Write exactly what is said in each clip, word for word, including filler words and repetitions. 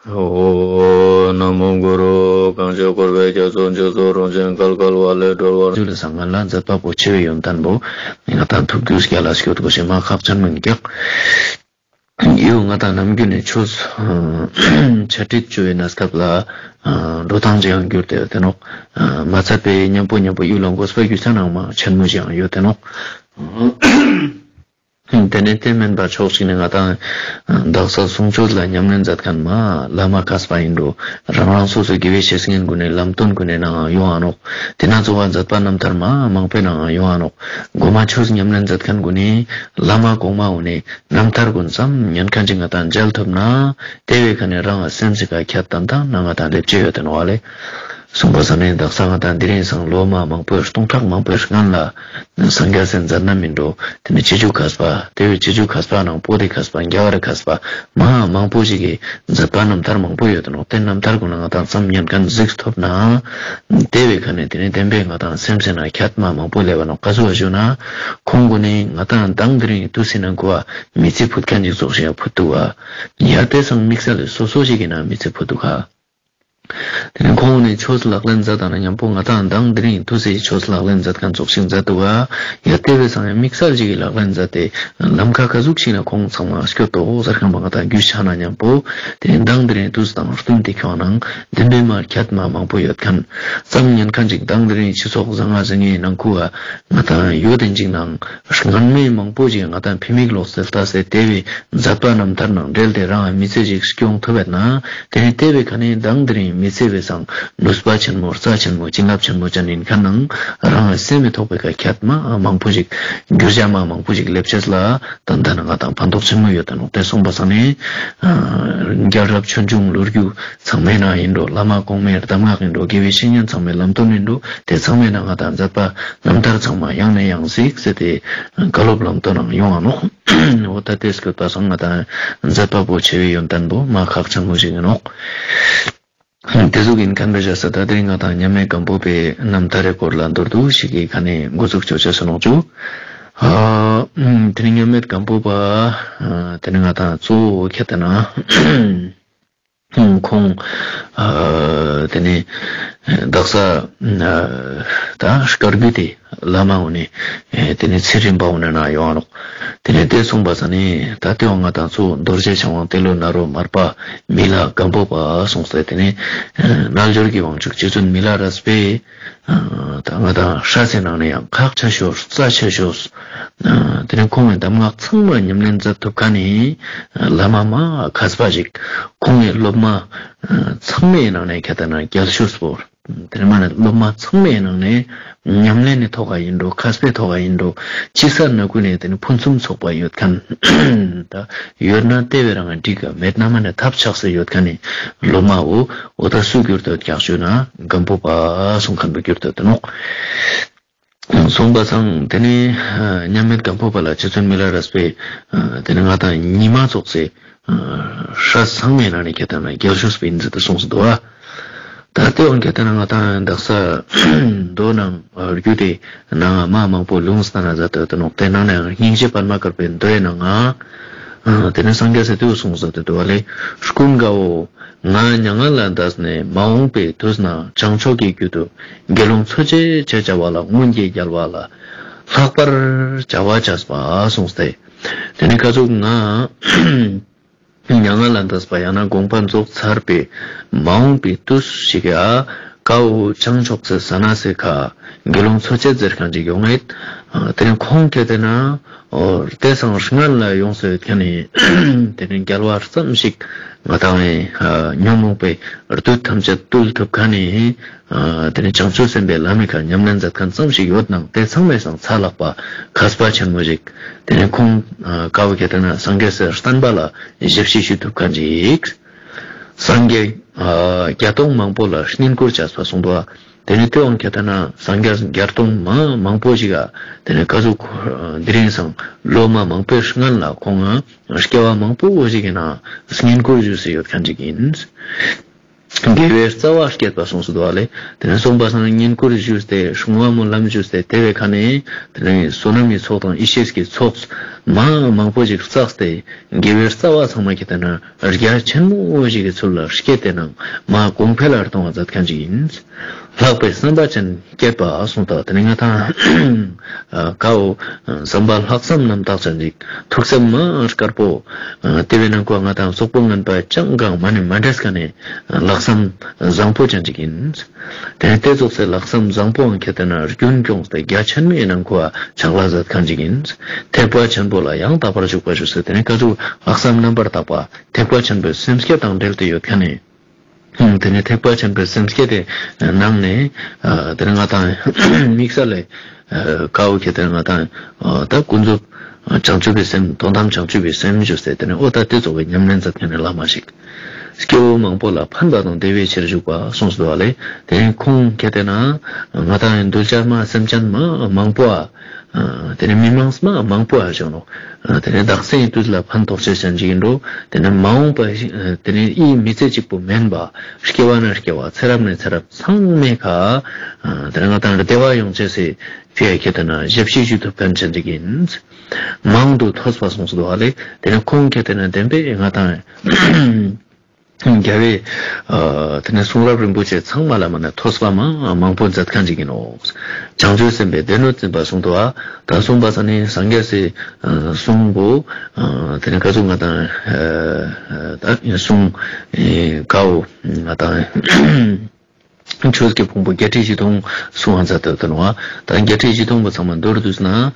ཨོ། ན་མོ་གུ་རུ། གང་ཞིག་འཁོར་བའི་རྒྱ་མཚོ་འཇིགས་སུ་རུང་ཞིང་བརྒལ་དཀའ་བ་ལས་སྒྲོལ་བར་ཞུ། ལ་སང་ང་ལ་མཛད་པ་པོ་ཆེ་བའི་ཡོན་ཏན་པོ་ང་དང་ཐུགས་རྒྱུད་རྒྱ་ལ་སྐྱོད་དགོས་ཤེས་མ་ཁག་ཅན་མིན་ཀྱང་། ཡོད། ང་དང་ནམ་རྒྱུན་ནས་ཆོས་ཆ་ཁྲིད་བཅུ་བའི་གནས་སྐབས་ལ་འགྲོ་སྟངས་ཅི་ཡང་གྱུར་ཏེ་ཡོད་དེ་ནོག། མ་ཚད་པའི་མཉམ་པོ་མཉམ་པོ་ཡུལ་ལ་འགོད་པའི་རྒྱུ་ཆ་ནང་མ་ཆེན་མོ་ཅི་ཡང་ཡོད་དེ་ནོག། དེ་ནས་དེ་མིན་པ་ཕྱོགས་གཅིག་ནས་ང་དང་དག་ས་གསུང་ཆོས་ལ་ཉམས་ལེན་མཛད་མཁན་མ་བླ་མ་མཁས་པ་ཡིན་འགྲོ། རང་རང་སོ་སོའི་དགེ་བའི་བཤེས་གཉེན་ཀུན་ནས་ལམ་སྟོན་ཀུན་ནས་ནའང་ཡོང་ཨ་ནོག། དེ་ན་གཙོ་བོ་མཛད་པ་རྣམ་ཐར་མ་མང་པོའི་ནའང་ཡོང་ཨ་ནོག། མགོ་མ་ཆོས་ཉམས་ལེན་མཛད་མཁན་ཀུན་ནས་བླ་མ་གོང་མ་འོ་ནས་རྣམ་ཐར་ཀུན་ཙམ་ཉན་མཁན་ཅིག་ང་དང་མཇལ་ཐུབ་ན། དེ་བས་ཁ་ནས་རང་སེམས་སི་ཀ་ཁྱད་ཏན་ཏན་ན་ང་དང་ལེབ་ཅེ་ཡོད་དེ་ནོག་བ་ལེ། གསུངས་པ་ས་ནས་དག་ས་ང་དང་དེ་རིང་སང་ལོ་མ་མང་པོའི་སྟོང་ཕྲག་མང་པོའི་སྔན་ལ་སངས་རྒྱས་སི་མཛད་རྣམ་མིན་འགྲོ། དེ་ནས་སྤྱི་ཆོས་མཁས་པ་དེ་བས་སྤྱི་ཆོས་མཁས་པ་ནང་པོ་ཏི་མཁས་པ་རྒྱ་གར་མཁས་པ་མ་མང་པོ་ཞིག་གིས་མཛད་པ་རྣམ་ཐར་མང་པོ་ཡོད་དེ་ནོག། དེ་རྣམ་ཐར་ཀུན་ལ་ང་དང་ཙམ་ཉན་མཁན་གཟིགས་ཐུབ་ན། དེ་བས་ཁ་ནས་དེ་ནས་བདེན་པའི་ང་དང་སེམས་སི་ན་ཁྱད་མ་མང་པོ་ལེབ་བ་ནོག། ག་ཟུག་བ་ཞུ་ན། ཁོང་ཀུན་ནས་ང་དང་མདང་དེ་རིང་དུས་སི་ནང་ཁུ་བ་མི་ཚེ་ཕུད་མཁན་ཅིག་ཙོགས་ཤིག་ཕུད་འདུག་བ། ཡ་དེ་སང་དམིགས་བསལ་ལས་སོ་སོ་ཞིག་གི་ནང་མི་ཚེ་ཕུད་འདུག་ག། དེ་ནས་ཁོང་ནས་ཆོས་ལག་ལེན་མཛད་དང་ན་མཉམ་པོ་ང་དང་མདང་དེ་རིང་དུས་སི་ཆོས་ལག་ལེན་མཛད་མཁན་ཙོགས་ཤིག་མཛད་འདུག་ག། ཡ་དེ་བས་སང་ཡང་དམིགས་བསལ་ཞིག་གི་ལག་ལེན་མཛད་དེ་ལམ་ཁ་ག་ཟུག་ཞིག་ན་ཁོང་ཚང་མ་སྐྱོད་དོ་ཟེར་མཁན་པ་ང་དང་རྒྱུས་ཆ་ན་མཉམ་པོ། དེ་ནས་མདང་དེ་རིང་དུས་དང་བསྟུན་ཏེ་ཁྱོད་ནང་བདེན་པའི་མ་ཁྱད་མ་མང་པོ་ཡོད་མཁན་ཙམ་ཉན་མཁན་ཅིག་མདང་དེ་རིང་སྤྱི་ཚོགས་བཟང་ང་ཟིང་ངའི་ནང་ཁུ་བ་ང་དང་ཡོད་དེ་ཅིག་ནང་སྔན་མའི་མང་པོ་ཞིག་ང་དང་ཕི་མིག་ལོག་སེལ་ལྟ་སེ་དེ་བས་མཛད་པ་རྣམ་ཐར་ནང་འབྲེལ་ཏེ་རང་མི་ཚེ་ཞིག་སྐྱོང་ཐུབ་པས་ན། དེ་ནས་དེ་བས་ཁ་ནས་མདང་དེ་རིང་མི་ཚེ་བས་སང་ནུས་པ་ཆེན་མོ་རྩ་ཆེན་མོ་བྱིན་རླབས་ཆེན་མོ་ཅན་ཡིན་མཁན་ནང་རང་སེམས་མི་ཐོག་པའི་ཁ་ཁྱད་མ་མང་པོ་ཞིག་འགྱུར་བྱ་མ་མང་པོ་ཞིག་ལེབ་ཆེས་ལ་ད་ལྟ་ན་ང་དང་ཕན་ཐོགས་ཆེན་མོ་ཡོད་དེ་ནོག། དེ་གསུངས་པ་སང་ནས་རྒྱལ་རབས་ཆོས་འབྱུང་ལོ་རྒྱུས་ཚང་མའི་ནང་ཡིན་འགྲོ། བླ་མ་གོང་མའི་གདམས་ངག་ཡིན་འགྲོ། དགེ་བའི་བཤེས་གཉེན་ཚང་མའི་ལམ་སྟོན་ཡིན་འགྲོ། དེ་ཚང་མའི་ནང་ང་དང་མཛད་པ་རྣམ་ཐར་ཚང་མ་ཡང་ནས་ཡང་གཟིགས་ཟེར་ཏེ་བཀའ་སློབ་ལམ་སྟོན་ནང་ཡོང་ང་ནོག། འོ་ད་དེ་སྐོར་པ་སང་ང་དང་མཛད་པ་པོ་ཆེ་བའི་ཡོན་ཏན་པོ་མ་ཁག་ཆེན་མོ་ཞིག་ཡིན་ནོག། དེ་ཟུག་ཡིན་མཁན་པའི་ཞག་ས་ད་དེ་ང་དང་མཉམ་མེད་སྒམ་པོ་པའི་རྣམ་ཐར་རེ་སྐོར་ལ་མདོར་བསྡུས་ཤིག་གི་ཁ་ནས་འགོ་འཛུགས་ཆོག་ཆ་སོ་ནོག་ཅུ། ཨ་དེ་ནི་མཉམ་མེད་སྒམ་པོ་པ་དེ་ནི་ང་དང་གཙོ་བོ་ཁྱེད་དེ་ན། ཁོང་ཨ་དེ་ནས་དག་ས་ཨ་ད་སྐར་རྒྱུ་དེ་བླ་མ་འོ་ནས་ཨེ་དེ་ནས་ཚེ་རིང་པ་འོ་ནས་ན་ཡོང་ནོག། དེ་ནས་དེ་གསུངས་པ་ས་ནས་ད་ལྟའི་བ་ང་དང་ཚོ་རྡོ་རྗེ་འཆང་དབང་ཏེ་ལོ་ནཱ་རོ་མར་པ་མི་ལ་སྒམ་པོ་པ་གསུངས་ཏེ། དེ་ནས་ཨ་རྣལ་འབྱོར་གྱི་དབང་ཕྱུག་རྗེ་བཙུན་མི་ལ་རས་པས། ད་ང་དང་སྲས་སི་ནང་ནས་ཡང་ཁག་ཆེ་ཤོས་རྩ་ཆེ་ཤོས། དེ་ནས་ཁོང་གི་གདམས་ངག་ཚང་མ་ཉམས་ལེན་མཛད་ཐུབ་མཁན་ནི་བླ་མ་མ་མཁས་པ་ཞིག། ཁོང་གི་སློབ་མ་ཚང་མའི་ནང་ནས་ཁྱད་ལྟ་ན་རྒྱལ་ཤོས་པོ། དེ་ནས་མ་ནས་སློབ་མ་ཚང་མའི་ནང་ནས་ཉམས་ལེན་ནི་ཐོག་ག་ཡིན་འགྲོ། མཁས་པའི་ཐོག་ག་ཡིན་འགྲོ། ཅི་ས་ན་ཀུན་ནས་དེ་ནི་ཕུན་སུམ་ཚོགས་པ་ཡོད་མཁན། ད་ཡོད་ན་དེ་བས་རང་འགྲིག་ག། མེད་ན་མ་ནས་ཐབས་ཆག་སེ་ཡོད་མཁན་ནི་སློབ་མ་འོ། འོ་ད་སུ་གྱུར་ཏོ་ཀྱག་ཞུ་ན་སྒམ་པོ་པ་གསུང་མཁན་པོ་གྱུར་ཏོ་དེ་ནོག། གསུངས་པ་སང་དེ་ནས་མཉམ་མེད་སྒམ་པོ་པ་ལ་རྗེ་བཙུན་མི་ལ་རས་པས་དེ་ནས་ང་དང་ཉི་མ་ཙོགས་སེ་སྲས་ཚང་མའི་ནང་ནས་ཁྱད་ལྟ་ན་རྒྱལ་ཤོས་པ་ཡིན་ཟེར་ཏེ་གསུངས་སུ་འདུག་བ། ད་ལྟའི་བ་ཁྱད་ལྟ་ན་ང་དང་དག་ས་མདོ་ནང་རྒྱུད་དེ་ནང་མ་མང་པོ་ལུང་སྟ་ན་མཛད་དེ་དེ་ནོག། དེ་ནང་ནས་སྙིང་རྗེ་པདྨ་དཀར་པོའི་མདོའི་ནང་ང་དེ་ནས་སངས་རྒྱས་སི་དེ་གསུངས་སུ་འདུག་བ་ལེ། ཀུན་དགའ་བོ། ང་མྱ་ངན་ལས་འདས་ནས་མ་འོངས་པའི་དུས་ན་བྱང་ཕྱོགས་ཀྱི་རྒྱུད་དུ་དགེ་སློང་འཚོ་བྱེད་ཅེས་བྱ་བ་ལ་སྔོན་གྱི་རྒྱལ་བ་ལ་ལྷག་པར་བྱ་བ་བྱས་པ་གསུངས་ཏེ། དེ་ནས་ཀ་ཟུག་ང་མྱ་ངན་ལས་འདས་པ་ཡང་ན་དགོངས་པ་རྫོགས་ཚར་བའི་མ་འོངས་པའི་དུས་ཤིག་ག་ཀ་བོ་བྱང་ཕྱོགས་སི་ས་ན་སི་ཁ་དགེ་སློང་འཚོ་བྱེད་ཟེར་མཁན་ཅིག་ཡོང་ངེས། དེ་ནས་ཁོང་ཁྱེད་དེ་ན། ཨོ། དེ་སང་སྔན་ལ་ཡོངས་སུ་ཡོད་མཁན་ནི་དེ་ནི་རྒྱལ་བ་ཙམ་ཞིག་ང་དང་ཨེ་ཉོན་མོངས་པའི་བདུད་ཐམས་ཅད་བཏུལ་ཐུབ་མཁན་ནི་དེ་ནི་བྱང་ཆུབ་སེམས་དཔའི་ལམ་མི་ཁ་ཉམས་ལེན་མཛད་མཁན་ཙམ་ཞིག་ཡོད་ནང་དེ་ཚང་མའི་སང་ཚ་ལག་པ་མཁས་པ་ཆེན་མོ་ཞིག། དེ་ནི་ཁོང་ཀ་བོ་ཁྱེད་དེ་ན་སངས་རྒྱས་སི་བསྟན་པ་ལ་ཞབས་ཕྱི་ཞུ་ཐུབ་མཁན་ཅིག། སངས་རྒྱས་ཨ་བརྒྱ་སྟོང་མང་པོ་ལ་བསྙེན་བཀུར་བྱས་པ་གསུངས་འདུག། དེ་ནི་དེ་འོང་ཁྱེད་ལྟ་ན་སངས་རྒྱས་བརྒྱ་སྟོང་མ་མང་པོ་ཞིག་ཨ་དེ་ནི་ཀ་ཟུག་འདི་རིང་སང་ལོ་མ་མང་པོའི་སྔན་ལ་ཁོང་ང་སྐྱེ་བ་མང་པོ་ཞིག་གི་ནང་བསྙེན་བཀུར་ཞུས་སེ་ཡོད་མཁན་ཅིག་ཡིན། དགེ་བའི་རྩ་བ་བསྐྱེད་པ་གསུངས་སུ་འདུག་བ་ལས། དེ་ནས་གསུངས་པ་སང་བསྙེན་བཀུར་ཞུས་ཏེ་སྲུང་བ་མོ་ལམ་ཞུས་ཏེ་དེ་བའི་ཁ་ནས་དེ་ནས་བསོད་ནམས་ཀྱི་ཚོགས་དང་ཡེ་ཤེས་ཀྱི་ཚོགས་མ་མང་པོ་ཞིག་བསགས་ཏེ་དགེ་བའི་རྩ་བ་ཚང་མ་གི་དེ་ན་རྒྱ་ཆེན་མོ་ཞིག་གི་ཚུལ་ལ་བསྐྱེད་དེ་ནང་མ་གོང་འཕེལ་ལ་གཏོང་བ་མཛད་མཁན་ཅིག་ཡིན། ལྷག་པའི་བསམ་པ་ཅན་བསྐྱེད་པ་གསུངས་ད། དེ་ནས་ང་དང་ཀའོ་བསམ་པ་ལྷག་བསམ་རྣམ་དག་ཅན་ཅིག་ཐུགས་སེམས་མ་དཀར་པོ། དེ་བས་ན་ཁོ་ང་དང་སོག་པོ་ངན་པ་ཅང་གང་མ་ནི་མ་འདྲེས་ཀ་ནས་ལྷག་བསམ་བཟང་པོ་ཅན་ཅིག་ཡིན། དེ་ནས་དེ་ཙོགས་སེ་ལྷག་བསམ་བཟང་པོའང་ཁྱེད་དེ་ན་རྒྱུན་སྐྱོང་སྟེ་རྒྱ་ཆེན་མོའི་ནང་ཁོ་ཆག་ལ་མཛད་མཁན་ཅིག་ཡིན། ཐེག་པ་ཆེན་པོ་ལ་ཡང་དག་པར་འཇུག་པ་ཞུ་སྲོལ། དེ་ནས་ཀ་ཟུག་ལྷག་བསམ་རྣམ་པར་དག་པ་ཐེག་པ་ཆེན་པོའི་སེམས་བསྐྱེད་དང་འབྲེལ་ཏེ་ཡོད་མཁན་ནི། དེ་ནས་ཐེག་པ་ཆེན་པོའི་སེམས་བསྐྱེད་དེ་ནང་ནས་དེ་ནས་ང་དང་དམིགས་བསལ་ལས་ཀའོ་ཁྱེད་དེ་ནས་ང་དང་ད་ཀུན་རྫོབ་བྱང་ཆུབ་པའི་སེམས་དོན་དམ་བྱང་ཆུབ་པའི་སེམས་ཞུས་ཏེ་དེ་ནས་ཨོ་ད་དེ་ཚོ་བའི་ཉམས་ལེན་མཛད་མཁན་ནི་བླ་མ་ཞིག་སྐྱེ་བོ་མང་པོ་ལ་ཕན་པ་དང་བདེ་བའི་ཕྱིར་བཞུགས་པ་གསུངས་སོ་བ་ལས། དེ་ནས་ཁོང་ཁྱེད་དེ་ན་ང་དང་གདུལ་བྱ་མ་སེམས་ཅན་མ་མང་པོ་ཨ། དེ་ནས་མི་མང་མ་མང་པོ་ཨ་བྱུང་ནོ། དེ་ནས་བདག་སེམས་དུས་ལ་ཕན་ཐོགས་ཆེ་ཅན་ཅིག་ཡིན་འགྲོ། དེ་ནས་མ་འོངས་པ་དེ་ནས་ཨི་མི་ཚེ་གཅིག་པུ་མིན་པ་སྐྱེ་བ་ན་སྐྱེ་བ་ཚེ་རབས་ན་ཚེ་རབས་ཚང་མའི་ཁ་དེ་ནས་ང་དང་བདེ་བ་ཡོང་ཆེ་སེ་ཕི་ཡ་ཁྱེད་དེ་ན་ཞབས་ཕྱི་ཞུ་ཐུབ་མཁན་ཅན་ཅིག་ཡིན། མང་དུ་ཐོས་པ་གསུངས་སོ་ཨ་ལེ། དེ་ནས་ཁོང་ཁྱེད་དེ་ན་བདེན་པའི་ང་དང་རྒྱལ་བའི་དེ་ནས་གསུང་རབ་རིན་པོ་ཆེ་ཚང་མ་ལ་མ་ནས་ཐོས་པ་མ་མང་པོ་མཛད་མཁན་ཅིག་ཡིན་ནོ། བྱང་ཆུབ་སེམས་དཔའི་སྡེ་སྣོད་འཛིན་པ་གསུངས་ཏོ་ཨ། ད་གསུངས་པ་ས་ནི་སངས་རྒྱས་སི་གསུང་པོ་དེ་ནས་ཀ་ཟུག་ང་དང་ད་གསུང་ཀའོ་ང་དང་ཆོས་ཀྱི་ཕུང་པོ་བརྒྱད་ཁྲི་བཞི་སྟོང་གསུང་བ་མཛད་དོ་དོ་ནོ། ད་བརྒྱད་ཁྲི་བཞི་སྟོང་པོ་ཚང་མ་མདོར་བསྡུས་ན།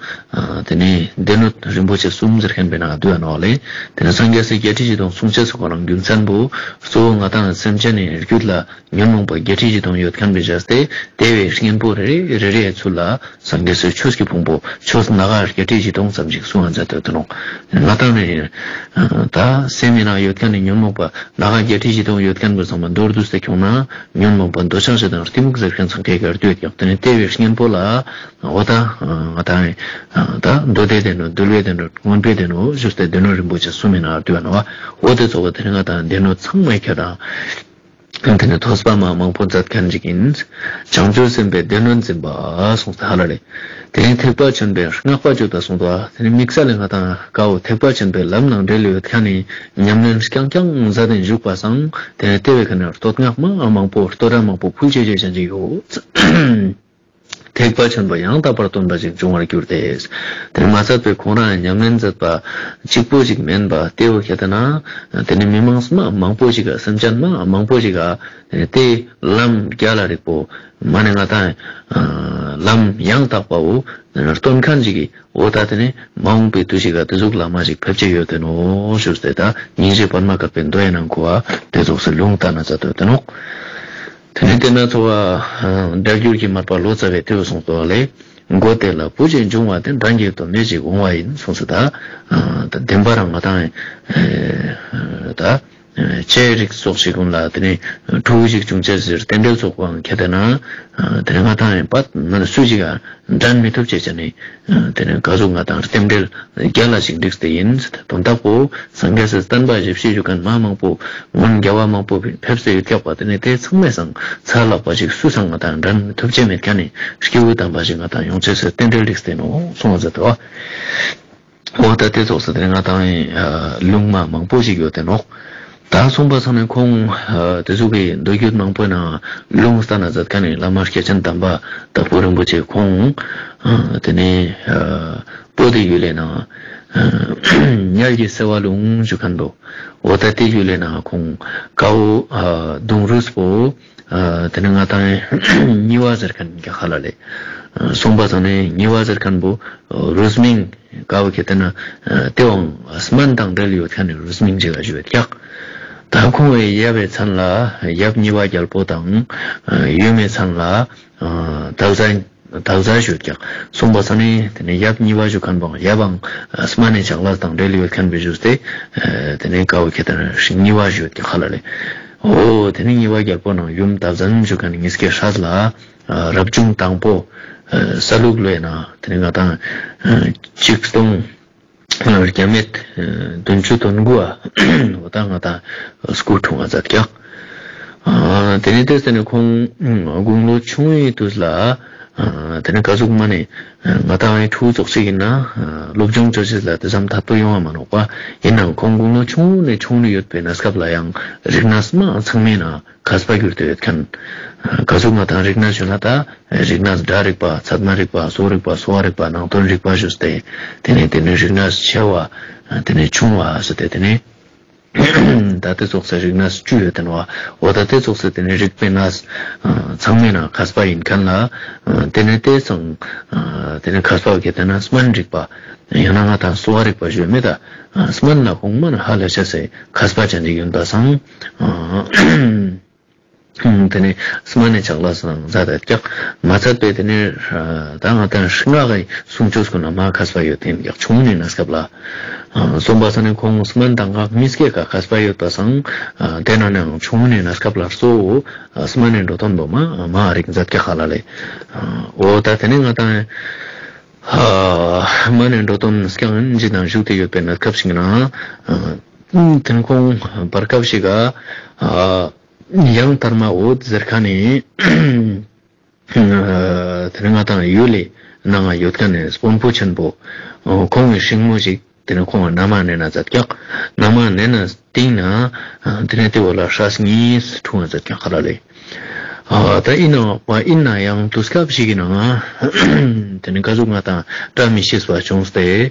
དེ་ནས་སྡེ་སྣོད་རིན་པོ་ཆེ་གསུམ་ཟེར་མཁན་པའི་ནང་བསྡུས་ནོ་ལེ། དེ་ནས་སངས་རྒྱས་སི་བརྒྱད་ཁྲི་བཞི་སྟོང་གསུང་ཆེས་སུ་ཁོ་རང་རྒྱུ་མཚན་པོ། གཙོ་བོ་ང་དང་སེམས་ཅན་ནི་རྒྱུད་ལ་ཉོན་མོངས་པ་བརྒྱད་ཁྲི་བཞི་སྟོང་ཡོད་མཁན་པའི་བྱས་ཏེ་དེ་བས་གཉེན་པོ་རེ་རེ་རེ་རེའི་ཚུལ་ལ་སངས་རྒྱས་སི་ཆོས་ཀྱི་ཕུང་པོ་ཆོས་སྣ་ཁ་བརྒྱད་ཁྲི་བཞི་སྟོང་ཙམ་ཞིག་གསུང་བ་མཛད་དོ་དོ་ནོ། ང་དང་ནི་ད་སེམས་མི་ནང་ཡོད་མཁན་ནི་ཉོན་མོངས་པ། ལྷག་བརྒྱད་ཁྲི་བཞི་སྟོང་ཡོད་མཁན་པོ་ཚང་མ་མདོར་བསྡུས་ཏེ་ཁྱོང་ན། ཉོན་མོངས་པ་འདོད་ཆགས་ཞེ་སྡང་གཏི་མུག་ཟེར་མཁན་ཚང་ཁའི་གར་སྡོད་ཀྱང་དེ་ནས་དེ་བས་གཉེན་པོ་ལ། འོ་ད་ང་དང་ད་མདོ་སྡེ་སྡེ་སྣོད་འདུལ་བའི་སྡེ་སྣོད་མངོན་པའི་སྡེ་སྣོད་ཞུས་ཏེ་སྡེ་སྣོད་རིན་པོ་ཆེ་གསུམ་མི་ནང་སྡོད་ནོ། འོ་དེ་ཚོ་བ་དེ་ནས་ང་དང་སྡེ་སྣོད་ཚང་མའི་ཁྱེད་དང་། དེ་ནས་ཐོས་པ་མ་མང་པོ་མཛད་མཁན་ཅིག་ཡིན། བྱང་ཆུབ་སེམས་དཔའི་སྡེ་སྣོད་འཛིན་པ་གསུངས་ཏེ་ཧ་ལ་ལེ། དེ་ནས་ཐེག་པ་ཆེན་པོའི་བསྔགས་པ་བརྗོད་པ་གསུངས་ཏོ། དེ་ནས་དམིགས་བསལ་ལས་ང་དང་ཀའོ་ཐེག་པ་ཆེན་པོའི་ལམ་ནང་འབྲེལ་ཡོད་མཁན་ནི་ཉམས་ལེན་རྐྱང་རྐྱང་མཛད་དེ་བཞུགས་པ་སང་དེ་ནས་དེ་བས་ཁ་ནས་བསྟོད་བསྔགས་མ་མང་པོ་བསྟོད་ར་མང་པོ་ཕུལ་ཆེ་ཆེ་ཅན་ཅིག་ཡོད། ཐེག་པ་ཆེན་པོ་ཡང་དག་པར་སྟོན་པ་ཞིག་འབྱུང་བར་འགྱུར་ཏེ། དེ་ནས་མ་ཚད་པའི་ཁོང་རང་ཉམས་ལེན་མཛད་པ་གཅིག་པོ་ཞིག་མིན་པ་དེ་བས་ཁ་ནས་དེ་ནས་མི་མང་མ་མང་པོ་ཞིག་ག་སེམས་ཅན་མ་མང་པོ་ཞིག་ག་དེ་ལམ་རྒྱ་ལ་རིག་པོ། མ་ནི་ང་དང་ལམ་ཡང་དག་པའོ་སྟོན་མཁན་ཞིག་གི་འོ་ད་དེ་ནི་མ་འོངས་པའི་དུས་ཤིག་ག་དེ་ཟུག་བླ་མ་ཞིག་ཕེབས་ཀྱི་ཡོད་དེ་ནོ་ཞུས་ཏེ་ད་སྙིང་རྗེ་པདྨ་དཀར་པོའི་མདོ་ཡི་ནང་གོ་བ་དེ་ཚོགས་སུ་ལུང་བསྟན་ན་མཛད་དོ་དེ་ནོ། དེ་ནི་དེ་ན་འཚོ་བ་སྒྲ་བསྒྱུར་གྱི་མར་པ་ལོ་ཙཱ་བས་དེ་བས་གསུངས་ཏོ་ལེ། མགོ་དེ་ལ་བུ་གཅིག་འབྱུང་བ་དེ་འབྲང་གི་དོན་མེད་ཅིག་འོང་བ་ཡིན་གསུངས་སོ་ད། ད་བདེན་པ་རང་ང་དང་ད། ལྕེའི་རིགས་སོགས་ཤིག་ཀུན་ལ་དེ་ནས་ཕྲུ་གུ་ཞིག་བྱུང་ཆེད་ཟེར་རྟེན་འབྲེལ་ཚོགས་པའང་ཁྱེད་དེ་ན་དེ་ནས་ང་དང་ཡིན་པ་མ་ནས་སུ་ཞིག་འགྲན་མི་ཐུབ་ཅེས་བྱས་ནས་དེ་ནས་ག་ཟུག་ང་དང་རྟེན་འབྲེལ་རྒྱ་ལ་ཞིག་འགྲིགས་ཏེ་ཡིན་དོན་དག་པོ་སངས་རྒྱས་སི་བསྟན་པ་ཞབས་ཕྱི་ཞུ་མཁན་མ་མང་པོ་སྔོན་རྒྱལ་བ་མང་པོ་ཕེབས་སེ་ཡོད་ཀྱག་པ་དེ་ནས་དེ་ཚང་མས་སང་ཚ་ལག་པ་ཞིག་སུ་སང་ང་དང་འགྲན་མི་ཐུབ་ཅེས་མེད་མཁན་ནི་སྐྱེས་བུ་དམ་པ་ཞིག་ང་དང་ཡོང་ཆེད་ཟེར་རྟེན་འབྲེལ་འགྲིགས་ཏེ་ནོ་གསུངས་པ་མཛད་དོ། འོ་ད་དེ་ཚོགས་སུ་དེ་ང་དང་ལུང་མ་མང་པོ་ཞིག་ཡོད་དེ་ནོ། ད་གསུངས་པ་ཚང་ནས་ཁོང་དེ་ཚོ་གི་མདོ་རྒྱུད་མང་པོའི་ནང་ལུང་བསྟན་ན་མཛད་མཁན་ནི་བླ་མ་སྐྱེས་ཆེན་དམ་པ་དྭགས་པོ་རིན་པོ་ཆེ་ཁོང་དེ་ནས་པོ་ཏི་ཡུལ་ལས་ནང་དམྱལ་གྱི་སེ་བ་ལུང་ཞུ་མཁན་པོ། འོ་ད་དེ་ཡུལ་ལས་ནང་ཁོང་ཀའོ་གདུང་རུས་པོ། དེ་ནས་ང་དང་རྙི་བ་ཟེར་མཁན་གྱི་ཁ་ལ་ལས། གསུངས་པ་ཚང་ནས་རྙི་བ་ཟེར་མཁན་པོ་རུས་མིང་ཀ་བོ་ཁྱེད་དེ་ན་དེ་བང་སྨན་དང་འབྲེལ་ཡོད་མཁན་ནི་རུས་མིང་ཅིག་ལ་ཞུ་བའི་ཀྱག་ད་ཁོང་བའི་ཡབ་བའི་མཚན་ལ་ཡབ་རྙི་བ་རྒྱལ་པོ་དང་ཡུམ་མའི་མཚན་ལ་དག་བཟའ་དག་བཟའ་ཞུ་བའི་ཀྱག་གསུངས་པ་ཚང་ནས་དེ་ནས་ཡབ་རྙི་བ་ཞུ་མཁན་པོ་ཡབ་བང་སྨན་ནི་ཆག་ལས་དང་འབྲེལ་ཡོད་མཁན་པོ་ཞུས་ཏེ་དེ་ནས་ཀ་བོ་ཁྱེད་དེ་ན་རྙི་བ་ཞུ་བའི་ཀྱག་ཁ་ལ་ལས། འོ་དེ་ནས་རྙི་བ་རྒྱལ་པོ་ནང་ཡུམ་དག་བཟའ་ཞུ་མཁན་ནི་ཉིས་ཀའི་སྲས་ལ། རབ་བྱུང་དང་པོ། ས་ལུག་ལོའི་ནང་དེ་ནས་ང་དང་། ཆིག་སྟོང་། བརྒྱ་མེད། བདུན་ཅུ་དོན་དགུ་བ། འོ་ད་ང་དང་སྐུ་འཁྲུངས་པ་མཛད་ཀྱག་ཨ་དེ་ནས་དེ་ཟེར་ནས་ཁོང་དགུང་ལོ་ཆུང་བའི་དུས་ལ། ཨ་དེ་ནས་ག་ཟུག་མ་ནས་ང་ཏང་ཨེ་ཕྲུ་གུ་ཙོགས་ཤིག་ཡིན་ན། ཨ་སློབ་སྦྱོང་ཅོ་ཅེས་ལ་དེ་ཙམ་ཐད་པོ་ཡོང་བ་མ་ནོག་པ། ཡིན་ནའང་ཁོང་དགུང་ལོ་ཆུང་ནས་ཆུང་ནས་ཡོད་པའི་གནས་སྐབས་ལ་ཡང་རིག་གནས་མ་ཚང་མའི་ནང་མཁས་པ་གྱུར་ཏེ་ཡོད་མཁན། ག་ཟུག་ང་ཏང་རིག་གནས་ཞུ་ན་ད་རིག་གནས་སྒྲ་རིག་པ། ཚད་མ་རིག་པ། བཟོ་རིག་པ། གསོ་བ་རིག་པ། ནང་དོན་རིག་པ་ཞུས་ཏེ། དེ་ནས་དེ་ནས་རིག་གནས་ཆེ་བ། དེ་ནས་ཆུང་བ་ཟེར་ཏེ། དེ་ནས་ད་དེ་ཙོགས་སེ་རིག་གནས་བཅུ་ཡོད་དེ་ནོ། འོ་ད་དེ་ཙོགས་སེ་དེ་ནས་རིག་པའི་གནས་ཚང་མའི་ནང་མཁས་པ་ཡིན་མཁན་ལ། དེ་ནས་དེ་ཚང་དེ་ནས་མཁས་པ་གི་དེ་ན་སྨན་རིག་པ། ཡང་ན་ང་ཏང་གསོ་བ་རིག་པ་ཞུ་མེད་ད། སྨན་ལ་གོང་མ་ན་ཧ་ལས་ཆ་སེ་མཁས་པ་ཅན་ཅིག་ཡིན་པ་སང་། དེ་ནས་སྨན་ནས་ཆག་ལ་སང་ཟ་ད་ཀྱག་མ་ཚད་པས་དེ་ནས་ད་ང་ཏང་སྔགས་ཀྱི་སྲུང་སྐྱོབ་སྐོར་ན་མ་མཁས་པ་ཡོད་དེ་ཡང་ཆུང་ནས་གནས་སྐབས་ལ། སོང་པ་སང་ནས་ཁོང་སྨན་དང་སྔགས་གཉིས་ཀའི་ཀ་མཁས་པ་ཡོད་པ་སང་། དེ་ན་ནའང་ཆུང་ནས་གནས་སྐབས་ལ་གཙོ་བོ་སྨན་ནས་འགྲོ་དོན་པོ་མ་མ་རིག་མཛད་ཀྱག་ཧ་ལ་ལས། འོ་ད་དེ་ནས་ང་ཏང་སྨན་ནས་འགྲོ་དོན་སྐྱང་ཡིན་ཅི་དང་བཞུགས་ཏེ་ཡོད་པའི་གནས་སྐབས་ཤིག་ན། དེ་ཁོང་བར་སྐབས་ཤིག་ག་ཡང་དར་མ་འོད་ཟེར་ཁ་ནས། དེ་ནས་ང་ཏང་ཡུལ་ལི་ནང་ང་ཡོད་མཁན་ནས་དཔོན་པོ་ཆེན་པོ། ཁོང་གི་སྲིང་མོ་ཞིག་དེ་ནས་ཁོང་ང་མནའ་མ་གནས་ན་མཛད་ཀྱག་མནའ་མ་གནས་ན་སྟིང་ན། དེ་ནས་དེ་འོ་ལ་སྲས་གཉིས་འཁྲུངས་ན་མཛད་ཀྱག་ཧ་ལ་ལས། ད་ཡིན་ནའང་ཡིན་ན་ཡང་དུས་སྐབས་ཤིག་གི་ནང་ང་། དེ་ནས་ག་ཟུག་ང་ཏང་བཀྲ་མི་ཤིས་པ་བྱུང་སྟེ།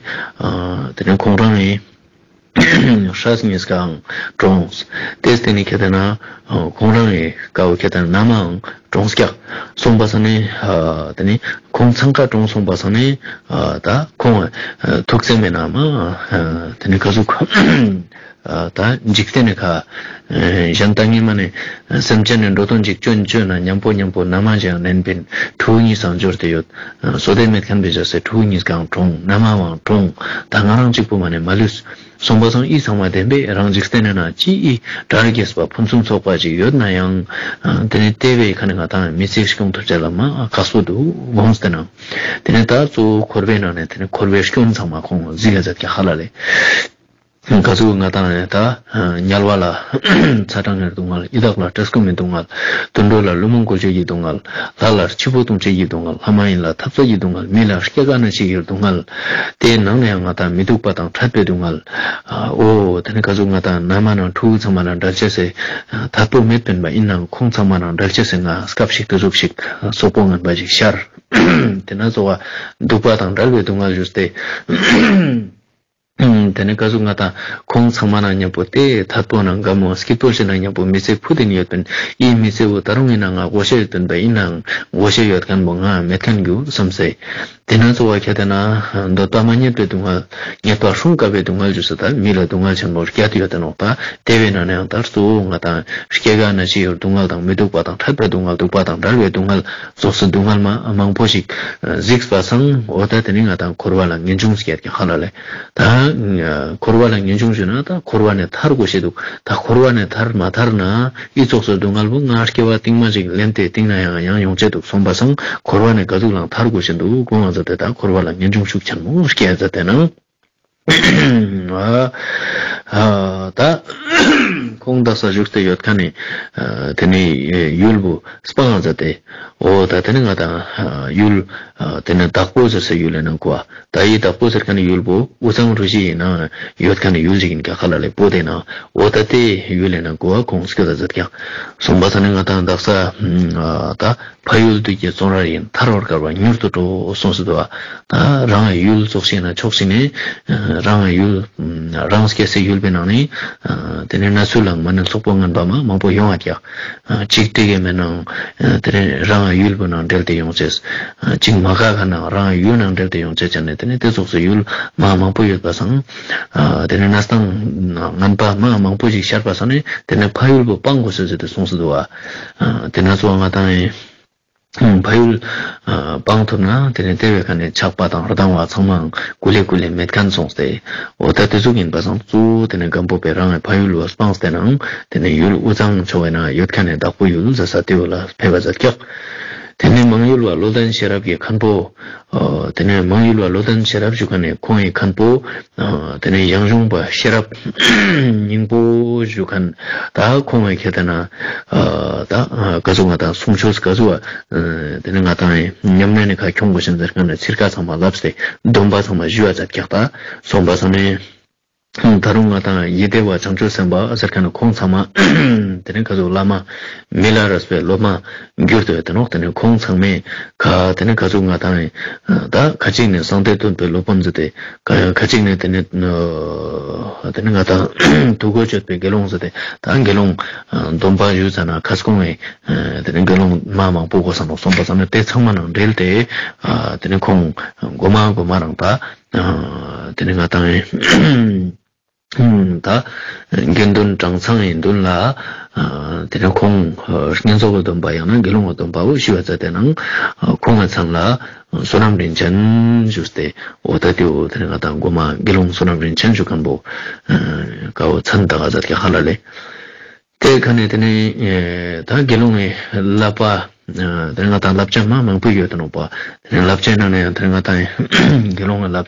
དེ་ནས་ཁོང་རང་ཡིན། སྲས་གཉིས་ཀའང་གྲོངས། དེ་སྟེང་ནས་ཁྱེད་ལྟ་ན། ཁོང་རང་ཡི་དཀའ་བོ་ཁྱེད་ལྟ་ན་མནའ་མའང་གྲོངས་ཀྱག་སོང་པ་སང་ནས། དེ་ནས་ཁོང་ཚང་ཀ་གྲོངས་སོང་པ་སང་ནས། ད་ཁོང་ཐུགས་སེམས་མེད་ན་མ། དེ་ནས་ག་ཟུག་ད་འཇིག་རྟེན་ནས་ཁ། གཞན་ལྟ་ངན་མ་ནས་སེམས་ཅན་ནས་འགྲོ་དོན་ཅིག་སྐྱོན་བཅོས་ན་མཉམ་པོ་མཉམ་པོ་མནའ་མ་ཅིག་ཡང་ལེན་པིན་ཕྲུ་གུ་གཉིས་སང་འབྱོར་ཏེ་ཡོད། བསོད་བདེ་མེད་མཁན་པའི་བྱ་སའི་ཕྲུ་གུ་གཉིས་ཀའང་གྲོངས། མནའ་མ་བའང་གྲོངས། ད་ང་རང་གཅིག་པུ་མ་ནས་མ་ལུས། སོང་པ་སང་ཨི་ཚང་མ་བདེན་པས་རང་འཇིག་རྟེན་ན་ཅི་ཨི་དགྲར་གྱེས་པ་ཕུན་སུམ་ཚོགས་པ་ཅིག་ཡོད་ན་ཡང་། དེ་ནི་དེ་བས་ཁ་ནས་ང་ཏང་མི་ཚེ་སྐྱོང་ཐུབ་ཅེས་ལ་མ་ཁག་པོ་འདུག་དགོངས་ཏེ་ན། དེ་ནི་ད་གཙོ་བོ་འཁོར་བའི་ནང་ནས་དེ་ནི་འཁོར་བའི་སྐྱོན་ཚང་མ་ཁོང་གཟིགས་ཡ་མཛད་ཀྱང་ཧ་ལ་ལས། ག་ཚོད་ང་ཏང་ཡང་ད་དམྱལ་བ་ལ་ཚ་གྲང་གི་སྡུག་བསྔལ། ཡི་དྭགས་ལ་བཀྲེས་སྐོམ་གྱི་སྡུག་བསྔལ། དུད་འགྲོ་ལ་ཀླུ་མོ་མགོ་གཅོད་ཀྱི་སྡུག་བསྔལ། ལྷ་ལ་འཆི་འཕོ་ལྟུང་བྱེད་ཀྱི་སྡུག་བསྔལ། ལྷ་མ་ཡིན་ལ་འཐབ་རྩོད་ཀྱི་སྡུག་བསྔལ། མི་ལ་སྐྱེ་རྒ་ན་འཆི་ཡི་སྡུག་བསྔལ། དེའི་ནང་ནས་ཡང་ང་ཏང་མི་སྡུག་པ་དང་འཕྲད་པའི་སྡུག་བསྔལ། འོ་དེ་ནི་ག་ཚོད་ང་ཏང་མནའ་མ་ནང་ཕྲུ་གུ་ཚང་མ་ལ་འབྲལ་ཅེས་སེ་ཐད་པོ་མེད་པིན་པ་ཡིན་ནའང་ཁོང་ཚང་མ་ནང་འབྲལ་ཅེས་སེ་ང་སྐབས་ཤིག་དུས་ཚོད་ཞིག་སོག་པོ་ངན་པ་ཞིག་ཤར། དེ་ན་གཙོ་བོ་སྡུག་པ་དང་བྲལ་བའི་སྡུག་བསྔལ་ཞུས་ཏེ། དེ་ནས་ག་ཟུག་ང་ཏང་ཁོང་ཚང་མ་ནང་མཉམ་པོ་དེ་ཐད་པོ་ནང་དགའ་མོ་སྐྱིད་པོ་ཞིག་ནང་མཉམ་པོ་མི་ཚེ་ཕུད་དེ་ནི་ཡོད་པིན། ཡིན་མི་ཚེ་བོ་ད་རུང་ཡིན་ན་ང་བགོ་བཤའ་ཡོད་པིན་པ་ཡིན་ནའང་བགོ་བཤའ་ཡོད་མཁན་པོ་ང་མེད་མཁན་རྒྱུ་བསམ་སེ། དེ་ན་གཙོ་བོ་ཁྱེད་ལྟ་ན་འདོད་པ་མ་རྙེད་པའི་སྡུག་བསྔལ། རྙེད་པ་སྲུང་དཀའ་བའི་སྡུག་བསྔལ་ཞུ་ས་ད་མི་ལ་སྡུག་བསྔལ་ཆེན་པོ་བརྒྱད་ཡོད་དེ་ནོག་ད་དེ་བས་ན་ནའང་ད་གཙོ་བོ་ང་ཏང་སྐྱེ་རྒ་ན་འཆི་ཡི་སྡུག་བསྔལ་དང་མི་སྡུག་པ་དང་འཕྲད་པའི་སྡུག་བསྔལ། སྡུག་པ་དང་བྲལ་བའི་སྡུག་བསྔལ། ཙོགས་སུ་སྡུག་བསྔལ་མ་མང་པོ་ཞིག་གཟིགས་པ་སང་འོ་ད་དེ་ནི་ང་ཏང་འཁོར་བ་ལ་ངེས་འབྱུང་ཟེར་ཀྱང་ཧ་ལ་ལས། ད་འཁོར་བ་ལ་ངེས་འབྱུང་ཞུ་ན་ད་འཁོར་བ་ནས་ཐར་དགོས་ཤེས་འདུག་ད་འཁོར་བ་ནས་ཐར་མ་ཐར་ན་ཨི་ཙོགས་སུ་སྡུག་བསྔལ་བོ་ང་སྐྱེ་བ་རྟིང་མ་ཞིག་ལེན་ཏེ་རྟིང་ན་ཡང་ཡང་ཡོང་ཆེད་འདུག་སོང་པ་སང་འཁོར་བ་ནས་ག་ཟུག་ལའང་ཐར་དགོས་ཤེས་འདུག་དགོངས་པ་མཛད་དེ་ད་འཁོར་བ་ལ་ངེས་འབྱུང་ཤུགས་ཆེན་མོ་སྐྱེ་མཛད་དེ་ན། ད་ཁོང་དག་ས་བཞུགས་ཏེ་ཡོད་མཁན་ནི་དེ་ནི་ཡུལ་བོ་སྤང་ཟེར་ཏེ། འོ་ད་དེ་ནི་ང་ཏང་ཡུལ་དེ་ནི་དྭགས་པོ་ཟེར་སའི་ཡུལ་ལས་ནང་གོ་བ། ད་ཡི་དྭགས་པོ་ཟེར་མཁན་ནི་ཡུལ་བོ་དབུས་གཙང་རུ་བཞི་ཡི་ནང་ཡོད་མཁན་ནི་ཡུལ་ཞིག་ཡིན་ཀྱང་ཧ་ལ་ལས་པོ་དེ་ན། འོ་ད་དེ་ཡུལ་ལས་ནང་གོ་བ་ཁོང་སྐྱོད་ད་ཟེར་ཀྱང་སོང་པ་ས་ནི་ང་ཏང་དག་ས་ད། ཕ་ཡུལ་དུས་ཀྱི་བཙོན་རར་ཡིན། ཐར་བར་དཀའ་བ་མྱུར་དུ་གྲོལ་གསུངས་སུ་འདུག་ད་རང་ཡུལ་ཙོགས་ཤིག་ན་ཕྱོགས་ཤིག་ནས་རང་ཡུལ་རང་སྐྱེ་སའི་ཡུལ་པའི་ནང་ནས་དེ་ནས་གནས་ཚུལ་ལ་མ་ནས་ཚོགས་པོ་ངན་པ་མ་མང་པོ་ཡོང་བ་ཀྱག་གཅིག་དེ་གའི་མེད་ནའང་དེ་ནས་རང་ཡུལ་པོ་ནང་འབྲེལ་ཏེ་ཡོང་ཅེས། གཅིག་མ་ག་ག་ནའང་རང་ཡུལ་ནང་འབྲེལ་ཏེ་ཡོང་ཅེས་བྱས་ནས་དེ་ནས་དེ་ཙོགས་སུ་ཡུལ་མ་མང་པོ་ཡོད་པ་སང་དེ་ནས་གནས་སྟངས་ངན་པ་མ་མང་པོ་ཞིག་ཤར་པ་སང་ནས་དེ་ནས་ཕ་ཡུལ་པོ་སྤང་དགོས་ཟེར་ཟེར་ཏེ་གསུངས་སུ་འདུག་བ། དེ་ན་གཙོ་བོ་ང་ཏང་ཡིན། ཕ་ཡུལ་སྤང་ཐུབ་ན་དེ་ནས་དེ་བས་ཁ་ནས་ཆགས་པ་དང་སྡང་བ་ཚང་མའང་ཀུ་ལེ་ཀུ་ལེ་མེད་མཁན་སོང་སྟེ། འོ་ད་དེ་ཟུག་ཡིན་པ་སང་གཙོ་བོ་དེ་ནས་སྒམ་པོ་པས་རང་གི་ཕ་ཡུལ་བ་སྤངས་ཏེ་ནའང་དེ་ནས་ཡུལ་དབུས་གཙང་ཕྱོགས་བའི་ནང་ཡོད་མཁན་ནས་དྭགས་པོ་ཡུལ་ཟེར་ས་དེ་བོ་ལ་ཕེབས་པ་མཛད་ཀྱག་དེ་ནས་མང་ཡུལ་བ་བློ་ལྡན་ཤེས་རབ་ཀྱི་མཁན་པོ། ཨ་དེ་ནས་མང་ཡུལ་བ་བློ་ལྡན་ཤེས་རབ་ཞུ་མཁན་ནི་ཁོང་གི་མཁན་པོ། ཨ་དེ་ནས་ཡང་གཞུང་པ་ཤེས་རབ་སྙིང་པོ་ཞུ་མཁན། ད་ཁོང་གི་ཁྱེད་ལྟ་ན། ཨ་ད་ཨ་ག་ཟུག་ང་དང་གསུང་ཆོས་ག་ཟུག་ཨ་དེ་ནས་ང་དང་ཉམས་ལེན་ནི་ཁ་ཁྱོང་དགོས་ཤིང་ཟེར་མཁན་ནི་ཚིར་ཁ་ཚང་མ་ལབ་སྟེ་སྡོམ་པ་ཚང་མ་ཞུ་བ་མཛད་ཀྱག་ད་སོང་པ་སང་ནས། ད་རུང་ང་དང་ཡིད་བདེ་བ་བྱང་ཆུབ་སེམས་དཔའ་ཟེར་མཁན་ནི་ཁོང་ཚང་མ། དེ་ནས་ག་ཟུག་བླ་མ་མི་ལ་རས་པའི་སློབ་མ་གྱུར་ཏེ་ཡོད་དེ་ནོག་དེ་ནས་ཁོང་ཚང་མས་ཁ་དེ་ནས་ག་ཟུག་ང་དང་ད་ཁ་ཅིག་ནས་གསང་བདེ་སྟོན་པའི་སློབ་དཔོན་ཟེར་ཏེ། ཁ་ཁ་ཅིག་ནས་དེ་ནས་དེ་ནས་ང་དང་ཐུགས་རྒོད་གཅོད་པའི་དགེ་སློང་ཟེར་ཏེ། ད་དགེ་སློང་སྡོམ་པ་ཞུ་ཙ་ན་ཁ་སྐོང་བའི་དེ་ནས་དགེ་སློང་མ་མང་པོ་གོ་ས་ནོག་སོང་པ་སང་ནས་དེ་ཚང་མ་ནང་འབྲེལ་ཏེ། དེ་ནས་ཁོང་མགོ་མ་མགོ་མ་རང་ད། དེ་ནས་ང་དང་ད་དགེ་འདུན་གྲངས་ཚང་ཡི་མདུན་ལ། དེ་ནས་ཁོང་བསྙེན་རྫོགས་ཀྱི་སྡོམ་པ་ཡང་ན་དགེ་སློང་གི་སྡོམ་པ་བོ་ཞུ་བ་མཛད་དེ་ནང་ཁོང་གི་མཚན་ལ་བསོད་ནམས་རིན་ཆེན་ཞུས་ཏེ། འོ་ད་དེ་འོ་དེ་ནས་ང་དང་མགོ་མ་དགེ་སློང་བསོད་ནམས་རིན་ཆེན་ཞུ་མཁན་པོ་ཀ་བོ་མཚན་ད་ག་མཛད་ཀྱག་ཧ་ལ་ལེ། དེ་ཁ་ནས་དེ་ནས་ད་དགེ་སློང་གི་བསླབ་པ། དེ་ནས་ང་དང་བསླབ་བྱ་མ་མང་པོ་ཡོད་དེ་ནོག་པ། དེ་ནས་བསླབ་བྱའི་ནང་ནས་ཡང་དེ་ནས་ང་དང་དགེ་སློང་གི་བསླབ་བྱ་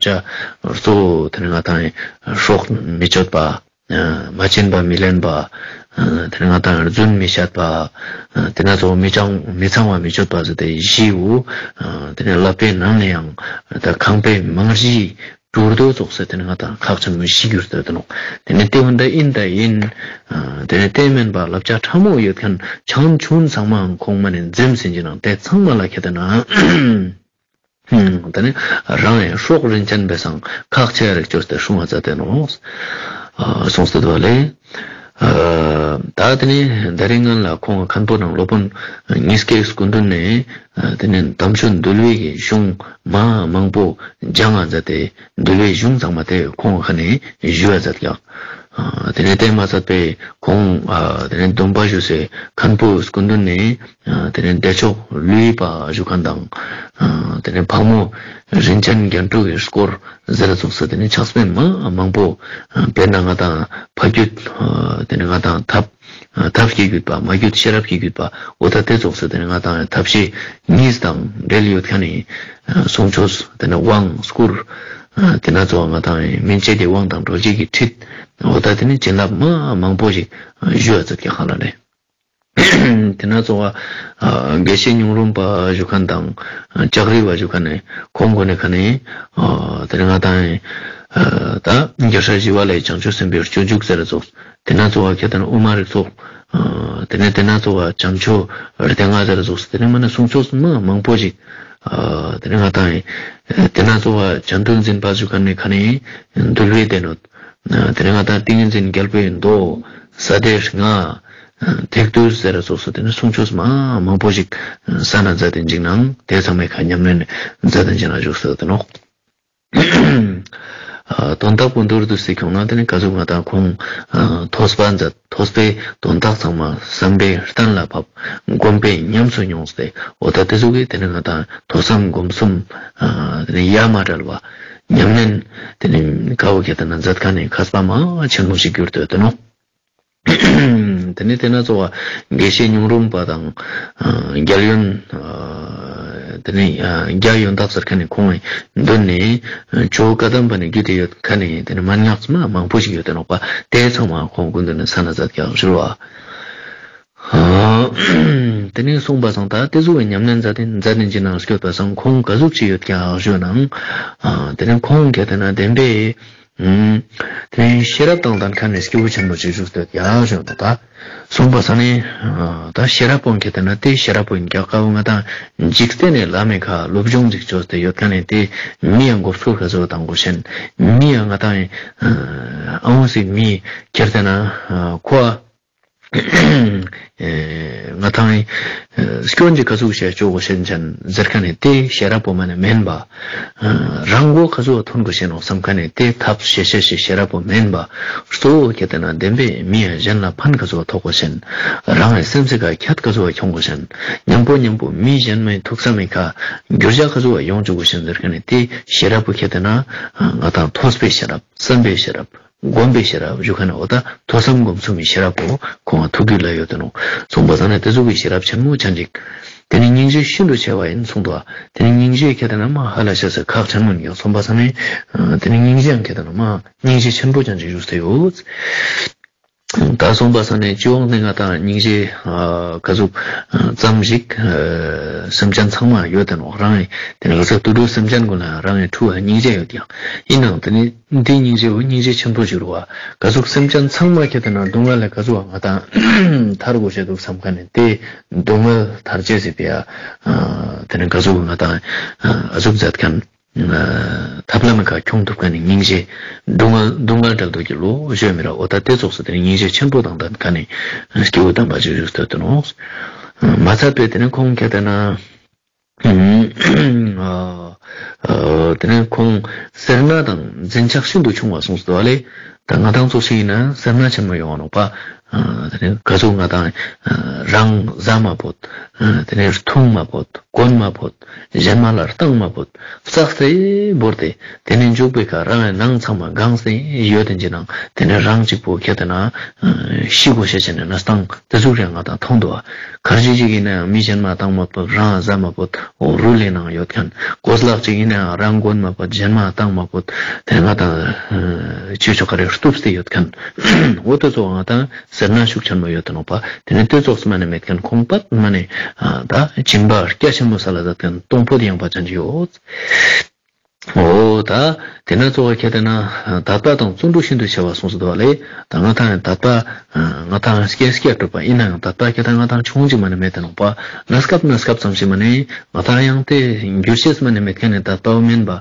གཙོ་བོ་དེ་ནས་ང་དང་སྲོག་མི་གཅོད་པ། མ་བྱིན་པ་མི་ལེན་པ། དེ་ནས་ང་དང་རྫུན་མི་བཤད་པ། དེ་ན་གཙོ་བོ་མི་ཚངས་མི་ཚངས་པ་མི་སྤྱོད་པ་ཟེར་ཏེ་བཞིའོ། དེ་ནས་བསླབ་པའི་ནང་ནས་ཡང་ད་ཁང་པའི་མང་བཞི། གྲུར་དོ་ཙོགས་སེ་དེ་ནི་ང་དང་ཁག་ཆེན་མོ་ཞིག་གྱུར་ཏེ་ཡོད་དེ་ནོག་དེ་ནི་དེ་འོན་ད་ཡིན་ད་ཡིན། དེ་ནི་དེ་མིན་པ་བསླབ་བྱ་ཕྲ་མོ་ཡོད་མཁན་ཆང་ཆུང་ཚང་མའང་ཁོང་མ་ནས་འཛེམ་ཟིན་གྱི་ནང་དེ་ཚང་མ་ལ་ཁྱེད་དེ་ན། དེ་ནི་རང་ཡང་སྲོག་རིན་ཆེན་པའི་སང་ཁག་ཆེ་རིག་བཅོས་ཏེ་སྲུང་བ་མཛད་དེ་ནོག་གསུངས་ཏེ་འདུག་ལེ། ད་དེ་ནི་ད་རིང་ང་ལ་ཁོང་མཁན་པོ་ནང་སློབ་དཔོན་ཉིས་ཀའི་སྐུ་མདུན་ནས། དེ་ནས་དམ་ཆོས་འདུལ་བའི་གཞུང་མ་མང་པོ་སྦྱང་བ་མཛད་དེ་འདུལ་བའི་གཞུང་ཚང་མ་དེ་ཁོང་ཁ་ནས་ཞུ་བ་མཛད་ཀྱག་དེ་ནས་དེ་མ་ཚད་པའི་ཁོང་དེ་ནས་སྡོམ་པ་ཞུ་སའི་མཁན་པོའི་སྐུ་མདུན་ནས་དེ་ནས་བདེ་མཆོག་ལུས་པ་ཞུ་མཁན་དང་། དེ་ནས་ཕག་མོ་རིན་ཆེན་རྒྱན་དྲུག་གི་སྐོར་ཟེར་ཙོགས་སུ་དེ་ནས་ཕྱག་དཔེ་མ་མང་པོ་དཔེར་ན་ང་དང་ཕ་རྒྱུད་དེ་ནས་ང་དང་ཐབས། ཐབས་ཀྱི་བརྒྱུད་པ་མ་རྒྱུད་ཤེས་རབ་ཀྱི་བརྒྱུད་པ་འོ་ད་དེ་ཙོགས་སུ་དེ་ནི་ང་དང་ཐབས་ཤེས་གཉིས་དང་འབྲེལ་ཡོད་མཁན་ནི་གསུང་ཆོས་དེ་ནི་དབང་བསྐུར། དེ་ན་གཙོ་བོ་ང་དང་སྨིན་བྱེད་ཀྱི་དབང་དང་གྲོལ་བྱེད་ཀྱི་ཁྲིད། འོ་ད་དེ་ནི་བྱིན་རླབས་མ་མང་པོ་ཞིག་ཞུ་བ་ཙམ་གྱི་ཧ་ལ་ནས། དེ་ན་གཙོ་བོ་དགེ་བཤེས་སྙུང་རུམ་པ་ཞུ་མཁན་དང་ལྕགས་རི་བ་ཞུ་མཁན་ནི་ཁོང་གོ་ནི་ཁ་ནི་དེ་ནི་ང་དང་ད་རྒྱལ་སྲས་ཞི་བ་ལྷའི་བྱང་ཆུབ་སེམས་དཔའི་སྤྱོད་འཇུག་ཟེར་ཙོགས། དེ་ན་གཙོ་བོ་ཁྱེད་དང་དབུ་མ་རིགས་ཚོགས། དེ་ནས་དེ་ན་གཙོ་བོ་བྱམས་ཆོས་སྡེ་ལྔ་ཟེར་ཙོགས་སུ་དེ་ནས་མ་ནས་གསུང་ཆོས་མ་མང་པོ་ཞིག་དེ་ནས་ང་དང་དེ་ན་གཙོ་བོ་བྱམས་མདོ་འཛིན་པ་ཞུ་མཁན་ནི་ཁ་ནས་འདུལ་བའི་སྡེ་སྣོད། དེ་ནས་ང་དང་ཏིང་ངེ་འཛིན་རྒྱལ་པོའི་མདོ། ས་སྡེ་ལྔ། ཐེག་བསྡུས་ཟེར་ཙོགས་སུ་དེ་ནས་གསུང་ཆོས་མ་མང་པོ་ཞིག་ས་ན་མཛད་དེ་འཇིགས་སྣང་དེ་ཚང་མའི་ཁ་ཉམས་ལེན་མཛད་དེ་འཇིགས་སྣང་བཞུགས་སུ་དེ་ནོག་དོན་དག་པོ་མདོར་བསྡུས་སུ་ཁྱོང་ན་དེ་ནི་ག་ཟུག་ང་དང་ཁོང་ཐོས་པ་མཛད་ཐོས་པའི་དོན་དག་ཚང་མ་བསམ་པས་གཏན་ལ་ཕབ་སྒོམ་པས་ཉམས་སུ་མྱོང་སྟེ་འོ་ད་དེ་ཟུག་གི་དེ་ནི་ང་དང་ཐོས་བསམ་སྒོམ་གསུམ་དེ་ནི་ཡ་མ་བྲལ་བ་ཉམས་ལེན་དེ་ནི་ག་བོ་ཁྱེད་དང་ན་མཛད་མཁན་ནི་མཁས་པ་མ་ཆེན་མོ་ཞིག་གྱུར་ཏེ་ཡོད་དེ་ནོག་དེ་ནས་དེ་ན་གཙོ་བོ་དགེ་བཤེས་སྙུང་རུམ་པ་དང་རྒྱལ་ཡོན། དེ་ནས་རྒྱལ་ཡོན་བདག་ཟེར་མཁན་ནི་ཁོང་གི་མདུན་ནས་ཇོ་བོ་བཀའ་གདམས་པ་ནས་བརྒྱུད་དེ་ཡོད་མཁན་ནི་དེ་ནས་མན་ངག་ཚང་མ་མང་པོ་ཞིག་ཡོད་དེ་ནོག་པ་དེ་ཚང་མ་ཁོང་སྐུ་མདུན་ནས་ས་ན་མཛད་ཀྱག་ཞུ་བ། དེ་ནས་གསུངས་པ་སང་ད་དེ་ཚོ་བའི་ཉམས་ལེན་མཛད་དེ་མཛད་དེ་འཇིགས་སྣང་སྐྱོད་པ་སང་ཁོང་ག་ཟུག་ཅིག་ཡོད་ཀྱག་ཞུ་ན། དེ་ནས་ཁོང་གིས་དེ་ན་བདེན་པའི། དེ་ཤེས་རབ་དང་ལྡན་མཁན་ནི་སྐྱེས་བུ་ཆེན་པོ་ཅིག་བཞུགས་ཏེ་ཡག་བཞུགས་འདུག་ད། གསུངས་པ་ས་ནི། ད་ཤེས་རབ་པོ་མཁས་ཏེ་ན་དེ་ཤེས་རབ་པོ་ཡིན་ཀྱག་ཀ་བོ་ང་དང་འཇིག་རྟེན་ནས་བླ་མའི་ཁ་སློབ་སྦྱོང་ཅིག་བཅོས་ཏེ་ཡོད་མཁན་ནི་དེ་མི་ཡང་མགོ་སྐོར་ག་ཚོད་དང་གོ་ཤེས། མི་ཡང་ང་དང་ཨ་འོང་སི་མི་ཁྱེར་ཏེ་ན་ཁོ། ང་དང་སྐྱོན་གྱི་ག་ཟུག་བཤད་ཆོག་གོ་ཤེས་མཁན་ཟེར་མཁན་ནི་དེ་ཤེས་རབ་པོ་མ་ནི་མིན་པ། རང་མགོ་ག་ཟུག་ཐོན་དགོས་ཤེས་ནོག་བསམ་མཁན་ནི་དེ་ཐབས་ཤེས་བྱ་ཞིག་ཤེས་རབ་པོ་མིན་པ། གཙོ་བོ་ཁྱེད་དེ་ན་བདེན་པའི་མི་ཡང་གཞན་ལ་ཕན་ག་ཟུག་ཐོགས་དགོས་ཤེས། རང་གི་སེམས་སི་ཁ་ཁྱད་ག་ཟུག་ཁྱོང་དགོས་ཤེས། མཉམ་པོ་མཉམ་པོ་མི་གཞན་མའི་ཐུགས་བསམ་མི་ཁ་འགྱུར་བྱ་ག་ཟུག་ཡོང་བཅུག་དགོས་ཤེས་ཟེར་མཁན་ནི་དེ་ཤེས་རབ་པོ་ཁྱེད་དེ་ན་ང་དང་ཐོས་པའི་ཤེས་རབ་བསམ་པའི་ཤེས་རབ། སྒོམ་པའི་ཤེས་རབ་ཞུ་མཁན་ནི་འོ་ད་ཐོས་བསམ་སྒོམ་གསུམ་གྱི་ཤེས་རབ་པོ་ཁོང་ང་ཐུགས་རྒྱུད་ལ་ཡོད་དེ་ནོག་གསུངས་པ་ཙང་ནས་དེ་ཚོ་གི་ཤེས་རབ་ཆེན་མོ་ཆ་འཇིག་ དེ་ནི་སྙིང་རྗེ་ཤིན་ཏུ་ཆེ་བ་ཡིན་གསུངས་འདུག་དེ་ནི་སྙིང་རྗེ་ཁྱེད་ལྟ་ན་མ་ཧ་ལ་ཤ་ས་ཁག་ཆེན་མོ་ཡིན་གསུངས་པ་ས་ནི། དེ་ནི་སྙིང་རྗེ་ཡང་ཁྱེད་ལྟ་ན་མ་སྙིང་རྗེ་ཆེན་པོ་ཅན་ཅིག་བཞུགས་ཏེ་ཡོད། ད་གསུངས་པ་ས་ནས་སྤྱི་ཡོངས་ནས་ང་དང་སྙིང་རྗེ་ག་ཟུག་ཙམ་ཞིག་སེམས་ཅན་ཚང་མ་ཡོད་དེ་ནོ་རང་ཡིན་དེ་ནི་ལོ་ཙཱ་དུད་འགྲོ་སེམས་ཅན་ཀུན་ལ་རང་ཡིན་ཕྲུ་གུ་སྙིང་རྗེ་ཡོད་ཀྱང་ཡིན་ནང་དེ་ནི་འདི་སྙིང་རྗེ་བོ་སྙིང་རྗེ་ཆེན་པོ་ཞིག་རུ་བ་ག་ཟུག་སེམས་ཅན་ཚང་མ་ཁྱེད་དེ་ན་སྡུག་བསྔལ་ལས་ག་ཟུག་ང་དང་ཐར་དགོས་བྱེད་འདུག་བསམ་མཁན་ནི་དེ་སྡུག་བསྔལ་ཐར་བྱེད་ཟེར་པའི་དེ་ནི་ག་ཟུག་ང་དང་ཨ་ཟུག་མཛད་མཁན། ཐབས་ལམ་ག་ཁྱོང་ཐུབ་མཁན་ནི་སྙིང་རྗེ། སྡུག་བསྔལ་སྡུག་བསྔལ་འབྲལ་འདོད་ཀྱི་བློ་བཞོན་མི་ར་འོ་ད་དེ་ཙོགས་སུ་དེ་ནི་སྙིང་རྗེ་ཆེན་པོ་དང་ལྡན་མཁན་ནི་སྐྱེས་བུ་དམ་པ་ཅིག་བཞུགས་ཐུབ་དུ་ནོ། མ་ཚད་པའི་དེ་ནི་ཁོང་ཁྱེད་དེ་ན། དེ་ནི་ཁོང་སེར་སྣ་དང་འཛིན་ཆགས་ཤིན་ཏུ་ཆུང་བ་གསུངས་སུ་དོ་ལེ། ད་ང་དང་ཙོགས་ཤིག་ཡིན་ན་སེར་སྣ་ཆེན་མོ་ཡོང་བ་ནོག་པ། དེ་ནི་ག་ཟུག་ང་དང་རང་བཟའ་མ་བོད། དེ་ནི་འཐུང་མ་བོད། གོན་མ་བོད། གཞན་མ་ལ་བཏང་མ་བོད། བཙག་སྟེ་བོར་ཏེ། དེ་ནས་འཇུག་པའི་ཁ་རང་ཡང་ནང་ཚང་མ་གང་སྟེ་ཡོད་དེ་འཇི་ནང་དེ་ནས་རང་གཅིག་པོ་ཁྱེད་དེ་ན་ཤི་དགོས་ཤེས་བྱས་ནས་ན་སྟངས་དེ་ཟུག་རེ་ང་དང་མཐོང་འདུག་བ། གར་ཇི་ཅིག་ཡིན་ན་ཡང་མི་གཞན་མ་བཏང་མ་བོད་རང་བཟའ་མ་བོད་འོ་རུ་ལས་ནང་ཡོད་མཁན་གོས་ལག་ཅིག་ཡིན་ན་ཡང་རང་གོན་མ་བོད་གཞན་མ་བཏང་མ་བོད་དེ་ང་དང་ཆོས་ཕྱོགས་ཁ་རེ་གཏུབས་ཏེ་ཡོད་མཁན་འོ་དེ་ཚོ་ང་དང་སེར་སྣ་ཤུགས་ཆེན་མོ་ཡོད་དེ་ནོག་པ། དེ་ནས་དེ་ཙོགས་སུ་མ་ནས་མེད་མཁན་ཁོང་པད་མ་ནས་ད་སྦྱིན་པ་རྒྱ་ཆེན་མོ་ས་ལ་ད་དེ་གཏོང་ཕོད་ཡངས་པ་ཅན་ཅིག་ཡོད། འོ་ད་དེ་ན་གཙོ་བོ་ཁྱེད་དེ་ན་དད་པ་དང་བརྩོན་འགྲུས་ཤིན་ཏུ་ཆེ་བ་གསུངས་སུ་འདུག་བ་ལས་ད་ང་ཐང་ཡང་དད་པ་ང་ཐང་སྐྱེ་སྐྱེ་གྲུབ་པ་ཡིན་ན་ཡང་དད་པ་ཁྱེད་དང་ང་ཐང་ཆུང་ཅིག་མ་ནས་མེད་དེ་ནོག་པ། གནས་སྐབས་གནས་སྐབས་ཙམ་ཞིག་མ་ནས་ང་ཐང་ཡང་དེ་འགྱུར་ཤེས་མ་ནས་མེད་མཁན་ནས་དད་པ་བོ་མིན་པ།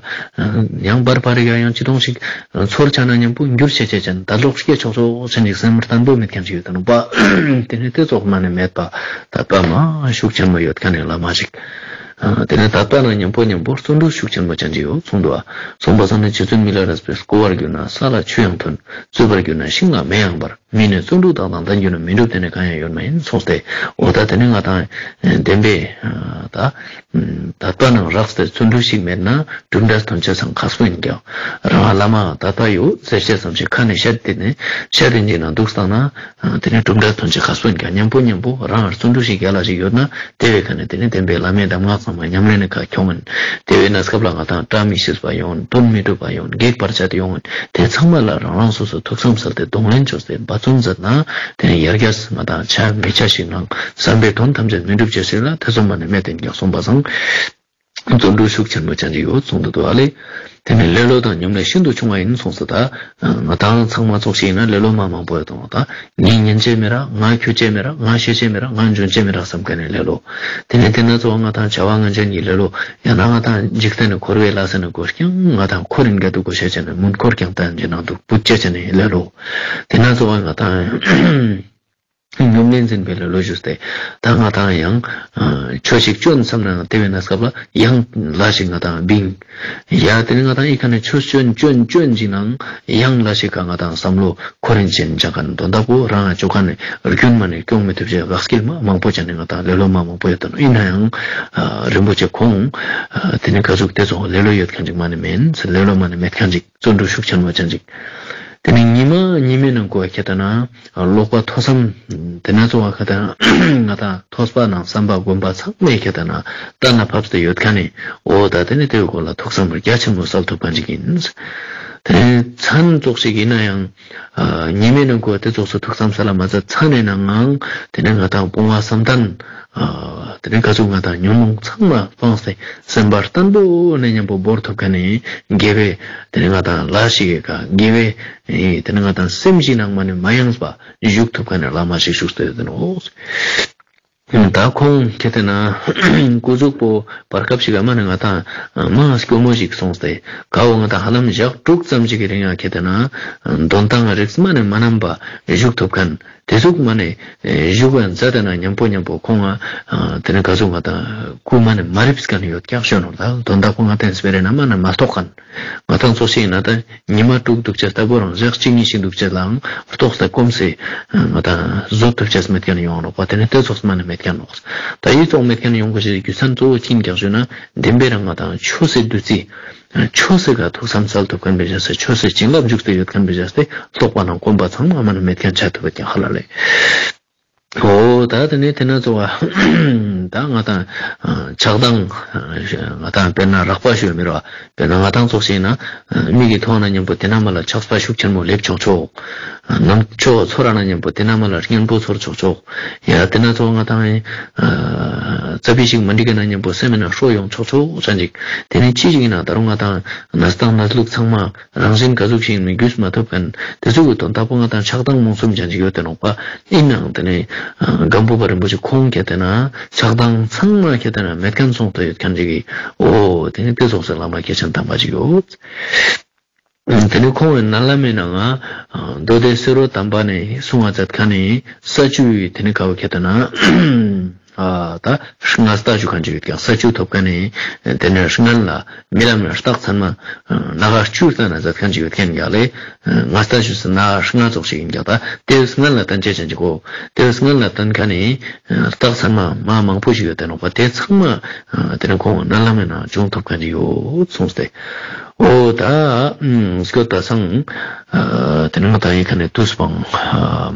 ཡང་བར་བར་ཡ་ཡང་ཅི་དོང་ཞིག་ཚོར་ཆ་ན་མཉམ་པོ་འགྱུར་ཆེ་ཆེ་ཅན་ད་ལོག་སྐྱེ་ཆོག་ཆོག་ཅན་ཞིག་སེམས་བརྟན་པོ་མེད་མཁན་ཞིག་ཡོད་དེ་ནོག་པ། དེ་ནས་དེ་ཙོགས་མ་ནས་མེད་པ་དད་པ་མ་ཤུགས་ཆེན་མོ་ཡོད་མཁན་ནས་བླ་མ་ཞིག་དེ་ནས་དད་པ་ན་མཉམ་པོ་མཉམ་པོ་བརྩོན་འགྲུས་ཤུགས་ཆེན་པོ་ཅན་ཅིག་ཡོད་གསུངས་འདུག་བ། གསུངས་པ་ཙམ་ནས་རྗེ་བཙུན་མི་ལ་རས་པས་བསྐོར་བར་གྱུར་ན་ས་ལ་ཆུ་ཡང་ཐོན། རྩོད་པར་གྱུར་ན་ཤིང་ལ་མེ་ཡང་འབར། མི་ནི་བརྩོན་འགྲུས་དག་དང་ལྡན་གྱུར་ན། མི་འགྲུབ་དེ་ནི་གང་ཡང་ཡོད་མ་ཡིན་གསུངས་ཏེ། འོ་ད་དེ་ནི་ང་དང་བདེན་པའི་ད་དད་པ་ནང་རགས་ཏེ་བརྩོན་འགྲུས་ཤིག་མེད་ན་གྲུབ་འབྲས་ཐོན་ཆེས་སང་ཁག་པོ་ཡིན་ཀྱང་རང་བླ་མ་དད་པ་ཡོད་ཟེར་ཆེས་ཙམ་ཞིག་ཁ་ནས་བཤད་དེ་ནི་བཤད་དེ་འཇིག་ན་འདུག་བཏང་ན་དེ་ནི་གྲུབ་འབྲས་ཐོན་ཆེས་ཁག་པོ་ཡིན་ཀྱང་མཉམ་པོ་མཉམ་པོ་རང་བརྩོན་འགྲུས་ཤིག་རྒྱལ་ལ་ཞིག་ཡོད་ན། དེ་བས་ཁ་ནས་དེ་ནི་བདེན་པའི་བླ་མའི་གདམས་ངག་ཚང་མ་ཉམས་ལེན་ནི་ཁ་ཁྱོང་ངན། དེ་བས་ན་སྐབས་ལ་ང་དང་བཀྲ་མི་ཤིས་པ་ཡོང་དོན་མི་འགྲུབ་པ་ཡོང་གེགས་བར་ཆད་ཡོང་དེ་ཚང་མ་ལ་རང་རང་སོ་སོ་ཐུགས་བསམ་གསལ་ཏེ་གདོང་ལེན་བྱོས་ཏེ་འབད་བརྩོན་མཛད་ན་དེ་ནི་ཡར་རྒྱས་ང་དང་བྱ་མི་བྱ་ཞིག་ནང་བསམ་པའི་དོན་ཐམས་ཅད་མི་འགྲུབ་ཅེས་ཟེར་ལ་ཐེ་ཚོམ་མ་ནས་མེད་དེ་ཀྱང་གསུངས་པ་སང་། བརྩོན་འགྲུས་ཤུགས་ཆེན་པོ་ཅན་གྱི་ཡོད་གསུངས་འདུག་ཏོ་ཨ་ལེ། དེ་ནས་ལེ་ལོ་དང་སྙོམ་ལས་ཤིན་ཏུ་ཆུང་བ་ཡིན་གསུངས་སོ་ད། ང་དང་ཚང་མ་ཚོགས་ཤིག་ཡིན་ན་ལེ་ལོ་མ་མང་པོ་ཡོད་དང་ད། ངས་ཉན་ཅེས་མེད་ར་ང་ཁྱོད་ཅེས་མེད་ར་ང་ཤེས་ཅེས་མེད་ར་ང་འཇོན་ཅེས་མེད་ར་བསམ་མཁན་ནི་ལེ་ལོ། དེ་ནས་དེ་ན་ཚོ་ང་དང་བྱ་བ་ངན་ཅན་གྱི་ལེ་ལོ། ཡང་ན་ང་དང་འཇིག་རྟེན་ནི་འཁོར་བའི་ལ་ས་ནི་དགོས་ཀྱང་ང་དང་འཁོར་རིན་ག་དུ་དགོས་ཤེས་ཅན་ནི་མུན་འཁོར་ཀྱང་བསྟན་གྱི་ནང་དུ་བུད་ཅེས་ཅན་ནི་ལེ་ལོ། དེ་ན་ཚོ་ང་དང་། སྙོམས་ལས་འཛིན་པའི་ལེ་ལོ་ཞུས་ཏེ། ད་ང་དང་ཡང་། ཆོས་ཤིག་སྐྱོན་བསམ་ན་དེ་བས་ན་སྐབས་ལ་ཡང་ལ་ཞིག་ང་དང་བིང་། ཡ་དེ་ནི་ང་དང་ཨི་ཁ་ནས་ཆོས་སྐྱོན་སྐྱོན་སྐྱོན་གྱི་ནང་ཡང་ལ་ཞིག་ག་ང་དང་བསམ་བློ་འཁོར་རིན་ཅན་ཅག་ག་ནས་དོན་དག་པོ་རང་ཅོ་ག་ནས་རྒྱུན་མ་ནས་སྐྱོང་མི་ཐུབ་ཅེས་བག་སྐྱིལ་མ་མང་པོ་ཅན་ནས་ང་དང་ལེ་ལོ་མ་མང་པོ་ཡོད་དོ་ཡིན་ན་ཡང་། རིན་པོ་ཆེ་ཁོང་། དེ་ནི་ག་ཟུག་དེ་ཚོ་ལེ་ལོ་ཡོད་མཁན་ཅིག་མ་ནི་མེན་ལེ་ལོ་མ་ནི་མེད་མཁན་ཅིག་བརྩོན་འགྲུས་ཤུགས་ཆེན་མོ་ཅན་ཅིག་དེ་ནི་ཉི་མ་ཉི་མའི་ནང་གོ་ཁྱེད་ལྟ་ན། ཀློག་པ་ཐོས་བསམ། དེ་ན་གཙོ་བ་ཁ་ད་ང་དང་ཐོས་པ་ནང་བསམ་པ་སྒོམ་པ་ཚང་མས་ཁྱེད་ལྟ་ན་གཏན་ལ་ཕབ་སྟེ་ཡོད་མཁན་ནི་འོ་ད་དེ་ནི་དེའི་སྐོར་ལ་ཐུགས་བསམ་རྒྱ་ཆེན་པོ་གསལ་ཐུབ་མཁན་ཅིག་ཡིན། དེ་ནི་མཚན་ཙོགས་ཤིག་ཡིན་ན་ཡང་། ཉི་མའི་ནང་གོ་དེ་ཙོགས་སུ་ཐུགས་བསམ་གསལ་ལ་མ་ཚད་མཚན་ནས་ནང་ངང་དེ་ནི་ང་དང་སྤོང་བ་བསམ་གཏན། དེ་ནི་ག་ཚོད་ང་དང་ཉོན་མོངས་ཚང་མ་སྤངས་ཏེ་སེམས་པ་བརྟན་པོ་ནས་མཉམ་པོ་བོར་ཐུབ་མཁན་ནི་དགེ་བའི་དེ་ནི་ང་དང་ལ་ཞིག་གི་ཀ་དགེ་བའི་དེ་ནི་ང་དང་སེམས་ཀྱི་ནང་མ་ནས་མ་ཡེངས་པ་བཞུགས་ཐུབ་མཁན་ནི་བླ་མ་ཞིག་བཞུགས་ཏེ་ཡོད་དེ་ནོ། ད་ཁོང་ཁྱེད་དེ་ན་སྐུ་གཟུགས་པོ་བར་སྐབས་ཤིག་ག་མ་ནི་ང་དང་མ་སྐྱོ་མོ་ཞིག་སོང་སྟེ་ཀ་བོ་ང་དང་ཧ་ལམ་ཞག་དྲུག་ཙམ་ཞིག་གི་རིང་ཡང་ཁྱེད་དེ་ན་འདོན་སྟངས་རིགས་མ་ནས་མ་ནམ་པ་བཞུགས་ཐུབ་མཁན། དེ་ཟུག་མ་ནས་བཞུགས་པའི་མཛད་དེ་ན་མཉམ་པོ་མཉམ་པོ་ཁོང་ང་དེ་ནས་ག་ཟུག་ང་དང་སྐུ་མ་ནས་མ་རིབ་སྐན་ཡོད་ཀྱང་ཤོད་ནོར་ད་དོན་དག་པོ་ང་དེ་སྤེ་རེ་ན་མ་ནས་མ་གཏོགས་མཁན། ང་དང་ཚོ་ཞིག་ཡིན་ན་ད་ཉི་མ་དྲུག་འདུག་ཅེས་ལྟ་བུ་རང་ཞག་གཅིག་གཉིས་ཤིག་འདུག་ཅེས་ལའང་རྟོགས་ཏེ་སྐོམ་སེ་ང་དང་བཟོད་ཐུབ་ཅེས་མེད་མཁན་ཡོང་རོགས་པ་དེ་ནས་དེ་ཚོགས་མ་ནས་མེད་མཁན་རོགས། ད་ཡིད་ཚོགས་མེད་མཁན་ཡོང་དགོས་ཞེས་རྒྱུ་མཚན་གཙོ་བོ་ཅི་ཡིན་ཀྱང་ཞུས་ན་བདེན་པའི་རང་ང་དང་ཆོས་སེ་བདུད་རྩི། ཆོས་སི་ག་ཐུགས་བསམ་གསལ་ཐུབ་མཁན་པའི་བྱས་སེ་ཆོས་སི་བྱིན་རླབས་འཇུག་སྟེ་ཡོད་མཁན་པའི་བྱས་སེ་ལྷོག་པ་ནང་སྐོམ་པ་ཚང་མ་མ་ནས་མེད་མཁན་ཆ་ཐུབ་པ་ཀྱང་ཧ་ལ་ལས། འོ་ ད་དེ་ནས་དེ་ན་ཚོ་བ། ད་ང་དང་ཆགས་སྡང་། ང་དང་དཔེར་ན་རགས་པ་ཞུ་མི་རོ། དཔེར་ན་ང་དང་ཚོགས་ཤིག་ན་མིག་གིས་མཐོང་ན་མཉམ་པོ་དེ་ན་མ་ལ་ཆགས་པ་ཤུགས་ཆེན་མོ་སླེབས་ཆོག་ཆོག་ནམ་ཕྱོགས་ཚོར་ན་མཉམ་པོ་དེ་ན་མ་ལ་གཉེན་པོ་ཚོར་ཆོག་ཆོག་ཡ་དེ་ན་ཚོ་ང་དང་རྩ་བའི་ཞིག་མ་འགྲིག་གི་ན་མཉམ་པོ་སེམས་ན་ཧྲོ་ཡོང་ཆོག་ཆོག་ཅན་ཅིག་དེ་ནས་ཅི་ཞིག་ཡིན་ན་ད་རུང་ང་དང་ན་ཚ་དང་ན་ལུགས་ཚང་མ། རང་བཞིན་ག་ཟུག་ཞིག་ནི་རྒྱུས་མ་ཐོབ་མཁན་དེ་ཚོ་གི་དོན་དག་པོ་ང་དང་ཆགས་སྡང་རྨོངས་གསུམ་ཅན་ཅིག་ཡོད་དེ་ནོག་པ། ཡིན་ནའང་དེ་ནས་སྒམ་པོ་པ་རིན་པོ་ཆེ་ཁོང་ཁྱེད་དེ་ན་ཆགས་སྡང་ཚང་མ་ཁྱེད་དེ་ན་མེད་མཁན་སོང་དུ་ཡོད་མཁན་ཅིག་གི། འོ་དེ་ནས་དེ་སོགས་སུ་བླ་མ་སྐྱེས་ཆེན་དམ་པ་ཅིག་ཡོད། དེ་ནས་ཁོང་གི་མནལ་ལམ་མའི་ནང་ང་མདོ་སྡེ་སེ་རོ་དམ་པ་ནས་གསུང་བ་མཛད་མཁན་ནི་ས་བཅུའི་དེ་ནས་ཁ་བ་ཁྱེད་དེ་ན། ཨ་ད་སྔ་ལྟ་ཞུ་མཁན་ཅིག་ཡོད་ཀྱང་ས་བཅུ་ཐོབ་མཁན་ནི་དེ་ནས་སྔན་ལ་རྨི་ལམ་ནས་རྟགས་མཚན་མ་སྣ་ཁ་བཅུ་ལྟ་ན་མཛད་མཁན་ཅིག་ཡོད་མཁན་ཀྱང་ལས། སྔ་ལྟ་ཞུ་ས་སྣ་ཁ་ལྔ་ཙོགས་ཤིག་ཡིན་ཀྱང་ད་དེ་སྔན་ལ་བསྟན་བྱེད་ཅན་ཅིག་གོ། དེ་སྔན་ལ་བསྟན་མཁན་ནི་རྟགས་མཚན་མ་མ་མང་པོ་ཞིག་ཡོད་དེ་ནོག་པ། དེ་ཚང་མ་དེ་ནས་ཁོང་མནལ་ལམ་མའི་ནང་བྱུང་ཐོབ་མཁན་ཅིག་ཡོད་གསུངས་ཏེ། འོ་ད་སྐྱོད་པ་སང་དེ་ནས་ང་དང་ཡིན་མཁན་ནི་དུས་སྤང་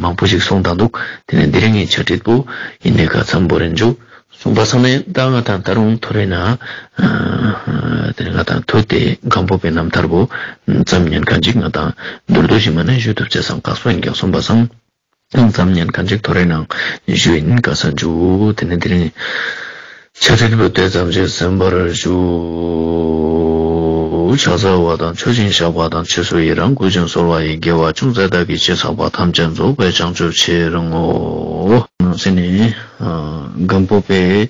མང་པོ་ཞིག་གསུངས་དང་འདུག་དེ་ནས་འདི་རིང་གི་ཆ་འགྲིག་པོ་ཡིན་ནས་ཁ་མཚམས་བོ་རེ་འཇུག་གསུངས་པ་སང་ནས་ད་ང་དང་ད་རུང་ཐོ་རེ་ན། དེ་ནས་ང་དང་ཐོས་ཏེ་སྒམ་པོ་པའི་རྣམ་ཐར་བོ་ཙམ་ཉན་མཁན་ཅིག་ང་དང་མདོར་བསྡུས་ཤིག་མ་ནས་ཞུ་ཐུབ་ཅེས་སང་དཀགས་པོ་ཡིན་ཀྱང་གསུངས་པ་སང་། ཙམ་ཉན་མཁན་ཅིག་ཐོ་རེ་ནང་ཞུ་ཡིན་ག་ས་འཇུ་དེ་ནས་དེ་རིང་ཆ་འཕྲིན་བུ་དེ་ཙམ་ཞིག་གསན་པར་ཞུ། ཕྱག་འཚལ་བ་དང་མཆོད་ཅིང་བཤགས་པ་དང་ཕྱིར་བསུ་ཡི་རང་བསྐུལ་ཅིང་གསོལ་བ་ཡི་དགེ་བ་ཅུང་ཟད་བདག་གིས་ཅི་བསགས་པ་ཐམས་ཅད་རྫོགས་པའི་བྱང་ཆུབ་ཕྱིར་བསྔོ། ནང་སེམས་ནི་སྒམ་པོ་པའི་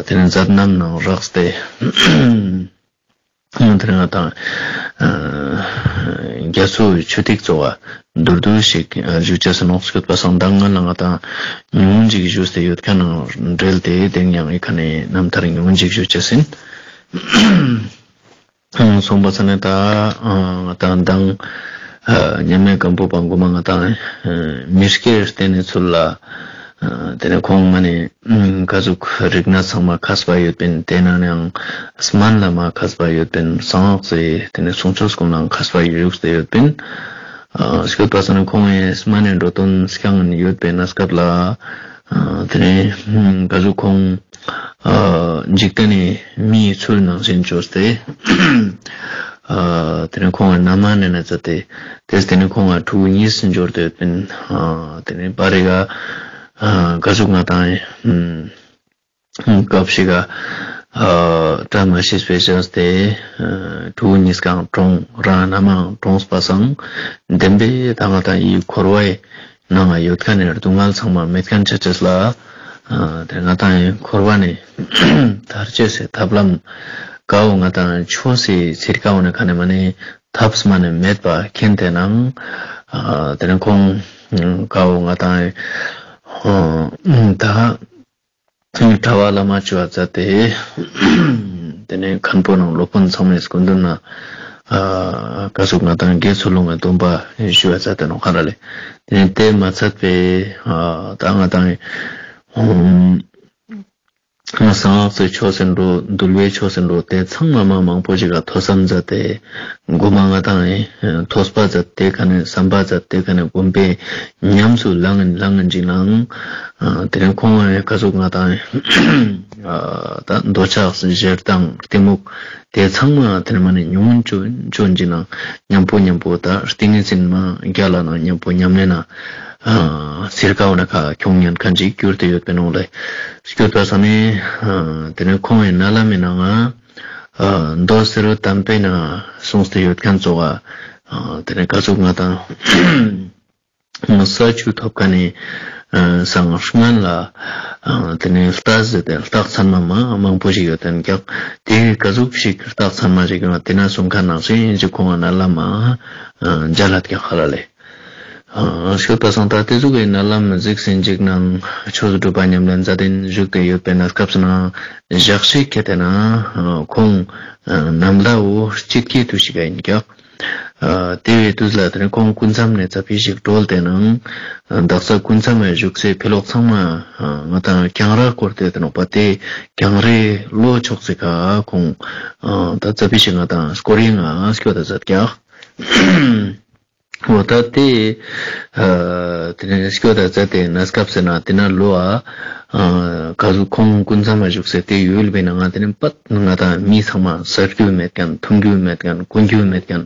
དེ་ནས་མཛད་རྣམ་ནང་རགས་ཏེ། དེ་རིང་ང་དང་རྒྱ་མཚོའི་ཆུ་ཐིགས་ཚོ་བ་མདོར་བསྡུས་ཤིག་ཞུ་ཅེས་སུ་ནོག་སྐྱོད་པ་སང་མདང་ང་ལ་ང་དང་ཉུང་ངུ་ཅིག་ཞུས་ཏེ་ཡོད་མཁན་ནང་འབྲེལ་ཏེ་དེང་ཡང་ཡི་ཁ་ནས་རྣམ་ཐར་ཉུང་ངུ་ཅིག་ཞུ་ཅེས་ཡིན། སོང་པ་ས་ནས་ད་ང་དང་མདང་མཉམ་མེད་སྒམ་པོ་པ་མགོ་མ་ང་དང་མི་སྐྱེ་བརྟེན་ནས་ཚུལ་ལ། དེ་ནས་ཁོང་མ་ནས་ག་ཟུག་རིག་གནས་ཚང་མ་མཁས་པ་ཡོད་པིན། དེ་ནང་ནའང་སྨན་ལ་མ་མཁས་པ་ཡོད་པིན། གསང་སྔགས་སི་དེ་ནས་གསུང་ཆོས་སྐོར་ལ་མཁས་པ་ཡོད་ཟེར་ཡོད་པིན། སྐྱོད་པ་ས་ནས་ཁོང་ཡང་སྨན་ནས་འགྲོ་དོན་སྐྱང་ཡོད་པའི་གནས་སྐབས་ལ། དེ་ནས་ག་ཟུག་ཁོང་འཇིག་རྟེན་ནས་མིའི་ཚུལ་ནང་བཞིན་བཅོས་ཏེ། དེ་ནས་ཁོང་ན་མ་ནས་ན་ཚ་སྟེ། དེས་དེ་ནས་ཁོང་ང་ཕྲུ་གུ་གཉིས་སུ་འབྱོར་ཏེ་ཡོད་པིན། དེ་ནས་པ་རེ་ག་ག་ཟུག་ང་དང་སྐབས་ཤིག་ག་བཀྲ་མ་ཤིས་པའི་ཆར་ཏེ། ཕྲུ་གུ་གཉིས་ཀའང་གྲོངས། རང་ན་མའང་གྲོངས་པ་སང་བདེན་པའི་ད་ང་དང་ཡི་འཁོར་བའི་ནང་ང་ཡོད་མཁན་ནི་སྡུག་བསྔལ་ཚང་མ་མེད་མཁན་ཆ་ཅེས་ལ། དེ་ང་དང་ཡི་འཁོར་བ་ནས་ཐར་ཅེས་སི་ཐབས་ལམ་ཀའོ་ང་དང་ཆོས་སི་ཚིར་ཀའོ་ནི་ཁ་ནས་མ་ནི་ཐབས་མ་ནི་མེད་པ་མཁྱེན་ཏེ་ནང་། དེ་ནས་ཁོང་ཀའོ་ང་དང་ད་གྲྭ་པ་བླ་མ་བཅུ་བ་མཛད་དེ། དེ་ནས་མཁན་པོ་ནང་སློབ་དཔོན་ཚང་མའི་སྐུ་མདུན་ན་བཀའ་ཟུར་ང་དང་དགེ་ཚུལ་སློང་གི་སྡོམ་པ་ཞུ་བ་མཛད་དེ་ནོ་ཧ་ར་ལེ། དེ་ནས་དེ་མ་ཚད་པའི་ད་ང་དང་གསང་སྔགས་སི་ཆོས་ཟེར་འགྲོ། འདུལ་བའི་ཆོས་ཟེར་འགྲོ། དེ་ཚང་མ་མ་མང་པོ་ཞིག་ལ་ཐོས་བསམ་མཛད་དེ། མགོ་མ་ང་དང་ཐོས་པ་མཛད་དེ་ཁ་ནས་བསམ་པ་མཛད་དེ་ཁ་ནས་སྒོམ་པའི་ཉམས་སུ་བླང་ངན་བླང་ངན་ཅིག་ནང་། དེ་ནས་ཁོང་ང་ག་ཟུག་ང་དང་ད་འདོད་ཆགས་ཞེ་སྡང་གཏི་མུག་དེ་ཚང་མ་དེ་ནས་མ་ནས་ཉུང་ངུ་ཅུང་ཅུང་ཅིག་ནང་མཉམ་པོ་མཉམ་པོ་ད་ཏིང་ངེ་འཛིན་མ་རྒྱ་ལ་ནང་མཉམ་པོ་ཉམས་ལེན་ན་ཚིར་ཀའོ་ན་ཁ་ཁྱོང་ཉན་མཁན་ཅིག་གྱུར་ཏེ་ཡོད་པའི་ནང་ལས། སྐྱོད་པ་ས་ནས་དེ་ནས་ཁོང་ཡི་མནལ་ལམ་མའི་ནང་ང་མདོ་སེ་རུ་དམ་པའི་ནང་གསུངས་ཏེ་ཡོད་མཁན་ཚོ་བ། དེ་ནས་ག་ཟུག་ང་དང་ས་བཅུ་ཐོབ་མཁན་ནི་སང་སྔན་ལ་དེ་ནས་ལྟ་ཟེར་ཏེ་རྟགས་མཚན་མ་མ་མང་པོ་ཞིག་ཡོད་དེ་ཀྱང་དེ་ག་ཟུག་ཞིག་རྟགས་མཚན་མ་ཞིག་ཡོད་དེ་ན་གསུང་མཁན་ནང་བཞིན་ཅིག་ཁོང་ང་མནལ་ལམ་མ་མཇལ་ལ་ཀྱང་ཧ་ལ་ལེ། ཨ་སྐྱོད་པ་སང་ད་དེ་ཟུག་གི་མནལ་ལམ་གཟིགས་ཟིན་ཅིག་ནང་ཆོས་སྒྲུབ་པ་ཉམས་ལེན་མཛད་དེ་བཞུགས་ཏེ་ཡོད་པའི་གནས་སྐབས་སུ་ན་ཞག་ཞིག་ཁེ་ཏེ་ན་ཁོང་ནམ་ཟླ་བོ་དཔྱིད་ཀའི་དུས་ཤིག་ཡིན་ཀྱང་། དེ་བའི་དུས་ལ་དེ་ནས་ཁོང་སྐུ་མཚམས་ནས་ཙ་པིག་ཞིག་གྲོལ་ཏེ་ནང་། དག་ས་སྐུ་མཚམས་ནས་བཞུགས་སའི་ཕི་ལོག་ཚང་མ་ང་དང་གྱང་ར་བསྐོར་ཏེ་དེ་ནོག་པ་དེ་གྱང་རའི་ལོ་ཕྱོགས་སི་ཁ་ཁོང་ད་ཙ་པིག་ཞིག་ང་དང་སྐོར་ཡིན་ང་སྐྱོད་ད་མཛད་ཀྱང་། འོ་ད་དེ། ཨ། དེ་ནས་སྐྱོ་ད་ཙ་དེ་གནས་སྐབས་ཟེར་ན་དེ་ན་ལོ་ཨ། ཨ། ག་ཟུག་ཁོང་སྐུ་མཚམས་མ་བཞུགས་ཟེར་དེ་ཡོད་པས་ན་ང་དེ་ནས་པད་ང་དང་མི་ཚང་མ་ཟ་རྒྱུ་མེད་མཁན་འཐུང་རྒྱུ་མེད་མཁན་གོན་རྒྱུ་མེད་མཁན་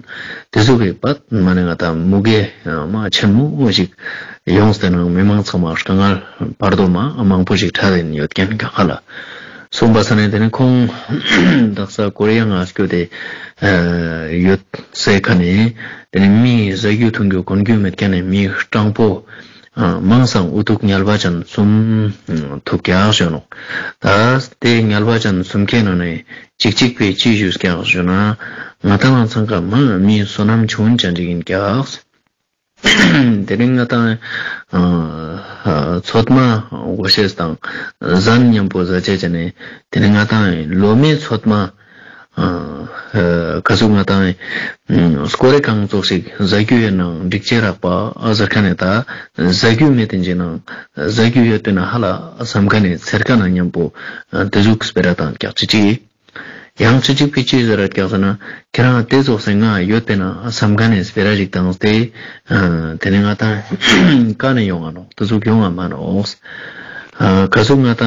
དེ་ཟུག་གི་པད་མ་ནས་ང་དང་མུ་གེ་མ་ཆེན་མོ་ཞིག་ཡོངས་ཏེ་ནང་མི་མང་ཚང་མ་དཀའ་ངལ་བར་དོ་མ་མང་པོ་ཞིག་འཕྲད་དེ་ཡོད་མཁན་ག་ཧ་ལ། སོང་པ་ས་ནས་དེ་ནས་ཁོང་དག་ས་ཀོ་རི་ཡ་ང་སྐྱོད་དེ་ཡོད་སའི་ཁ་ནས་དེ་ནས་མི་ཟ་རྒྱུ་འཐུང་རྒྱུ་གོན་རྒྱུ་མེད་མཁན་ནས་མི་སྤྲང་པོ་མང་སང་འུ་ཐུག་ཉལ་བ་ཅན་གསུམ་ཐུག་ཀྱག་ཞོན་ནོ། ད་དེ་ཉལ་བ་ཅན་གསུམ་ཁའི་ནང་ནས་གཅིག་གཅིག་པའི་ཅི་ཞུས་ཀྱག་ཞོན་ན་ང་ཏང་ཚང་ཀ་མ་མི་བསོད་ནམས་ཆུང་ཅན་ཅིག་ཡིན་ཀྱག་དེ་རིང་ང་ཏང་ཨ་ཚོད་མ་འོ་ཤེས་དང་ཟན་མཉམ་པོ་ཟ་བྱས་བྱས་ནས་དེ་རིང་ང་ཏང་ལོ་མའི་ཚོད་མ་ཨ་ག་ཟུག་ང་ཏང་སྐོར་རེ་གང་ཙོགས་ཤིག་ཟ་རྒྱུ་ཡོད་ནང་འགྲིག་ཅེས་རག་པ་ཨ་ཟེར་ཁ་ནས་ད་ཟ་རྒྱུ་མེད་དེ་འཇིག་ནང་ཟ་རྒྱུ་ཡོད་པས་ན་ཧ་ལ་བསམ་ཁ་ནས་ཚེར་ཁ་ནང་མཉམ་པོ་དེ་ཟུག་སྤེ་ར་དང་ཀྱག་ཅི་ཅི། ཡང་ཅི་ཅིག་པི་ཅི་ཟེར་ར་ཀྱག་ཟེར་ན་ཁྱེད་རང་དེ་ཙོགས་སེ་ང་ཡོད་པས་ན་བསམ་ཁ་ནས་སྤེ་ར་ཞིག་བཏང་སྟེ། དེ་ནས་ང་ད་ཀ་ནས་ཡོང་ང་ནོག་དེ་ཙོགས་ཡོང་ང་མ་ནོག་ག་ཟུག་ང་ད་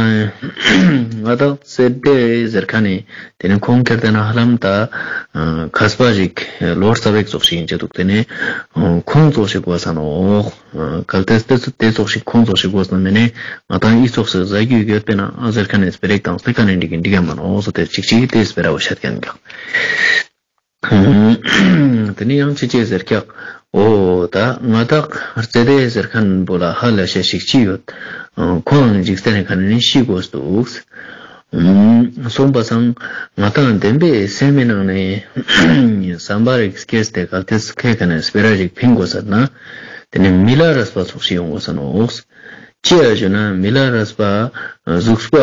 ང་ད་ཙེ་དེ་ཟེར་ཁ་ནས་དེ་ནས་ཁོང་ཁྱེར་དེ་ན་ཧ་ལམ་ད་མཁས་པ་ཞིག་ལོ་རྩ་བའི་ཙོགས་ཤིག་ཡིན་ཅེ་འདུག་དེ་ནས་ཁོང་ཙོགས་ཤིག་དགོས་ས་ནོག་གལ་ཏེ་དེ་ཚོ་དེ་ཙོགས་ཤིག་ཁོང་ཙོགས་ཤིག་དགོས་ན་མེད་ནས་ང་ཏང་ཨི་ཙོགས་སུ་ཟ་རྒྱུ་ཡོད་པས་ན་ཨ་ཟེར་ཁ་ནས་སྤེ་རེག་དང་སྟེ་ཁ་ནས་འགྲིག་གི་འགྲིག་ག་མ་ནོག་སོ་དེ་ཅིག་ཅིག་དེ་སྤེ་ར་བ་ཤད་ཀྱང་འགག་དེ་ནས་ཡང་ཅི་ཅི་ཟེར་ཀྱག་འོ་ད་ང་དག་རྩེ་དེ་ཟེར་མཁན་པོ་ལ་ཧ་ལ་ཤ་ཞིག་ཅི་ཡོད། ཁོང་འཇིག་རྟེན་ཁ་ནས་ཤི་དགོས་འདུག་གསུངས་པ་སང་ང་དང་བདེན་པའི་སེམས་མི་ནང་ནས་བསམ་པ་རིག་སྐྱེས་ཏེ་གལ་ཏེ་ཁའི་ཁ་ནས་སྤེ་ར་ཞིག་ཕིང་དགོས་ཟེར་ན། དེ་ནས་མི་ལ་རས་པ་ཚོགས་ཤིག་ཡོང་དགོས་ས་ནོག་ཅི་ཡ་ཞུ་ན་མི་ལ་རས་པ་གཟུགས་པོ་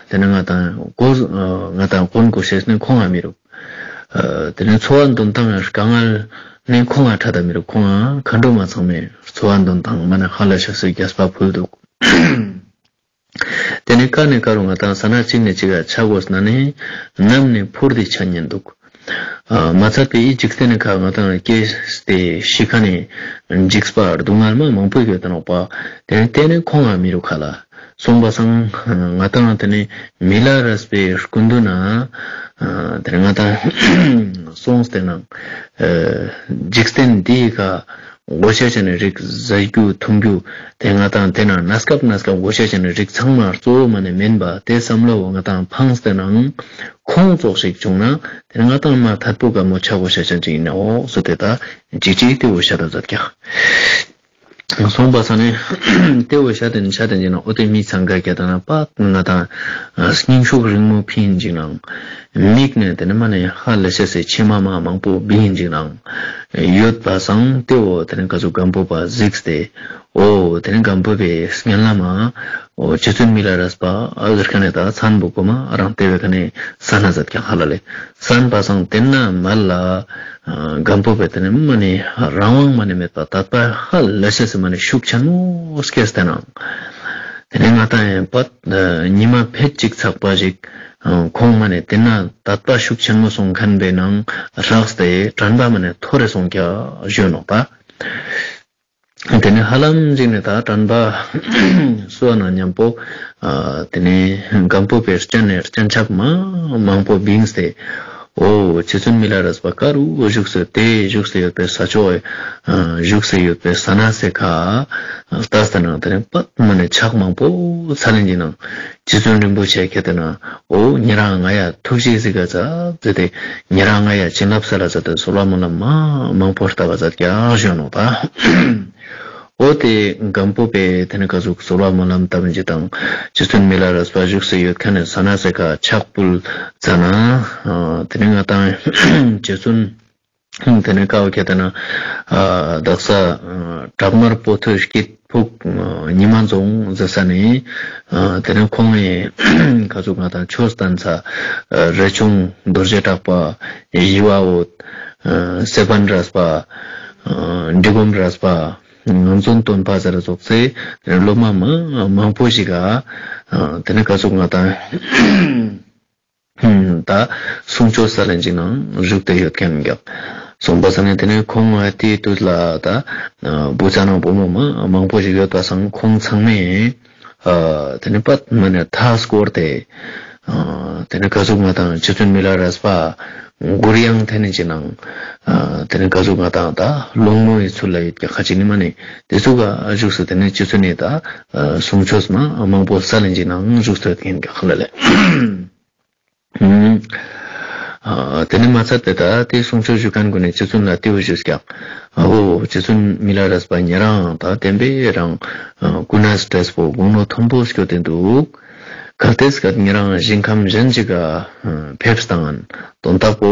དེ་ནས་ང་དང་གོ་ང་དང་གོན་དགོས་ཤེས་ནི་ཁོང་ང་མི་རུག་དེ་ནས་འཚོ་བ་འདོན་སྟངས་དཀའ་ངལ་ནི་ཁོང་ང་ཁྲ་ད་མི་རུག་ཁོང་ང་མཁའ་འགྲོ་མ་ཚང་མས་འཚོ་བ་འདོན་སྟངས་མ་ནས་ཧ་ལ་ཤ་སོའི་རྒྱས་པ་ཕུལ་འདུག་དེ་ནས་ཀ་ནས་ཀ་རུ་ང་དང་ས་ན་གཅིག་ནས་གཅིག་ལ་ཆ་དགོས་ན་ནི་ནམ་ནས་འཕུར་ཏེ་ཆ་ཉན་འདུག་མ་ཚད་པའི་ཨི་འཇིག་རྟེན་ནི་ཁ་ང་དང་སྐྱེས་ཏེ་ཤི་ཁ་ནས་འཇིགས་པ་སྡུག་བསྔལ་མ་མང་པོ་ཡོད་དེ་ནོག་པ། དེ་ནས་དེ་ནས་ཁོང་ང་མི་རུ་ཁ་ལ་སོང་པ་སང་ང་དང་དེ་ནས་མི་ལ་རས་པའི་སྐུ་མདུན་ན་དེ་ནས་ང་དང་སོང་སྟེ་ནང་འཇིག་རྟེན་འདིའི་ཁ་ངོ་ཤེས་བྱས་ནས་རིགས་ཟ་རྒྱུ་འཐུང་རྒྱུ་དེ་ང་དང་དེ་ན་གནས་སྐབས་གནས་སྐབས་ངོ་ཤེས་བྱས་ནས་རིགས་ཚང་མ་གཙོ་བོ་མ་ནས་མིན་པ་དེ་བསམ་བློ་བོ་ང་དང་ཕངས་ཏེ་ནང་ཁོང་ཙོགས་ཤིག་བྱུང་ན་དེ་ང་དང་མ་ཐད་པོ་དགའ་མོ་ཆ་གོ་ཤ་ཆ་ཅིག་ཡིན་ནའོ་སོ་དེ་ད་ཅིག་ཅིག་དེ་བོ་ཤ་དང་མཛད་ཀྱག་སོང་པ་ས་ནས་དེ་བོ་ཤ་དང་ཤ་དང་ཅིག་ན་ཨོ་དེ་མི་ཚང་ག་རྒྱ་དང་ན་པ་ང་དང་སྙིང་ཤུགས་རིང་མོ་ཕིན་ཅིག་ནང་། མིག་ནས་དེ་ནས་མ་ནས་ཧ་ལས་ཤེས་སེ་མཆི་མ་མ་མང་པོ་བིང་ཅིག་ནང་ཡོད་པ་སང་དེ་འོ་དེ་ནས་ག་ཚོད་སྒམ་པོ་པ་གཟིགས་ཏེ་འོ་དེ་ནས་སྒམ་པོ་པའི་སྙན་ལ་མ་འོ་རྗེ་བཙུན་མི་ལ་རས་པ་ཨ་ཟེར་ཁ་ནས་ད་མཚན་པོ་གོ་མ་ཨ་རང་དེ་བས་ཁ་ནས་ས་ན་ཟད་ཀྱང་ཧ་ལ་ལས་སན་པ་སང་དེ་ན་མ་ལ་སྒམ་པོ་པའི་དེ་ནས་མ་ནས་རང་དབང་མ་ནས་མེད་པ་དད་པ་ཧ་ལས་ཤེས་སེ་མ་ནས་ཤུགས་ཆེན་མོ་སྐྱེས་ཏེ་ནང་དེ་ནས་ང་ད་ཡང་པ། ཉི་མ་ཕེད་ཅིག་ཚགས་པ་ཞིག་ཁོང་མ་ནས་དེ་ན་དད་པ་ཤུགས་ཆེན་མོ་སོང་མཁན་པའི་ནང་རགས་ཏེ་དྲན་པ་མ་ནས་ཐོ་རེ་སོང་ཀྱ་ཞུ་ནོག་པ། དེ་ནས་ཧ་ལམ་ཅིག་ནས་ད་དྲན་པ་སོ་ན་མཉམ་པོ་དེ་ནས་སྒམ་པོ་པའི་སྤྱན་ནས་སྤྱན་ཆབ་མ་མང་པོ་བིངས་ཏེ། ཨོ་རྗེ་བཙུན་མི་ལ་རས་པ་ཀ་རུ་བཞུགས་སུ་དེ་བཞུགས་སུ་ཡོད་པའི་ས་ཕྱོགས་བཞུགས་སུ་ཡོད་པའི་ས་ན་སེ་ཁ་ལྟ་སྟེ་ནང་དེ་རིང་པད་མ་ནས་ཕྱག་མང་པོ་ཚ་ལེན་གྱི་ནང་རྗེ་བཙུན་རིན་པོ་ཆེ་ཁྱེད་དེ་ན་ཨོ་ཉེ་རང་ང་ཡ་ཐུགས་རྗེ་གཟིགས་ག་ཚ་ཟེར་ཏེ་ཉེ་རང་ང་ཡ་བྱིན་རླབས་ས་ལ་ཟེར་ཏེ་གསོལ་བ་སྨོན་ལམ་མ་མང་པོ་བཏབ་པ་ཟེར་ཀྱང་ཞུ་ནོ་ད། ཨོ་དེ་སྒམ་པོ་པས་དེ་ནས་ག་ཟུག་གསོལ་བ་སྨོན་ལམ་བཏབ་ཡིན་ཅི་དང་རྗེ་བཙུན་མི་ལ་རས་པ་བཞུགས་སུ་ཡོད་མཁན་ནས་ས་ན་སེ་ཁ་ཕྱག་ཕུལ་ཙ་ན་དེ་ནས་ང་དང་རྗེ་བཙུན་དེ་ནས་ཀ་བ་ཁྱེད་དེ་ན་དག་ས་བྲག་དམར་པོ་ཐོད་སྐྱིད་ཕུག་ཉི་མ་རྫོང་ཟེར་ས་ནས་དེ་ནས་ཁོང་ངས་ག་ཟུག་ང་དང་ཆོས་བསྟན་ས་རས་ཆུང་རྡོ་རྗེ་གྲགས་པ་ཞི་བ་འོད་སེ་བན་རས་པ་འབྲི་སྒོམ་རས་པ། ངམ་ཚོན་སྟོན་པ་ཟེར་ཚོགས་སེ་སློབ་མ་མང་མང་པོ་ཞིག་ག་དེ་ནས་ག་ཟུག་ང་དང་ད་གསུང་ཆོས་ས་ལན་ཅིག་ནང་བཞུགས་ཏེ་ཡོད་མཁན་འགག་སོང་པ་སང་ནས་དེ་ནས་ཁོང་ཨ་དེའི་དུས་ལ་ད་བུ་ཚ་ནང་བུ་མོ་མ་མང་པོ་ཞིག་ཡོད་པ་སང་ཁོང་ཚང་མས་ཨ་དེ་ནས་པད་མ་ནས་མཐའ་སྐོར་ཏེ་ཨ་དེ་ནས་ག་ཟུག་ང་དང་རྗེ་བཙུན་མི་ལ་རས་པ་མགུར་དབྱངས་དེ་ནས་ཅི་ནང་ཨ་དེ་ནས་ག་ཟུག་ང་དང་ད་སློང་མོའི་ཚུལ་ལ་ཡོད་ཀྱང་ཁ་ཅིག་ནི་མ་ནས་དེ་ཚུགས་ཨ་བཞུགས་སུ་དེ་ནས་རྗེ་བཙུན་ནས་ད་གསུང་ཆོས་མ་མང་པོ་ས་ལེན་ཅི་ནང་བཞུགས་སུ་ཡོད་མཁན་གྱི་ཁ་ལ་ལས། ཨ་དེ་ནས་མ་ཚད་དེ་ད་དེ་གསུང་ཆོས་ཞུ་མཁན་ཀུན་ནས་རྗེ་བཙུན་ལ་དེ་བོ་ཞུས་ཀྱང་ཨ་འོ་རྗེ་བཙུན་མི་ལ་རས་པ་ཉེ་རང་དང་བསྟན་པའི་རང་ཨ་སྐུ་ན་བགྲེས་པོ་དགུང་ལོ་མཐོན་པོ་སྐྱོད་དེ་འདུག་གལ་ཏེ་སྐད་ཉེ་རང་ཞིང་ཁམས་གཞན་ཅིག་ག་ཕེབས་དང་དོན་དག་པོ་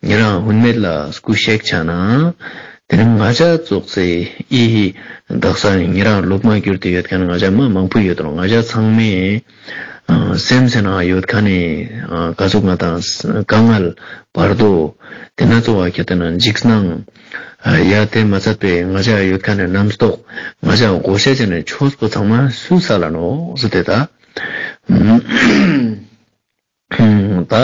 ཉེ་རང་ཧུན་མེད་ལ་སྐུ་གཤེགས་ཆ་ན་དེ་ནས་ང་ཅག་ཙོགས་སེ་ཨི་ཧི་དག་ས་ཉེ་རང་སློབ་མ་གྱུར་ཏེ་ཡོད་མཁན་ང་ཅག་མ་མང་པོ་ཡོད་དང་ང་ཅག་ཚང་མས། ཨ་སེམས་ཟེར་ན་ཡོད་མཁན་ནི་ཨ་ག་ཟུག་ང་དང་དཀའ་ངལ་བར་དོ་དེ་ན་གཙོ་བ་ཁྱེད་དེ་ན་འཇིགས་སྣང་ཨ་ཡ་དེ་མ་ཚད་པའི་ང་ཅག་ཡོད་མཁན་ནི་རྣམ་རྟོག་ང་ཅག་བགོ་བཤའ་བྱས་ནས་ཆོས་པོ་ཚང་མ་སུས་སལ་ལ་ནོ་ཟེར་ཏེ་ད། ད་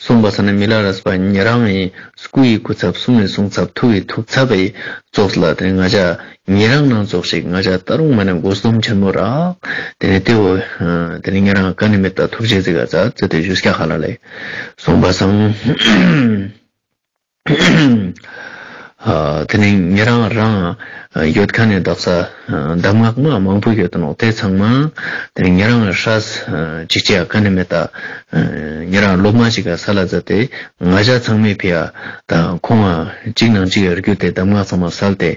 གསུངས་པ་ས་ནི་མི་ལ་རས་པ་ཉེ་རང་ཡིན། སྐུ་ཡི་སྐུ་ཚབ། གསུང་ཡི་གསུང་ཚབ། ཐུགས་ཡི་ཐུགས་ཚབ་པའི་ཙོགས་ལ་དེ་ང་ཅག་ཉེ་རང་ནང་ཙོགས་ཤིག་ང་ཅག་ད་རུང་མ་ནས་དགོས་འདུན་ཆེན་མོ་རག་དེ་ནས་དེ་འོ་དེ་ནས་ཉེ་རང་ཀ་ནས་མེད་ད་ཐུགས་རྗེ་ཟིག་ག་ཚ་ཚེ་དེ་ཞུས་ཀྱག་ཧ་ལ་ལས་གསུངས་པ་སང་། དེ་ནས་ཉེ་རང་རང་ཡོད་མཁན་ནས་དག་ས་གདམས་ངག་མ་མང་པོ་ཡོད་ནོ་དེ་ཚང་མ་དེ་ནས་ཉེ་རང་ཧྲ་ཅིག་ཅིག་ཀ་ནས་མེད་ད། ཨ་ཉེ་རང་སློབ་མ་ཞིག་ག་ས་ལ་མཛད་དེ་ང་ཅག་ཚང་མས་ཕི་ཡ་དང་ཁོང་ང་གཅིག་ནང་གཅིག་གི་རྒྱུད་དེ་གདམས་ངག་ཚང་མ་སལ་ཏེ་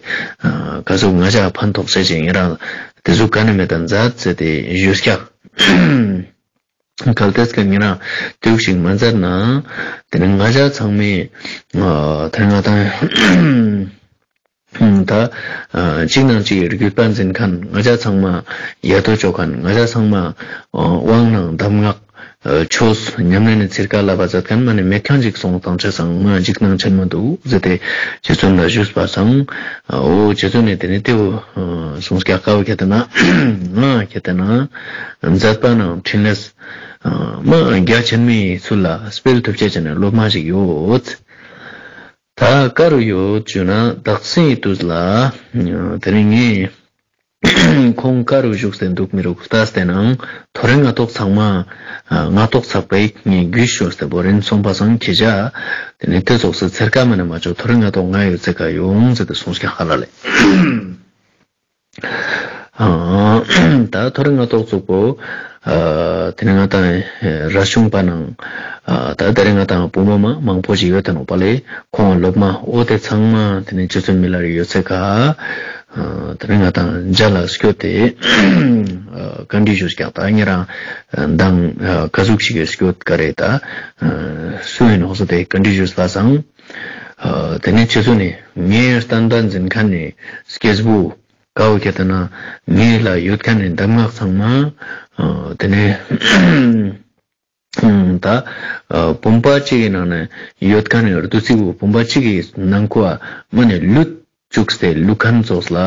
ཨ་ག་ཟུག་ང་ཅག་ཕན་ཐོགས་བྱེད་ཅིང་ཉེ་རང་དེ་ཟུག་ག་ནས་མེད་དང་མཛད་ཟེར་ཏེ་ཡོད་ཀྱག་གལ་ཏེ་སྐབས་ཉེ་རང་དེ་ཟུག་ཞིག་མ་མཛད་ན་དེ་ནི་ང་ཅག་ཚང་མས་ཨ་དེ་ང་དང་། ད་གཅིག་ནང་གཅིག་རྒྱུད་པ་འཛིན་མཁན་ང་ཅག་ཚང་མ་ཡ་དོ་ཅོ་མཁན་ང་ཅག་ཚང་མ་དབང་ནང་གདམས་ངག་ཆོས་ཉམས་ལེན་ནི་ཚིར་ཀ་ལབ་པ་མཛད་མཁན་མ་ནི་མེད་མཁན་ཅིག་སོང་དང་ཆ་སང་མ་འཇིགས་སྣང་ཆེན་མོ་འདུག་ཟེར་ཏེ་རྗེ་བཙུན་ལ་ཞུས་པ་སང་འོ་རྗེ་བཙུན་ནས་དེ་ནི་དེའུ་གསུང་སྐྱག་དཀའ་བོ་ཁྱེད་དེ་ན་ང་ཁྱེད་དེ་ན་མཛད་པ་ནང་འཕྲིན་ལས་མ་རྒྱ་ཆེན་མོའི་ཚུལ་ལ་སྤེལ་ཐུབ་ཆ་ཆེ་ནས་སློབ་མ་ཞིག་ཡོད། ད་ཀ་རུ་ཡོད་བརྗོད་ན་དག་སེང་དུས་ལ་དེ་རིང་ངས་ཁོང་ཀ་རུ་བཞུགས་སེ་འདུག་མི་རུག་ལྟ་སྟེ་ནང་ཐོ་རེ་ང་ཏོག་ཚང་མ་ང་ཏོག་ཚགས་པའི་ངས་རྒྱུས་ཤོར་སྟེ་བོ་རིན་སོང་པ་སང་ཁྱེད་ཅག་དེ་ནས་དེ་ཙོགས་སུ་ཚེར་ཀ་མ་ནས་མ་ཆོག་ཐོ་རེ་ང་ཏོག་ང་ཡོད་ཚེ་ཀ་ཡོང་ཟེར་ཏེ་གསུངས་ཀྱང་ཧ་ལ་ལས། ད་ཐོ་རེ་ང་ཏོག་ཙུག་པོ་དེ་ནས་ང་དང་ར་ཆུང་པ་ནང་ད་དེ་རིང་ང་དང་བུ་མོ་མ་མང་པོ་ཞིག་ཡོད་དེ་ནོ་པ་ལས་ཁོང་སློབ་མ་ཨོ་དེ་ཚང་མ་དེ་ནས་ཆུ་ཚོད་མི་ལ་རེ་ཡོད་ཚེ་ཁ་དེ་རིང་ང་དང་མཇལ་ལ་སྐྱོད་དེ་བཀའ་འདྲི་ཞུ་ཀྱག་ད་ཉེ་རང་མདང་ག་ཟུག་ཞིག་གི་སྐྱོད་ག་རེ་ད་སུ་ཡིན་ནོག་ཟེར་ཏེ་བཀའ་འདྲི་ཞུས་པ་སང་དེ་ནས་ཆུ་ཚོད་ནས་ངའི་བསྟན་པ་འཛིན་མཁན་ནས་སྐྱེས་བུ། དཀའ་བོ་ཁྱེད་ལྟ་ན་ངའི་ལ་ཡོད་མཁན་ནི་གདམས་ངག་ཚང་མ་དེ་ནས་ད་བུམ་པ་གཅིག་གི་ནང་ན་ཡོད་མཁན་ནི་བདུད་རྩི་བུ་བུམ་པ་གཅིག་གི་ནང་ཁུ་བ་མ་ནས་ལུད་བཅུག་སྟེ་ལུད་མཁན་ཚོགས་ལ་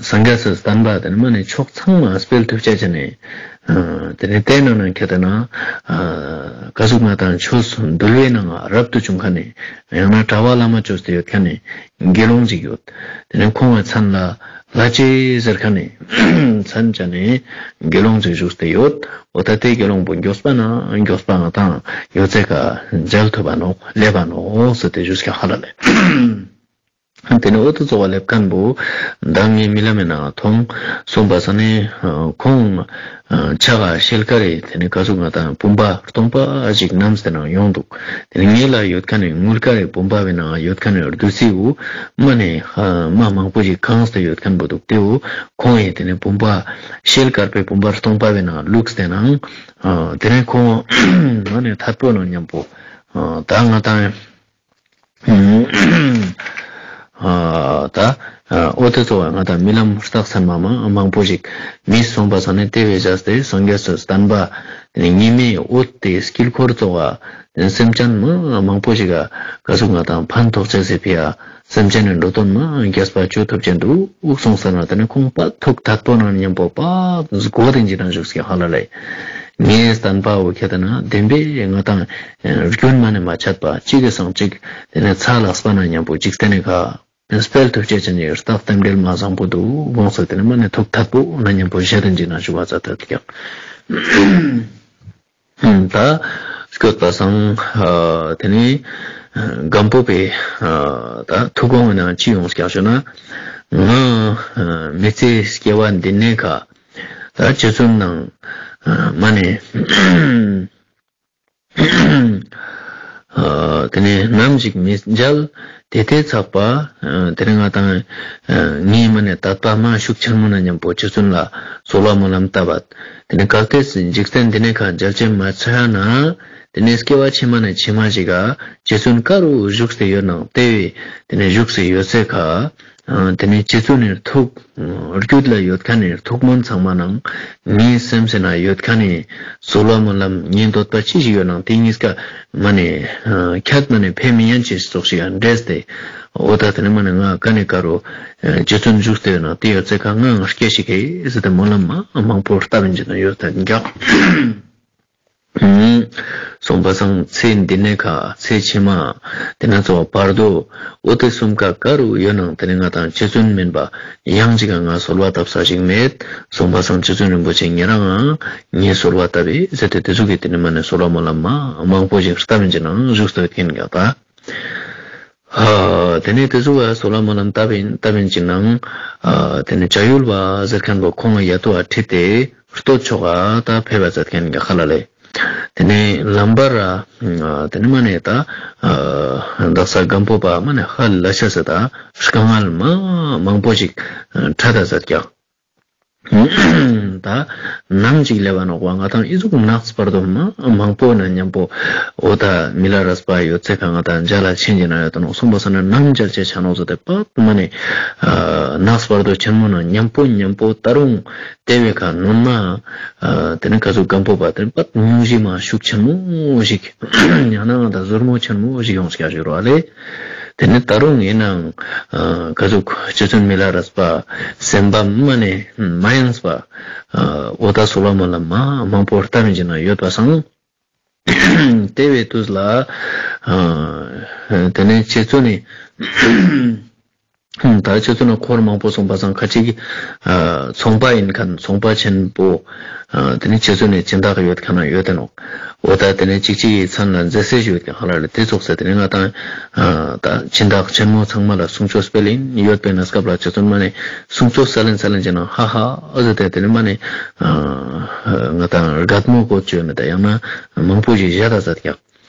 སངས་རྒྱས་སི་བསྟན་པ་དེ་ནི་མ་ནས་ཕྱོགས་ཚང་མ་སྤེལ་ཐུབ་ཆ་ཆ་ནས། དེ་ནས་དེ་ནང་ན་ཁྱེད་ལྟ་ན་ག་ཟུག་ང་དང་ཆོས་འདུལ་བའི་ནང་རབ་ཏུ་བྱུང་མཁན་ནི་ཡང་ན་གྲྭ་བ་བླ་མ་བཅོས་ཏེ་ཡོད་མཁན་ནི་དགེ་སློང་ཅིག་ཡོད། དེ་ནས་ཁོང་བའི་མཚན་ལ་ལྷ་རྗེ་ཟེར་མཁན་ནི་མཚན་ཅན་ནི་དགེ་སློང་ཅིག་བཞུགས་ཏེ་ཡོད། འོ་ད་དེ་དགེ་སློང་པོ་མགྱོགས་པ་ན་མགྱོགས་པ་ང་དང་ཡོད་ཚད་ཀ་མཇལ་ཐུབ་པ་ནོག་ལེབ་པ་ནོག་ཟེར་ཏེ་བཞུགས་ཀྱང་ཧ་ལ་ལས། དེ་ནས་འོ་དུ་གཙོ་བ་ལེབ་མཁན་པོ་མདང་ངའི་རྨི་ལམ་མི་ནང་མཐོང་གསུངས་པ་ས་ནས་ཁོང་ཆ་ག་ཤེལ་དཀར་རེད། དེ་ནས་ག་ཟུག་ང་དང་བུམ་པ་སྟོང་པ་ཞིག་བསྣམས་ཏེ་ནང་ཡོང་འདུག་དེ་ནས་ངའི་ལ་ཡོད་མཁན་ནི་དངུལ་དཀར་རེད། བུམ་པ་བའི་ནང་ཡོད་མཁན་ནི་བདུད་རྩི་བོ་མ་ནས་མ་མང་པོ་ཞིག་གང་སྟེ་ཡོད་མཁན་པོ་འདུག་དེ་བོ་ཁོང་ཡིས་དེ་ནས་བུམ་པ་ཤེལ་དཀར་པའི་བུམ་པ་སྟོང་པ་བའི་ནང་བླུགས་ཏེ་ནང་དེ་ནས་ཁོང་མ་ནས་ཐད་པོ་ནང་མཉམ་པོ་ད་ང་དང་། ད་འོ་དེ་ཚོ་བ་ང་དང་རྨི་ལམ་རྟགས་མཚན་མ་མ་མང་པོ་ཞིག་མི་སོང་པ་ས་ནས་དེ་བས་བཞག་སྟེ་སངས་རྒྱས་སུ་བསྟན་པ་ཉི་མའི་འོད་དེ་དཀྱིལ་འཁོར་ཚོ་བ་སེམས་ཅན་མ་མང་པོ་ཞིག་ག་ག་ཟུག་ང་དང་ཕན་ཐོགས་ཆེ་ཟེར་ཕི་ཡ་སེམས་ཅན་ནི་འགྲོ་དོན་མ་རྒྱས་པ་བཅོས་ཐུབ་ཅན་འདུག་གསུངས་ས་ན་དེ་ནི་ཁོང་པ་ཐུག་ཐད་པོ་ན་མཉམ་པོ་པ་སྒོ་དེ་འཇི་དང་བཞུགས་སི་ཧ་ལ་ལས། ངའི་བསྟན་པ་འོ་ཁྱེད་ན་བདེན་པའི་ང་དང་རྒྱུན་མ་ནས་མ་ཆད་པ་གཅིག་གི་སང་གཅིག་དེ་ནས་ཚ་ལགས་པ་ན་མཉམ་པོ་འཇིག་རྟེན་ནས་ཁ་སྤེལ་ཐུབ་ཅེས་ཅན་གྱི་རྟགས་རྟེན་འབྲེལ་མ་བཟང་པོ་འདུག་དགོངས་སོ། དེ་ནས་མ་ནས་ཐུགས་ཐད་པོ་ན་མཉམ་པོ་བཞེད་དེ་འཇིག་ན་ཞུ་བ་ཙ་ཐད་ཀྱང་། ད་སྐྱོད་པ་སང་དེ་ནས་སྒམ་པོ་པའི་ད་ཐུགས་དགོངས་ནང་ཅི་ཡོང་སྐྱག་ཞུ་ན། ང་མི་ཚེའི་སྐྱེ་བ་འདི་ནས་ཁ་ད་རྗེ་བཙུན་ནང་མ་ནས་དེ་ནས་ནམ་ཞིག་མི་མཇལ། དེ་ལྟའི་ཚགས་པ་དེ་ནས་ང་དང་ངའི་མ་ནས་དད་པ་མ་ཤུགས་ཆེན་མོ་ན་མཉམ་པོ་རྗེ་བཙུན་ལ་གསོལ་བ་སྨོན་ལམ་བཏབ་པ། དེ་ནས་གལ་ཏེ་འཇིག་རྟེན་འདི་ནས་ཁ་མཇལ་ཆེན་མ་ཚོད་ན་དེ་ནས་སྐྱེ་བ་ཕྱི་མ་ནས་ཕྱི་མ་ཞིག་ག་རྗེ་བཙུན་ག་རུ་བཞུགས་ཏེ་ཡོད་ནང་དེ་བས་དེ་ནས་བཞུགས་སུ་ཡོད་ཚེ་ཁ། དེ་ནས་རྗེ་བཙུན་ནས་ཐུགས་རྒྱུད་ལ་ཡོད་མཁན་ནས་ཐུགས་སྨོན་ཚང་མ་ནང་ངའི་སེམས་སེ་ན་ཡོད་མཁན་ནས་གསོལ་བ་སྨོན་ལམ་ངའི་འདོད་པ་ཅི་ཞིག་ཡོད་ནང་དེ་གཉིས་ཀ་མ་ནས་ཁྱད་མ་ནས་ཕན་མི་ཡན་ཅེས་སོགས་ཤིག་ཡང་འདྲེས་ཏེ། འོ་ད་དེ་ནས་མ་ནས་ང་ཀ་ནས་ཀ་རུ་རྗེ་བཙུན་བཞུགས་ཏེ་ཡོད་ནང་དེ་ཡོད་ཚེ་ཁ་ང་ང་སྐད་ཞིག་གིས་ཟེར་ཏེ་སྨོན་ལམ་མ་མང་པོ་བཏབ་ཡིན་ཅེ་ན་ཡོད་ད་འགྱག་སོང་པ་སང་ཚེ་འདི་ནས་ཁ་ཚེ་ཕྱི་མ། དེ་ན་ཚོ་བར་དོ་འོ་དེ་གསུམ་ཀ་ག་རུ་ཡོད་ནང་དེ་ནས་ང་དང་རྗེ་བཙུན་མིན་པ་ཡང་ཅིག་ག་ང་གསོལ་བ་བཏབ་ས་ཞིག་མེད། སོང་པ་སང་རྗེ་བཙུན་རིན་པོ་ཆེ་ཉེ་རང་ང་ངས་གསོལ་བ་བཏབ་ཡིན་ཟེར་ཏེ་དེ་ཚོ་གི་དེ་ནས་མ་ནས་གསོལ་བ་སྨོན་ལམ་མ་མང་པོ་ཞིག་བཏབ་ཡིན་ཅེ་ནང་བཞུགས་སྟོད་མཁན་ག་ད། ཨ། དེ་ནས་དེ་ཚོ་བ་གསོལ་བ་སྨོན་ལམ་བཏབ་ཡིན་བཏབ་ཡིན་ཅིག་ནང་། ཨ། དེ་ནས་བྱ་ཡུལ་བ་ཟེར་མཁན་པོ་ཁོང་ཡ་ཏོ་བ་ཁྲིད་དེ་སྟོད་ཕྱོགས་ཨ་ད་ཕེབས་པ་མཛད་མཁན་གྱི་ཁ་ལ་ལས། དེ་ནས་ལམ་བར་ཨ་དེ་ནས་མ་ནས་ད་ཨ་དག་ས་སྒམ་པོ་པ་མ་ནས་ཧ་ལ་ཤ་ས་ད་དཀའ་ངལ་མ་མང་པོ་ཞིག་འཕྲད་ད་མཛད་ཀྱང་། ད་ནམ་ཅིག་ལས་བ་ནོག་པ་ང་དང་ཨི་ཟུག་ནགས་བར་དོ་མ་མང་པོ་ན་མཉམ་པོ་འོ་ད་མི་ལ་རས་པ་ཡོད་ཚད་ག་ང་དང་མཇལ་ལ་ཆེན་གྱི་ན་ཡོད་དོ་ནོག་སོང་པ་ས་ན་ནམ་མཇལ་ཆེ་ཆ་ནོག་ཟེར་ཏེ་པ་མ་ནས་ནགས་བར་དོ་ཆེན་མོ་ན་མཉམ་པོ་མཉམ་པོ་ད་རུང་ལྟེ་བའི་ཁ་ནོན་མ་དེ་ནས་ག་ཟུག་སྒམ་པོ་པ་དེ་པ་སྙུང་གཞི་མ་ཤུགས་ཆེན་མོ་ཞིག་ཡང་ན་ང་དང་ཟུར་མོ་ཆེན་མོ་ཞིག་ཡོང་སྐྱ་ཞིག་རོ་ཨ་ལེ། དེ་ནས་ད་རུང་ཡིན་ནའང་ག་ཟུག་རྗེ་བཙུན་མི་ལ་རས་པ་སེམས་པ་མ་ནས་མ་ཡེངས་པ་འོ་ད་གསོལ་བ་སྨོན་ལམ་མ་མང་པོ་བཏབ་ཡིན་ཅེ་ན་ཡོད་པ་སང་། དེ་བའི་དུས་ལ་དེ་ནས་རྗེ་བཙུན་ནི་ད་རྗེ་བཙུན་ན་འཁོར་མང་པོ་གསུངས་པ་སང་ཁ་ཅིག་ཚོང་པ་ཡིན་མཁན་ཚོང་པ་ཆེན་པོ། དེ་ནས་རྗེ་བཙུན་ནས་སྦྱིན་བདག་ཡོད་མཁན་ཡོད་དེ་ནོ། འོ་ད་དེ་ནས་གཅིག་གཅིག་གི་མཚན་ལ་མཛད་སྲོལ་ཞིག་ཡོད་ཀྱང་ཧ་ལ་ལ་དེ་ཚོགས་ཟེར་དེ་ནས་ང་དང་ད་སྦྱིན་བདག་ཆེན་མོ་ཚང་མ་ལ་གསུང་ཆོས་སྤེལ་ཡིན་ཡོད་པའི་གནས་སྐབས་ལ་རྗེ་བཙུན་མ་ནས་གསུང་ཆོས་སལ་ལེན་སལ་ལེན་བྱས་ན་ཧ་ཧ་ཨ་ཟེར་ཏེ་དེ་ནས་མ་ནས་ང་དང་རྒད་མོ་གོ་བཅོས་མེད་ད་ཡང་ན་མང་པོ་ཞིག་བཞག་ད་ཟེར་ཀྱང་།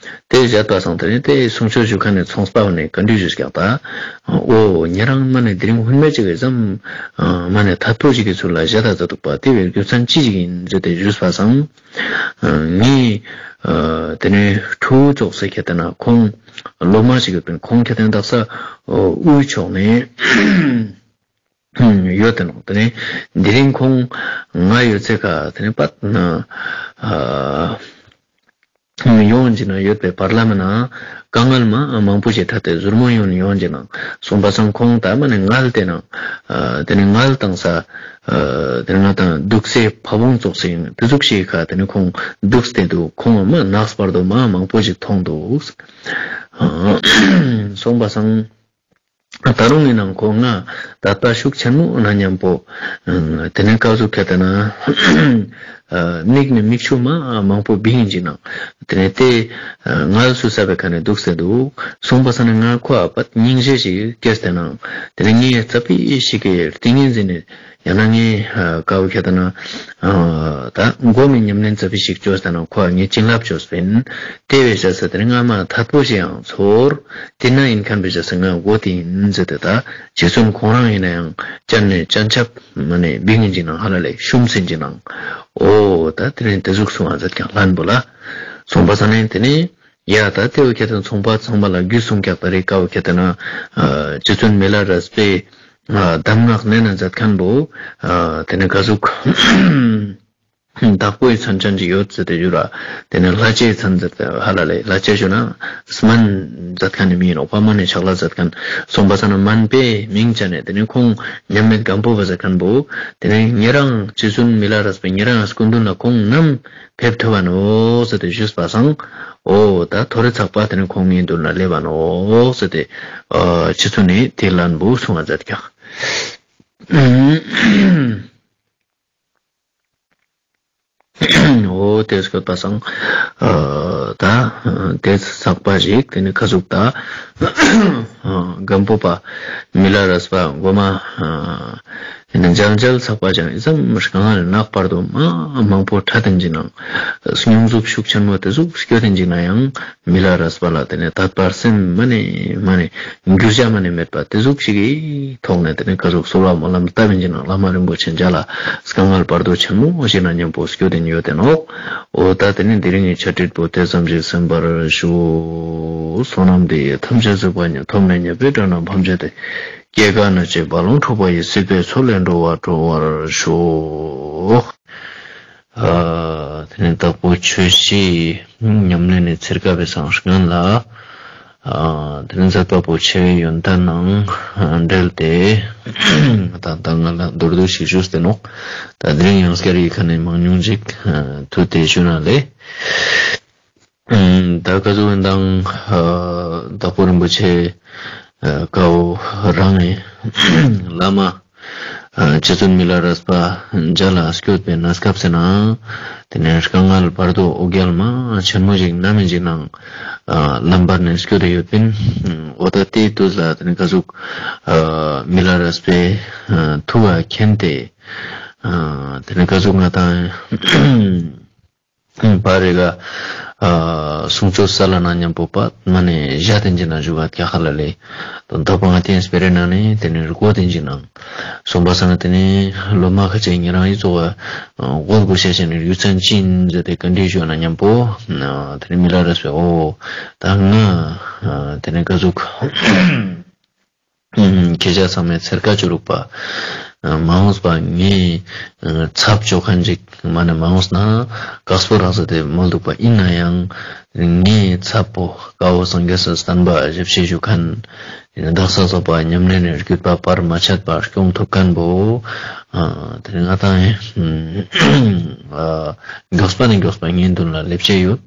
དེ་བཞག་པ་སང་དེ་ནས་དེ་གསུང་ཆོས་ཞུ་མཁན་ནས་ཚོང་པ་ནས་བཀའ་འདྲི་ཞུས་ཀྱང་ད། ཨོ་ཉེ་རང་མ་ནས་དེ་རིང་ཧུན་མེད་ཅིག་གི་ཙམ་མ་ནས་ཐད་པོ་ཞིག་གི་ཚུལ་ལ་བཞག་ད་ཟེར་འདུག་པ་དེ་བའི་རྒྱུ་མཚན་ཅི་ཞིག་ཡིན་ཟེར་ཏེ་ཞུས་པ་སང་། ངས་དེ་ནས་ཁྲུའུ་ཙོགས་ཟེར་ཁྱེར་ཏེ་ན་ཁོང་སློབ་མ་ཞིག་ཡོད་པས་ཁོང་ཁྱེར་ཏེ་ན་དག་ས་དབུས་ཕྱོགས་ནས་ཡོད་དེ་ནོ། དེ་ནས་དེ་རིང་ཁོང་ང་ཡོད་ཚད་ཀ་དེ་ནས་པད་ན་ཡོང་གི་ན་ཡོད་པའི་བར་ལམ་ན་དཀའ་ངལ་མ་མང་པོ་ཞིག་འཕྲད་དེ་ཟུར་མོ་ཡོང་ཡོང་གི་ན་སོང་པ་སང་ཁོང་ད་མ་ནས་ངལ་དེ་ན་དེ་ནས་ངལ་བཏང་ས། དེ་ནས་ང་དང་འདུག་སའི་ཕ་བོང་ཙོགས་ཤིག་དེ་ཟུག་ཞིག་ཁ་དེ་ནས་ཁོང་འདུག་སྟེ་འདུག་ཁོང་མ་ནགས་བར་དུ་མ་མང་པོ་ཞིག་མཐོང་འདུག་སོང་པ་སང་། ད་རུང་ཡིན་ནང་ཁོ་ང་ད་ལྟ་ཤུགས་ཆེན་མོ་ན་མཉམ་པོ། དེ་ནས་སྐབས་སུ་ཁེལ་ཏེ་ན། མིག་ནས་མིག་ཆུ་མ་མང་པོ་བིང་ཡིན་ཅིག་ནང་། དེ་ནས་དེ་ངལ་གསོ་ས་བའི་ཁ་ནས་འདུག་སེ་འདུག་སོང་པ་ས་ནས་ང་ཁོ་ཨ་ཕ་སྙིང་རྗེ་ཞིག་སྐྱེས་ཏེ་ནང་། དེ་ནས་ངས་རྩ་བི་ཞིག་གི་ཏིང་ངེ་འཛིན་ནས། ཡང་ན་ངས་དཀའ་བ་ཁྱད་ན་ད་མགོ་མི་ཉམས་ལེན་ཙ་པི་ཞིག་བཅོས་ད་ན་ཁོ་ངས་བྱིན་རླབས་བཅོས་པིན། དེ་བས་བྱས་ས་དེ་ནི་སྔ་མ་ཐད་པོ་ཞིག་ཡང་ཚོར། དེ་ན་ཡིན་མཁན་བས་བྱས་ས་ང་མགོ་དེ་ཡིན་ཟེར་ཏེ་ད་རྗེ་བཙུན་ཁོང་རང་ཡིན་ན་ཡང་ཅན་ནས་ཅན་ཆབ་མ་ནས་བིང་ཡིན་གྱི་ནང་ཧ་ལ་ལས་ཤུམ་སིན་གྱི་ནང་། ཨོ་ད་དེ་ནས་དེ་ཟུག་སོང་བ་ཟེར་ཀྱང་ལན་པོ་ལ་སོང་པ་ས་ནས་དེ་ནས། ཡ་ད་དེ་བོ་ཁྱེད་དང་ཚོང་པ་ཚང་མ་ལ་རྒྱུས་གསུང་རྒྱག་པ་རེད། དཀའ་བོ་ཁྱེད་དང་ན་རྗེ་བཙུན་མི་ལ་རས་པའི་གདམས་ངག་གནད་ན་མཛད་མཁན་པོ་དེ་ནས་ག་ཟུག་ བདག་པོའི་མཚན་ཅན་ཅིག་ཡོད་ཟེར་ཏེ་ཞུ་ར། དེ་ནས་ལྷ་ཆས་མཚན་ཟེར་ཏེ་ཧ་ལ་ལས་ལྷ་ཆས་ཞུ་ན་སྨན་མཛད་མཁན་ནི་མི་ཡིན་ནོ། པ་མ་ནས་ཕྱག་ལས་མཛད་མཁན། སོང་པ་ས་ན་སྨན་པའི་མིང་བྱས་ནས་དེ་ནས་ཁོང་མཉམ་མེད་སྒམ་པོ་པ་ཟེར་མཁན་པོ། དེ་ནས་ཉེ་རང་རྗེ་བཙུན་མི་ལ་རས་པས་ཉེ་རང་སྐུ་མདུན་ལ་ཁོང་ནམ་ཕེབས་ཐུབ་བ་ནོ་ཟེར་ཏེ་ཞུས་པ་སང་། ཨོ་ད་ཐོ་རེ་ཚགས་པ་དེ་ནས་ཁོང་ངའི་མདུན་ལ་སླེབས་བ་ནོ་ཟེར་ཏེ། ཨ་རྗེ་བཙུན་ནས་དེ་ལན་པོ་གསུང་བ་མཛད་ཀྱག་འོ་དེ་སྐད་པ་སང་། ཨ་ད་དེ་ཚགས་པ་ཞིག་དེ་ནི་ཁ་ཟུག་ད། སྒམ་པོ་པ་མི་ལ་རས་པ་མགོ་མ། ཨ་ནི་འཇལ་འཇལ་ཚགས་པ་ཅང་ཨི་ཙམ་རིག་ང་ནག་བར་དུ་མ་མང་པོ་ཕྲ་དེན་གྱི་ནང་། སྙུང་འཛུགས་ཤུགས་ཆེན་མོ་དེ་ཟུག་སྐྱོ་དེན་གྱི་ན་ཡང་། མི་ལ་རས་པ་ལ་དེ་ནས་དད་པར་སེམས་མ་ནས་མ་ནས་འགྱུར་བྱ་མ་ནས་མེད་པ་དེ་ཟུག་ཅིག་གི་ཐོག་ནས་དེ་ནས་ག་ཟུག་གསོལ་བ་སྨོན་ལམ་བཏབ་ཡིན་གྱི་ན་བླ་མ་རིན་པོ་ཆེ་མཇལ་ལ་དཀའ་ངལ་བར་དོ་ཆེན་མོ་ཞིག་ན་མཉམ་པོ་སྐྱོ་དེ་ཡོད་དེ་ནོག་འོ་ད་དེ་ནས་དེ་རིང་གི་ཆ་སྒྲིག་པོ་དེ་ཙམ་ཞིག་གསན་པར་ཞུ། བསོད་ནམས་འདི་ཡིས་ཐམས་ཅད་གཟིགས་པ་ཉིད། ཐོབ་ནས་ཉེས་པའི་དགྲ་རྣམས་ཕམ་བྱས་ཏེ། སྐྱེ་རྒ་ན་འཆིའི་རྦ་ཀློང་འཁྲུགས་པ་ཡི། སྲིད་པའི་མཚོ་ལས་འགྲོ་བ་སྒྲོལ་བར་ཤོག་ཨ་དེ་ནས་དྭགས་པོ་ཆོས་སྲིད་ཉམས་ལེན་ནས་ཚེར་ཀ་བའི་སང་སྔོན་ལ། ཨ་དེ་ནས་མཛད་པ་པོ་ཆེ་བའི་ཡོན་ཏན་ནང་འབྲེལ་ཏེ། ད་ལྟ་ང་ལ་མདོར་བསྡུས་ཤིག་ཞུས་ཏེ་ནོག་ད་དེ་རིང་ཡང་སྐྱར་ཡི་ཁ་ནས་མང་ཉུང་ཅིག་ཐུགས་ཏེ་ཞུ་ན་ལེ། ད་ག་ཟུག་འདང་དྭགས་པོ་རིན་པོ་ཆེ་ཀའོ་རང་ངི་བླ་མ། རྗེ་བཙུན་མི་ལ་རས་པ་མཇལ་ལ་སྐྱོད་པའི་གནས་སྐབས་སེ་ན། དེ་ནས་དཀའ་ངལ་བར་དོ་འོ་བརྒྱལ་མ་ཆེན་མོ་ཞིག་ན་མེད་ཅིག་ནང་། ལམ་བར་ནས་སྐྱོད་དེ་ཡོད་པིན། འོ་ད་དེའི་དུས་ལ་དེ་ནས་ག་ཟུག་མི་ལ་རས་པའི་ཐུགས་ལ་མཁྱེན་ཏེ། དེ་ནས་ག་ཟུག་ང་དང་། པ་རེ་ག་ཨ་གསུང་ཆོས་ས་ལ་ན་མཉམ་པོ་པ་མ་ནས་བཞག་དེན་གྱི་ན་བཞུགས་ག་ཁ་ལ་ལེ། དོན་དག་པ་ང་བསྟན་སྤེ་རེ་ན་ནས་དེ་ནས་རུ་ཀོ་དེན་གྱི་ནང་། སོང་པ་ས་ན་དེ་ནས་སློབ་མ་ཁ་ཆེ་ཉེ་རང་ཡི་ཚོ་བ་གོར་གོ་ཤ་ཤ་ནས་རྒྱུ་མཚན་ཅི་ཡིན་ཟེར་ཏེ་བཀའ་འདྲི་ཞུ་ན་མཉམ་པོ། དེ་ནས་མི་ལ་རས་པས་འོ་ད་ང་དེ་ནས་ག་ཟུག་ཁྱེད་ཅག་ཚང་མས་ཚེར་ཀ་ཅོ་རུག་པ། མ་འོངས་པ་ངའི་ཚབ་ཅོ་མཁན་ཅིག་མ་ནས་མ་འོངས་ན་དཀགས་པོ་རག་ས་དེ་མ་འདུག་པ་ཡིན་ན་ཡང་། ངའི་ཚབ་པོ་ཀ་བོ་སངས་རྒྱས་སུ་བསྟན་པ་ཞབས་ཕྱི་ཞུ་མཁན། བདག་ས་སོགས་པ་ཉམས་ལེན་ནས་བརྒྱུད་པ་བར་མ་ཆད་པ་སྐྱོང་ཐུབ་མཁན་པོ། དེ་ང་དང་། མགྱོགས་པ་ནས་མགྱོགས་པ་ངའི་མདུན་ལ་སླེབས་བྱས་ཡོད།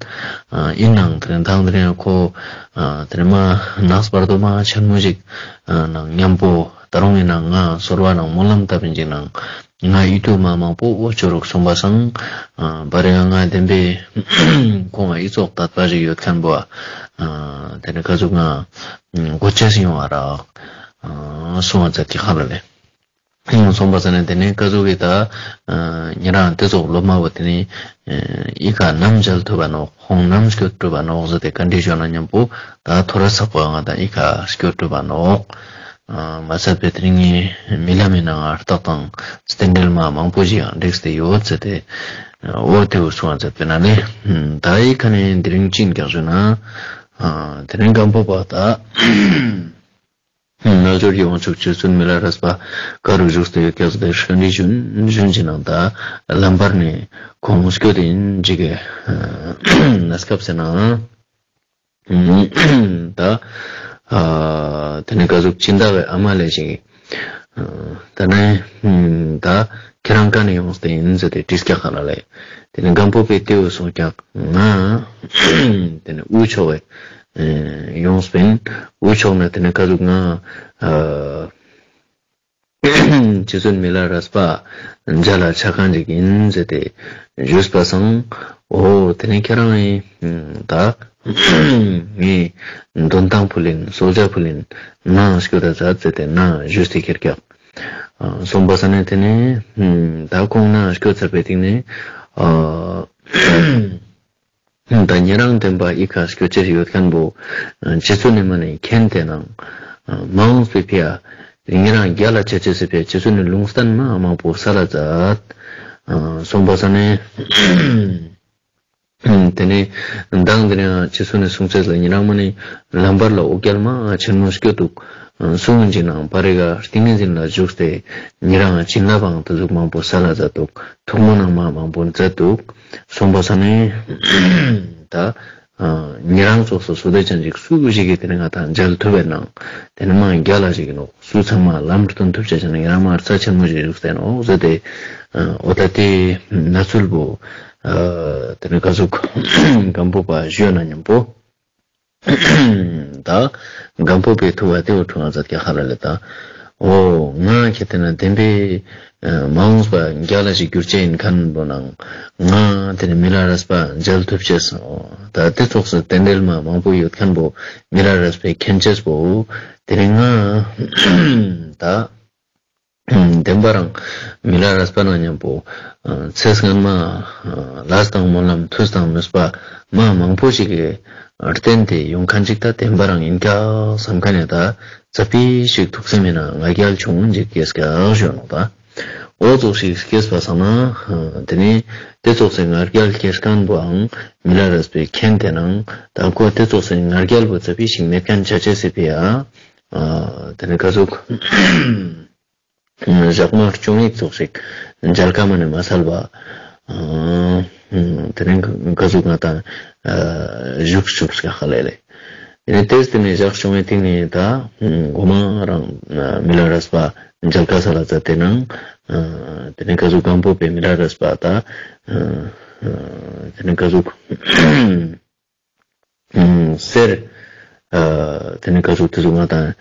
ཨ་ཡིན་ནའང་དེ་རིང་དང་དེ་རིང་ཁོ། ཨ་དེ་རིང་མ་ནགས་བར་དུ་མ་ཆེན་མོ་ཞིག་ཨ་ནང་མཉམ་པོ་ད་རུང་ཡིན་ན་ང་ཟོར་བ་ནང་སྨོན་ལམ་བཏབ་ཡིན་ཅིག་ནང་ང་ཡིད་དུ་མ་མང་པོ་འོ་ཅོ་རུག་གསུངས་པ་སང་། ཨ་བ་རེ་ང་ང་བདེན་པའི་ཁོང་ང་ཡིད་ཚོགས་དད་པ་ཞིག་ཡོད་མཁན་པོ། ཨ་དེ་རིང་ཁ་ཟུག་ང་གོ་ཆས་ཡོང་བ་རག་ཨ་གསུང་བ་ཚར་གྱི་ཁ་ལ་ལས། སོང་པ་ས་ནས་དེ་ནས་ཀ་ཟུག་གི་ད། ཉེ་རང་དེ་ཚོགས་སློབ་མ་བོ་དེ་ནས། ཨི་ཁ་ནམ་མཇལ་ཐུབ་པ་ནོག་ཁོང་ནམ་སྐྱོད་ཐུབ་པ་ནོག་ཟེར་ཏེ་བཀའ་འདྲི་ཞུ་ན་མཉམ་པོ་ད་ཐོ་ར་ཚགས་པ་ང་དང་ཨི་ཁ་སྐྱོད་ཐུབ་པ་ནོག་མ་ཚད་པའི་དེ་རིང་ངའི་མི་ལ་མི་ན་ང་རྟགས་དང་རྟེན་འབྲེལ་མ་མང་པོ་ཞིག་ཡང་འགྲིགས་ཏེ་ཡོད་ཟེར་ཏེ། འོ་དེ་བོ་སོང་བ་ཚད་པའི་ན་ནི། ད་ཨི་ཁ་ནས་དེ་རིང་ཅི་རྒྱག་ཞུ་ན། དེ་རིང་སྒམ་པོ་པ་ད། རྣལ་འབྱོར་གྱི་དབང་ཕྱུག་རྗེ་བཙུན་མི་ལ་རས་པ་ཀ་རུ་བཞུགས་ཏེ་ཡོད་སྐབས་དེར་ཤོན་རི་ཞུན་ཞུན་གྱི་ནང་ད་ལམ་བར་ནས་ཁོང་སྐྱོད་དེ་ཡིན་ཅིག་གི་གནས་སྐབས་ཟེར་ན། ད་དེ་ནས་ག་ཟུག་ཕྱི་ཟླ་བའི་ཨ་མ་ལས་ཅིག་ད་ནས་ད་ཁྱེད་རང་ག་ནས་ཡོང་སྟེ་ཡིན་ཟེར་ཏེ་དྲིས་ཀྱག་ཁ་ལ་ལས། དེ་ནས་སྒམ་པོ་པའི་ལྟེའུ་སོང་ཀྱག་ང་དེ་ནས་དབུས་ཕྱོགས་བས། ཡོངས་པིན། འུ་ཆོག་ནས་དེ་ནས་ཀ་ཟུག་ང་། རྗེ་བཙུན་མི་ལ་རས་པ་མཇལ་ལ་ཆ་གང་ཅིག་ཡིན་ཟེར་ཏེ་ཞུས་པ་སང་། འོ་དེ་ནས་ཁྱེད་རང་ཡིན་ད། ངའི་འདོན་ཐང་ཕུལ་ཡིན་གསོལ་ཇ་ཕུལ་ཡིན་ནང་སྐྱོད་ད་ཟ་ཟེར་ཏེ་ནང་ཞུས་ཏེ་ཁྱེར་ཀྱག་སོང་པ་ས་ནས་དེ་ནས་ད་ཁོང་ནང་སྐྱོད་ཚར་བའི་སྟེང་ནས། ད་ཉེ་རང་བདེན་པ་ཨི་ཁ་སྐྱོ་ཅེས་ཡོད་མཁན་པོ། རྗེ་བཙུན་ནི་མ་ནི་མཁྱེན་ཏེ་ནང་། མ་འོངས་པའི་ཕི་ཡ། ཉེ་རང་རྒྱ་ལ་ཆ་ཅེས་སི་ཕི་ཡ་རྗེ་བཙུན་ནི་ལུང་བསྟན་མ་མང་པོ་ས་ལ་མཛད། སོང་པ་ས་ནས། དེ་ དེ་ནས་མདང་དེ་རིང་ཁྱེད་ཚོ་ནས་གསུངས་ཚད་ལ། ཉེ་རང་མ་ནི་ལམ་བར་ལ་འོ་བརྒྱལ་མ་ཆེན་མོ་སྐྱོ་འདུག། སུ་ཡིན་ཅིག་ནང་པ་རི་ག་ཏིང་ངེ་འཛིན་ལ་བཞུགས་ཏེ། ཉེ་རང་བྱིན་རླབས་འང་དུ་ཟུག་མང་པོ་སལ་ལ་མཛད་འདུག། ཐུགས་སྨོན་འང་མ་མང་པོ་མཛད་འདུག། གསུངས་པ་ས་ནས་ད། ཉེ་རང་ཚོགས་སུ་སུ་དེ་ཅན་ཅིག་སུ་ཞིག་གིས་དེ་རིང་ང་དང་མཇལ་ཐུབ་པའི་ནང་། དེ་ནི་མ་རྒྱལ་ལ་ཞིག་ཡིན་ནོག། སུ་ཚང་མ་ལམ་སྟོན་ཐུབ་བྱ་བྱ་ནི་ཉེ་རང་མ་རྩ་ཆེན་མོ་ཞིག་བཞུགས་ཏེ་ནོག་ཟེར་ཏེ། འོ་ད་དེ་ན་ཚུལ་བོ། དེ་ནི་ག་ཟུག་སྒམ་པོ་པ་ཞུས་ན་མཉམ་པོ། ད་སྒམ་པོ་པའི་ཐུགས་ལ་དེ་བོ་འཁྲུངས་ང་མཛད་ཀྱང་ཧ་ལ་ལེ་ད། འོ་ང་ཁྱེད་དེ་ན་བདེན་པའི་མ་འོངས་པ་རྒྱལ་ལ་ཞིག་གྱུར་ཅན་ཡིན་མཁན་པོ་ནང་། ང་དེ་ནི་མི་ལ་རས་པ་མཇལ་ཐུབ་ཅེས། ད་དེ་ཚོགས་སུ་རྟེན་འབྲེལ་མ་མང་པོ་ཡོད་མཁན་པོ་མི་ལ་རས་པའི་མཁྱེན་ཅེས་པོ། དེ་ནི་ང་ད་བདེན་པ་རང་མི་ལ་རས་པ་ན་མཉམ་པོ། ཚེ་སྔན་མ་ལས་དང་སྨོན་ལམ་མཐུ་དང་ནུས་པ་མ་མང་པོ་ཞིག་གི་རྟེན་དེ་ཡོང་མཁན་ཅིག་ད་བདེན་པ་རང་ཡིན་ཀྱང་བསམ་མཁན་ནས་ད་ཙ་པི་ཞིག་ཐུགས་སེམས་ཡིན་ན་ང་རྒྱལ་བྱུང་འཇིག་སྐྱེས་ཀྱང་ཞུ་ནོ་ད། འོ་ཙོགས་ཤིག་སྐྱེས་པ་སང་ན། དེ་ནི་དེ་ཙོགས་སེ་ང་རྒྱལ་སྐྱེས་མཁན་པོའང་མི་ལ་རས་པའི་མཁྱེན་དེ་ནང་ད་ཁོ་དེ་ཙོགས་སེ་ང་རྒྱལ་པོ་ཙ་པི་ཞིག་མེད་མཁན་ཆ་ཆེ་སི་ཕི་ཡ། དེ་ནི་ག་ཟུག་ཞག་མ་བཅོ་ལྔ་ཙོགས་ཤིག་མཇལ་ཁ་མ་ནས་མ་སལ་བ། དེ་ནི་ག་ཟུག་ང་དང་བཞུགས་བཞུགས་ཀྱང་ཧ་ལས་ལེ། དེ་ནས་དེས་དེ་ནས་ཞག་བཅོ་ལྔའི་སྟེང་ནས་ད་མགོ་མ་རང་མི་ལ་རས་པ་མཇལ་ཁ་ས་ལ་མཛད་དེ་ནང་། དེ་ནས་ག་ཟུག་སྒམ་པོ་པའི་མི་ལ་རས་པ་ད། དེ་ནས་ག་ཟུག་གསེར། དེ་ནས་ག་ཟུག་དེ་ཟུག་ང་དང་།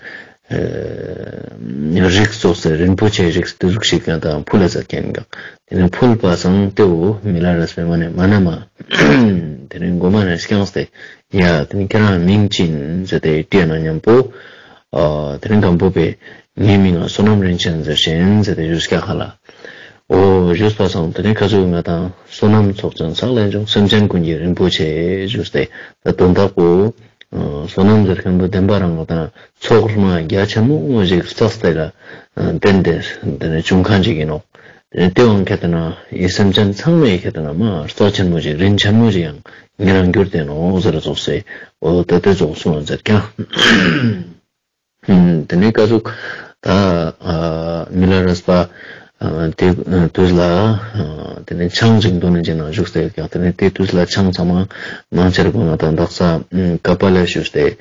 རིགས་ཙོགས་སེ་རིན་པོ་ཆེའི་རིགས་དེ་ཟུག་ཞིག་ཀྱང་དང་ཕུལ་ལ་མཛད་མཁན་གང་། དེ་ནས་ཕུལ་པ་སང་དེ་བོ་མི་ལ་རས་པའི་མ་ནས་མ་ན་མ། དེ་ནས་མགོ་མ་ནས་བསྐྱངས་ཏེ། ཡ་དེ་ནས་ཁྱེད་རང་མིང་ཅི་ཡིན་ཟེར་ཏེ་དྲིས་ན་མཉམ་པོ། དེ་ནས་སྒམ་པོ་པས་ངའི་མིང་ང་བསོད་ནམས་རིན་ཆེན་ཟེར་ཞིང་ཟེར་ཏེ་ཞུས་ཀྱང་ཧ་ལ། འོ་ཞུས་པ་སང་དེ་ནས་ག་ཟུག་ང་དང་བསོད་ནམས་ཚོགས་ཅན་ཕྱག་ལེན་འབྱུང་སེམས་ཅན་ཀུན་གྱི་རིན་པོ་ཆེ་ཞུས་ཏེ། ད་དོན་དག་པོ། བསོད་ནམས་ཟེར་མཁན་པོ་བདེན་པ་རང་ང་དང་ཚོགས་མ་རྒྱ་ཆེན་མོ་ཞིག་བསགས་ཏེ་ལ་བརྟེན་ཏེ་དེ་ནས་བྱུང་མཁན་ཅིག་ཡིན་ནོ། དེ་ནས་དེ་བང་ཁྱེད་དེ་ན་ཡི་སེམས་ཅན་ཚང་མས་ཁྱེད་དེ་ན་མ་རྩ་ཆེན་མོ་ཞིག་རིན་ཆེན་མོ་ཞིག་ཡང་ཉེ་རང་གྱུར་ཏེ་ནོ་ཟེར་ཙོགས་སེ། འོ་ད་དེ་ཙོགས་གསུངས་མཛད་ཀྱང་། དེ་ནས་ག་ཟུག་ད་མི་ལ་རས་པ་དེ་དུས་ལ། དེ་ནས་ཆང་ཅིག་འདོན་ནས་ཅིག་ནང་བཞུགས་ཏེ་ཀྱང་། དེ་ནས་དེ་དུས་ལ་ཆང་ཚང་མ་མང་ཆེར་གོ་ན་དང་དག་ས་ཀ་པ་ལ་ཞུས་ཏེ།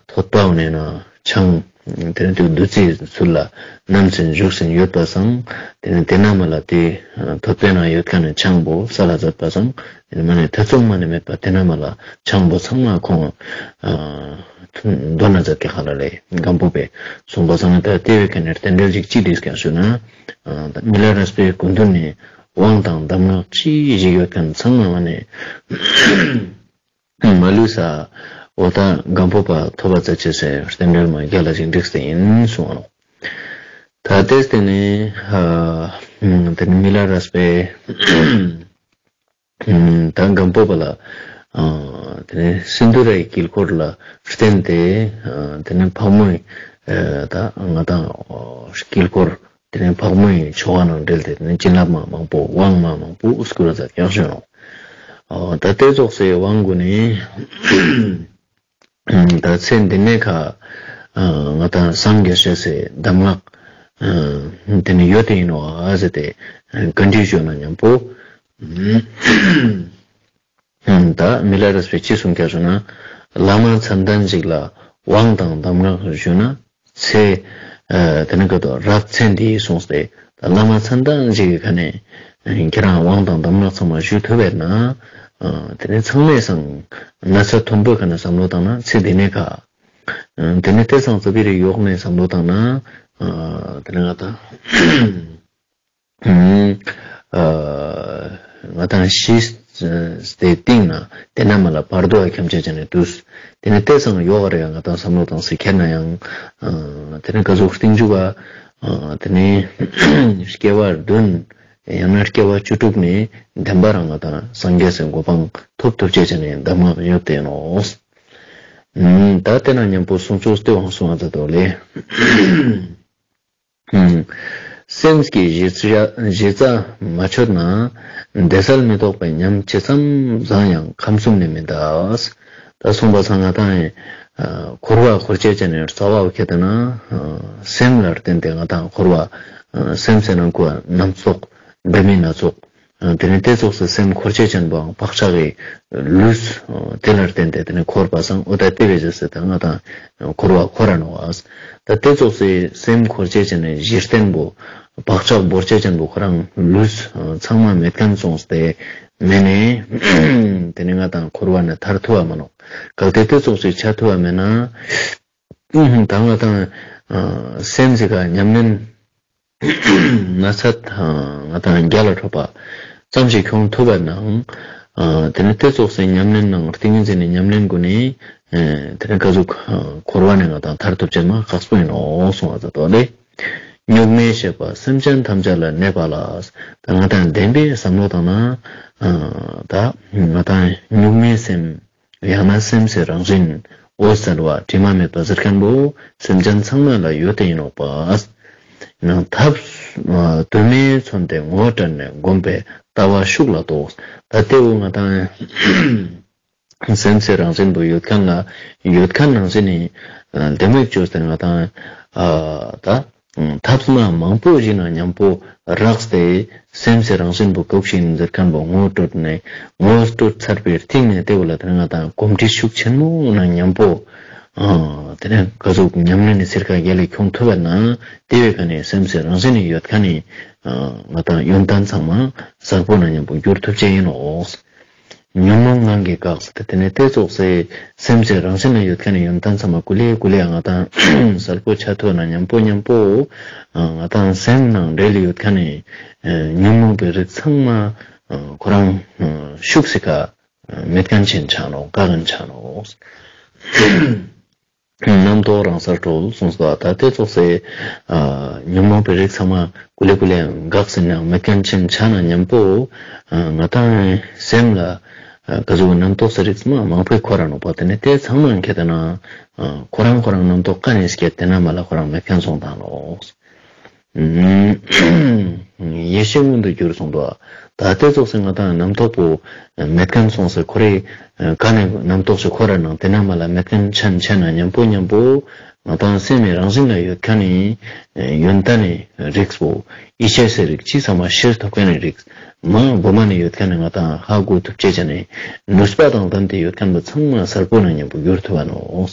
ཐོད་པ་འོ་ནས་ན་ཆང་། དེ་ནས་དུས་བདུད་རྩིའི་ཚུལ་ལ་བསྣམས་ཟིན་བཞུགས་ཟིན་ཡོད་པ་སང་། དེ་ནས་དེ་ན་མ་ལ་དེ་ཐོད་པའི་ནང་ཡོད་མཁན་ནས་ཆང་པོ་ས་ལ་མཛད་པ་སང་། དེ་ནས་མ་ནས་ཐེ་ཚོམ་མ་ནས་མེད་པ་དེ་ན་མ་ལ་ཆང་པོ་ཚང་མ་ཁོང་། འདོན་ན་མཛད་ཀྱི་ཧ་ལ་ལེ་སྒམ་པོ་པས་གསུངས་པ་སང་ནས། ད་དེ་བས་ཁ་ནས་རྟེན་འབྲེལ་ཅིག་ཅི་བྲིས་ཀྱང་ཞུ་ན། མི་ལ་རས་པའི་སྐུ་མདུན་ནས་དབང་དང་གདམས་ངག་ཅི་ཞིག་ཡོད་མཁན་ཚང་མ་མ་ནས། མ་ལུས་ས། འོ་ད་སྒམ་པོ་པ་ཐོབ་པ་ཙ་ཆེ་སའི་རྟེན་འབྲེལ་མ་རྒྱ་ལ་ཞིག་འགྲིགས་ཏེ་ཡིན་གསུང་བ་ནོ། ད་དེས་དེ་ནས་དེ་ནི་མི་ལ་རས་པའི་ད་སྒམ་པོ་པ་ལ་དེ་ནི་སིནྡྷུ་རའི་དཀྱིལ་འཁོར་ལ་བརྟེན་ཏེ། དེ་ནི་ཕག་མོའི་ད་ང་དང་དཀྱིལ་འཁོར། དེ་ནས་ཕག་མོའི་ཆོ་ག་ནང་འབྲེལ་ཏེ་དེ་ནས་བྱིན་རླབས་མ་མང་པོ་དབང་མ་མང་པོ་བསྐུར་བ་མཛད་ཀྱང་ཞུ་ནོ། ད་དེ་ཙོགས་སེ་དབང་བསྐུར་ནས། ད་ཚེ་འདི་ནས་ཁ་ང་དང་སངས་རྒྱས་ཤེས་སའི་གདམས་ངག་དེ་ནས་ཡོད་དེ་ཡིན་ནོ་ཨ་ཟེར་ཏེ་བཀའ་འདྲི་ཞུ་ན་མཉམ་པོ། ད་མི་ལ་རས་པས་ཅི་གསུངས་ཀྱང་ཞུ་ན། བླ་མ་མཚན་ལྡན་ཞིག་ལ་དབང་དང་གདམས་ངག་ཞུ་ན། ཚེ། དེ་ནི་ཀ་ཏོ་རབ་ཚེ་འདིའི་གསུངས་ཏེ། ད་བླ་མ་མཚན་ལྡན་ཞིག་གི་ཁ་ནས་ཁྱེད་རང་དབང་དང་གདམས་ངག་ཚང་མ་ཞུ་ཐུབ་པས་ན། དེ་ནི་ཚང་མས་སང་ན་ཚ་མཐོན་པོའི་ཁ་ནས་བསམ་བློ་བཏང་ན་ཚེ་འདི་ནས་ཁ། དེ་ནི་དེ་སང་ཙ་པི་རི་ཡོག་ནས་བསམ་བློ་བཏང་ན། དེ་ནི་ང་དང་། ང་དང་ཤི་སྟེ་སྟེང་ན་དེ་ན་མ་ལ་བར་དོ་ཨ་ཁྱམས་ཆེ་ཆ་ནས་དུས། དེ་ནས་ལྟས་སང་ཡོག་རེ་ང་དང་བསམ་བློ་བཏང་སི་ཁྱེར་ན་ཡང་། དེ་ནས་ག་ཟུག་སྟེང་འཇུག་ག་དེ་ནས་སྐྱེ་བ་བདུན། ཡང་ན་སྐྱེ་བ་བཅུ་དྲུག་ནས་བདེན་པ་རང་ང་དང་སངས་རྒྱས་སི་གོ་འཕང་ཐོབ་ཐུབ་ཆེ་ཆ་ནས་གདམས་ངག་ཡོད་དེ་ནོ། ད་དེ་ན་མཉམ་པོ་གསུང་ཆོས་སྟེ་དབང་གསུང་བ་ད་དོ་ལེ། སེམས་ཀྱི་གཞི་རྩ་གཞི་རྩ་མ་ཆོད་ན། བདེ་གསལ་མི་རྟོག་པའི་ཉམས་ཇི་ཙམ་བཟང་ཡང་ཁམས་གསུམ་ནས་མི་འདའ། ད་གསུངས་པ་སང་ང་དང་ཡིན། འཁོར་བ་འཁོར་བྱེད་ཅན་ནི་རྩ་བ་ཁེ་ཏེ་ན། སེམས་ལ་བརྟེན་ཏེ་ང་དང་འཁོར་བ། སེམས་ཟེར་ན་ཁོ་རྣམ་རྟོག་འབད་མེད་སྣ་ཚོགས། དེ་ནས་དེ་ཙོགས་སུ་སེམས་འཁོར་བྱེད་ཅན་པོའང་བག་ཆགས་ཀྱི་ལུས། དེ་ལ་བརྟེན་ཏེ་དེ་ནས་འཁོར་བ་སང་འོ་ད་དེ་བས་ཟེར་ཏེ་ང་དང་འཁོར་བ་འཁོར་ར་ནོག་ཨ། ད་དེ་ཙོགས་སུ་སེམས་འཁོར་བྱེད་ཅན་ནི་གཞི་རྟེན་པོ། བག་ཆགས་བོར་བྱེད་ཅན་པོ་ཁོ་རང་ལུས་ཚང་མ་མེད་མཁན་སོང་སྟེ་མེད་ནས། དེ་ནས་ང་དང་འཁོར་བ་ནས་ཐར་ཐུབ་བ་མ་ནོག་གལ་ཏེ་དེ་ཙོགས་སུ་ཆ་ཐུབ་བ་མེད་ན། ད་ང་དང་སེམས་ཟེར་ག་ཉམས་ལེན་ན་ཚད་ང་དང་རྒྱ་ལ་འཕྲོད་པ་ཙམ་ཞིག་ཁྱོང་ཐུབ་པ་ནང་། དེ་ནས་དེ་ཙོགས་སུ་ཉམས་ལེན་ནང་ཏིང་ངེ་འཛིན་ནི་ཉམས་ལེན་དགོས་ནས། དེ་ནས་ག་ཟུག་འཁོར་བ་ནས་ང་དང་ཐར་ཐུབ་ཅེས་མ་ཁག་པོ་ཡིན་ནོ་གསུང་བ་ཙམ་དོ་ལེ། གཉུག་མའི་ཤེས་པ་སེམས་ཅན་ཐམས་ཅད་ལ་གནས་པ་ལ། ད་ང་དང་བདེན་པའི་བསམ་བློ་བཏང་ན། ད་ང་དང་གཉུག་མའི་སེམས། ཡང་ན་སེམས་སི་རང་བཞིན། འོད་གསལ་བ་དྲི་མ་མེད་པ་ཟེར་མཁན་པོ་སེམས་ཅན་ཚང་མ་ལ་ཡོད་དེ་ཡིན་ནོག་པ། ཡང་ཐབས་དུ་མས་མཚོན་ཏེ་ངོ་སྤྲད་ནས་བསྒོམས་པས་ལྟ་བ་ཤུགས་ལ་རྟོགས། ད་དེ་འུ་ང་དང་སེམས་སི་རང་བཞིན་པོ་ཡོད་མཁན་ལ་ཡོད་མཁན་ནང་བཞིན་ནི་ལྡེ་མིག་བཅོས་ཏེ་ང་དང་ད། ཐབས་མང་པོ་ཞིག་ནང་མཉམ་པོ་རགས་ཏེ་སེམས་སི་རང་བཞིན་པོ་ག་ཟུག་ཞིག་ཡིན་ཟེར་མཁན་པོ་ངོ་སྤྲོད་ནས་ངོ་སྤྲོད་ཚར་བའི་རྟིང་ནས་དེ་བོ་ལ་དེ་ང་དང་གོམས་འདྲིས་ཤུགས་ཆེན་མོ་ནང་མཉམ་པོ། དེ་ནས་ག་ཟུག་ཉམས་ལེན་ནི་ཚིར་ཁ་རྒྱལ་ལ་ཁྱོང་ཐུབ་པ་ན་དེ་བས་ཀ་ནས་སེམས་སི་རང་བཞིན་ནི་ཡོད་མཁན་ནི་ང་དང་ཡོན་ཏན་ཚང་མ་གསལ་པོ་ནང་མཉམ་པོ་འགྱུར་ཐུབ་ཅེས་ཡིན་ནོ། ཉོན་མོངས་ངང་གིས་འགགས་ཟེར་ཏེ་དེ་ནས་དེ་ཙོགས་སེ་སེམས་ཀྱི་རང་བཞིན་ལ་ཡོད་མཁན་ནི་ཡོན་ཏན་ཚང་མ་ཀུ་ལེ་ཀུ་ལེ་ང་དང་གསལ་པོ་ཆགས་ཐུབ་ན་མཉམ་པོ་མཉམ་པོ་ང་དང་སེམས་ནང་འབྲེལ་ཡོད་མཁན་ནི་ཉོན་མོངས་པའི་རིགས་ཚང་མ་ཁོ་རང་ཤུགས་སི་ཁ་མེད་མཁན་ཆེན་ཆགས་ནོ་འགག་མཁན་ཆགས་ནོ། རྣམ་རྟོག་རང་སར་གྲོལ་གསུངས་སོ། ད་དེ་ཙོགས་སེ་ཉོན་མོངས་པའི་རིགས་ཚང་མ་ཀུ་ལེ་ཀུ་ལེ་འགག་ཟིན་ཡང་མེད་མཁན་ཆེན་ཆ་ན་མཉམ་པོ་ང་དང་སེམས་ལ་ག་ཟུག་རྣམ་རྟོག་སེ་རིགས་མ་མང་པོའི་ཁོ་ར་ནོག་པ། དེ་ནས་དེ་ཚང་མ་མཁྱེན་ཏེ་ན་ཁོ་རང་ཁོ་རང་རྣམ་རྟོག་ཀ་ནས་སྐྱེ་དེ་ན་མ་ལ་ཁོ་རང་མེད་མཁན་སོང་དང་ལོ། ཡེ་ཤེས་མངོན་དུ་གྱུར་གསུངས་འདུག་ད་དེ་ཙོགས་སེ་ང་དང་རྣམ་རྟོག་པོ་མེད་མཁན་སོང་སེ་ཁོ་རེ་ག་ནས་རྣམ་རྟོག་ཞིག་ཁོ་ར་ནང་དེ་ན་མ་ལ་མེད་མཁན་ཆ་ན་ཆ་ན་མཉམ་པོ་མཉམ་པོ་ང་དང་སེམས་མི་རང་བཞིན་ལ་ཡོད་མཁན་ནི་ཡོན་ཏན་ནི་རིགས་པོ་ཡེ་ཤེས་སེ་རིགས་ཅི་ཚང་མ་ཤེས་ཐུབ་མཁན་ནི་རིགས་མ་བོ་མ་ནི་ཡོད་མཁན་ནི་ང་དང་ཧ་གོ་ཐུབ་ཅེས་ཅན་ནི་ནུས་པ་དང་ལྡན་ཏེ་ཡོད་མཁན་པོ་ཚང་མ་གསལ་པོ་ན་མཉམ་པོ་གྱུར་ཐུབ་པ་ནོ།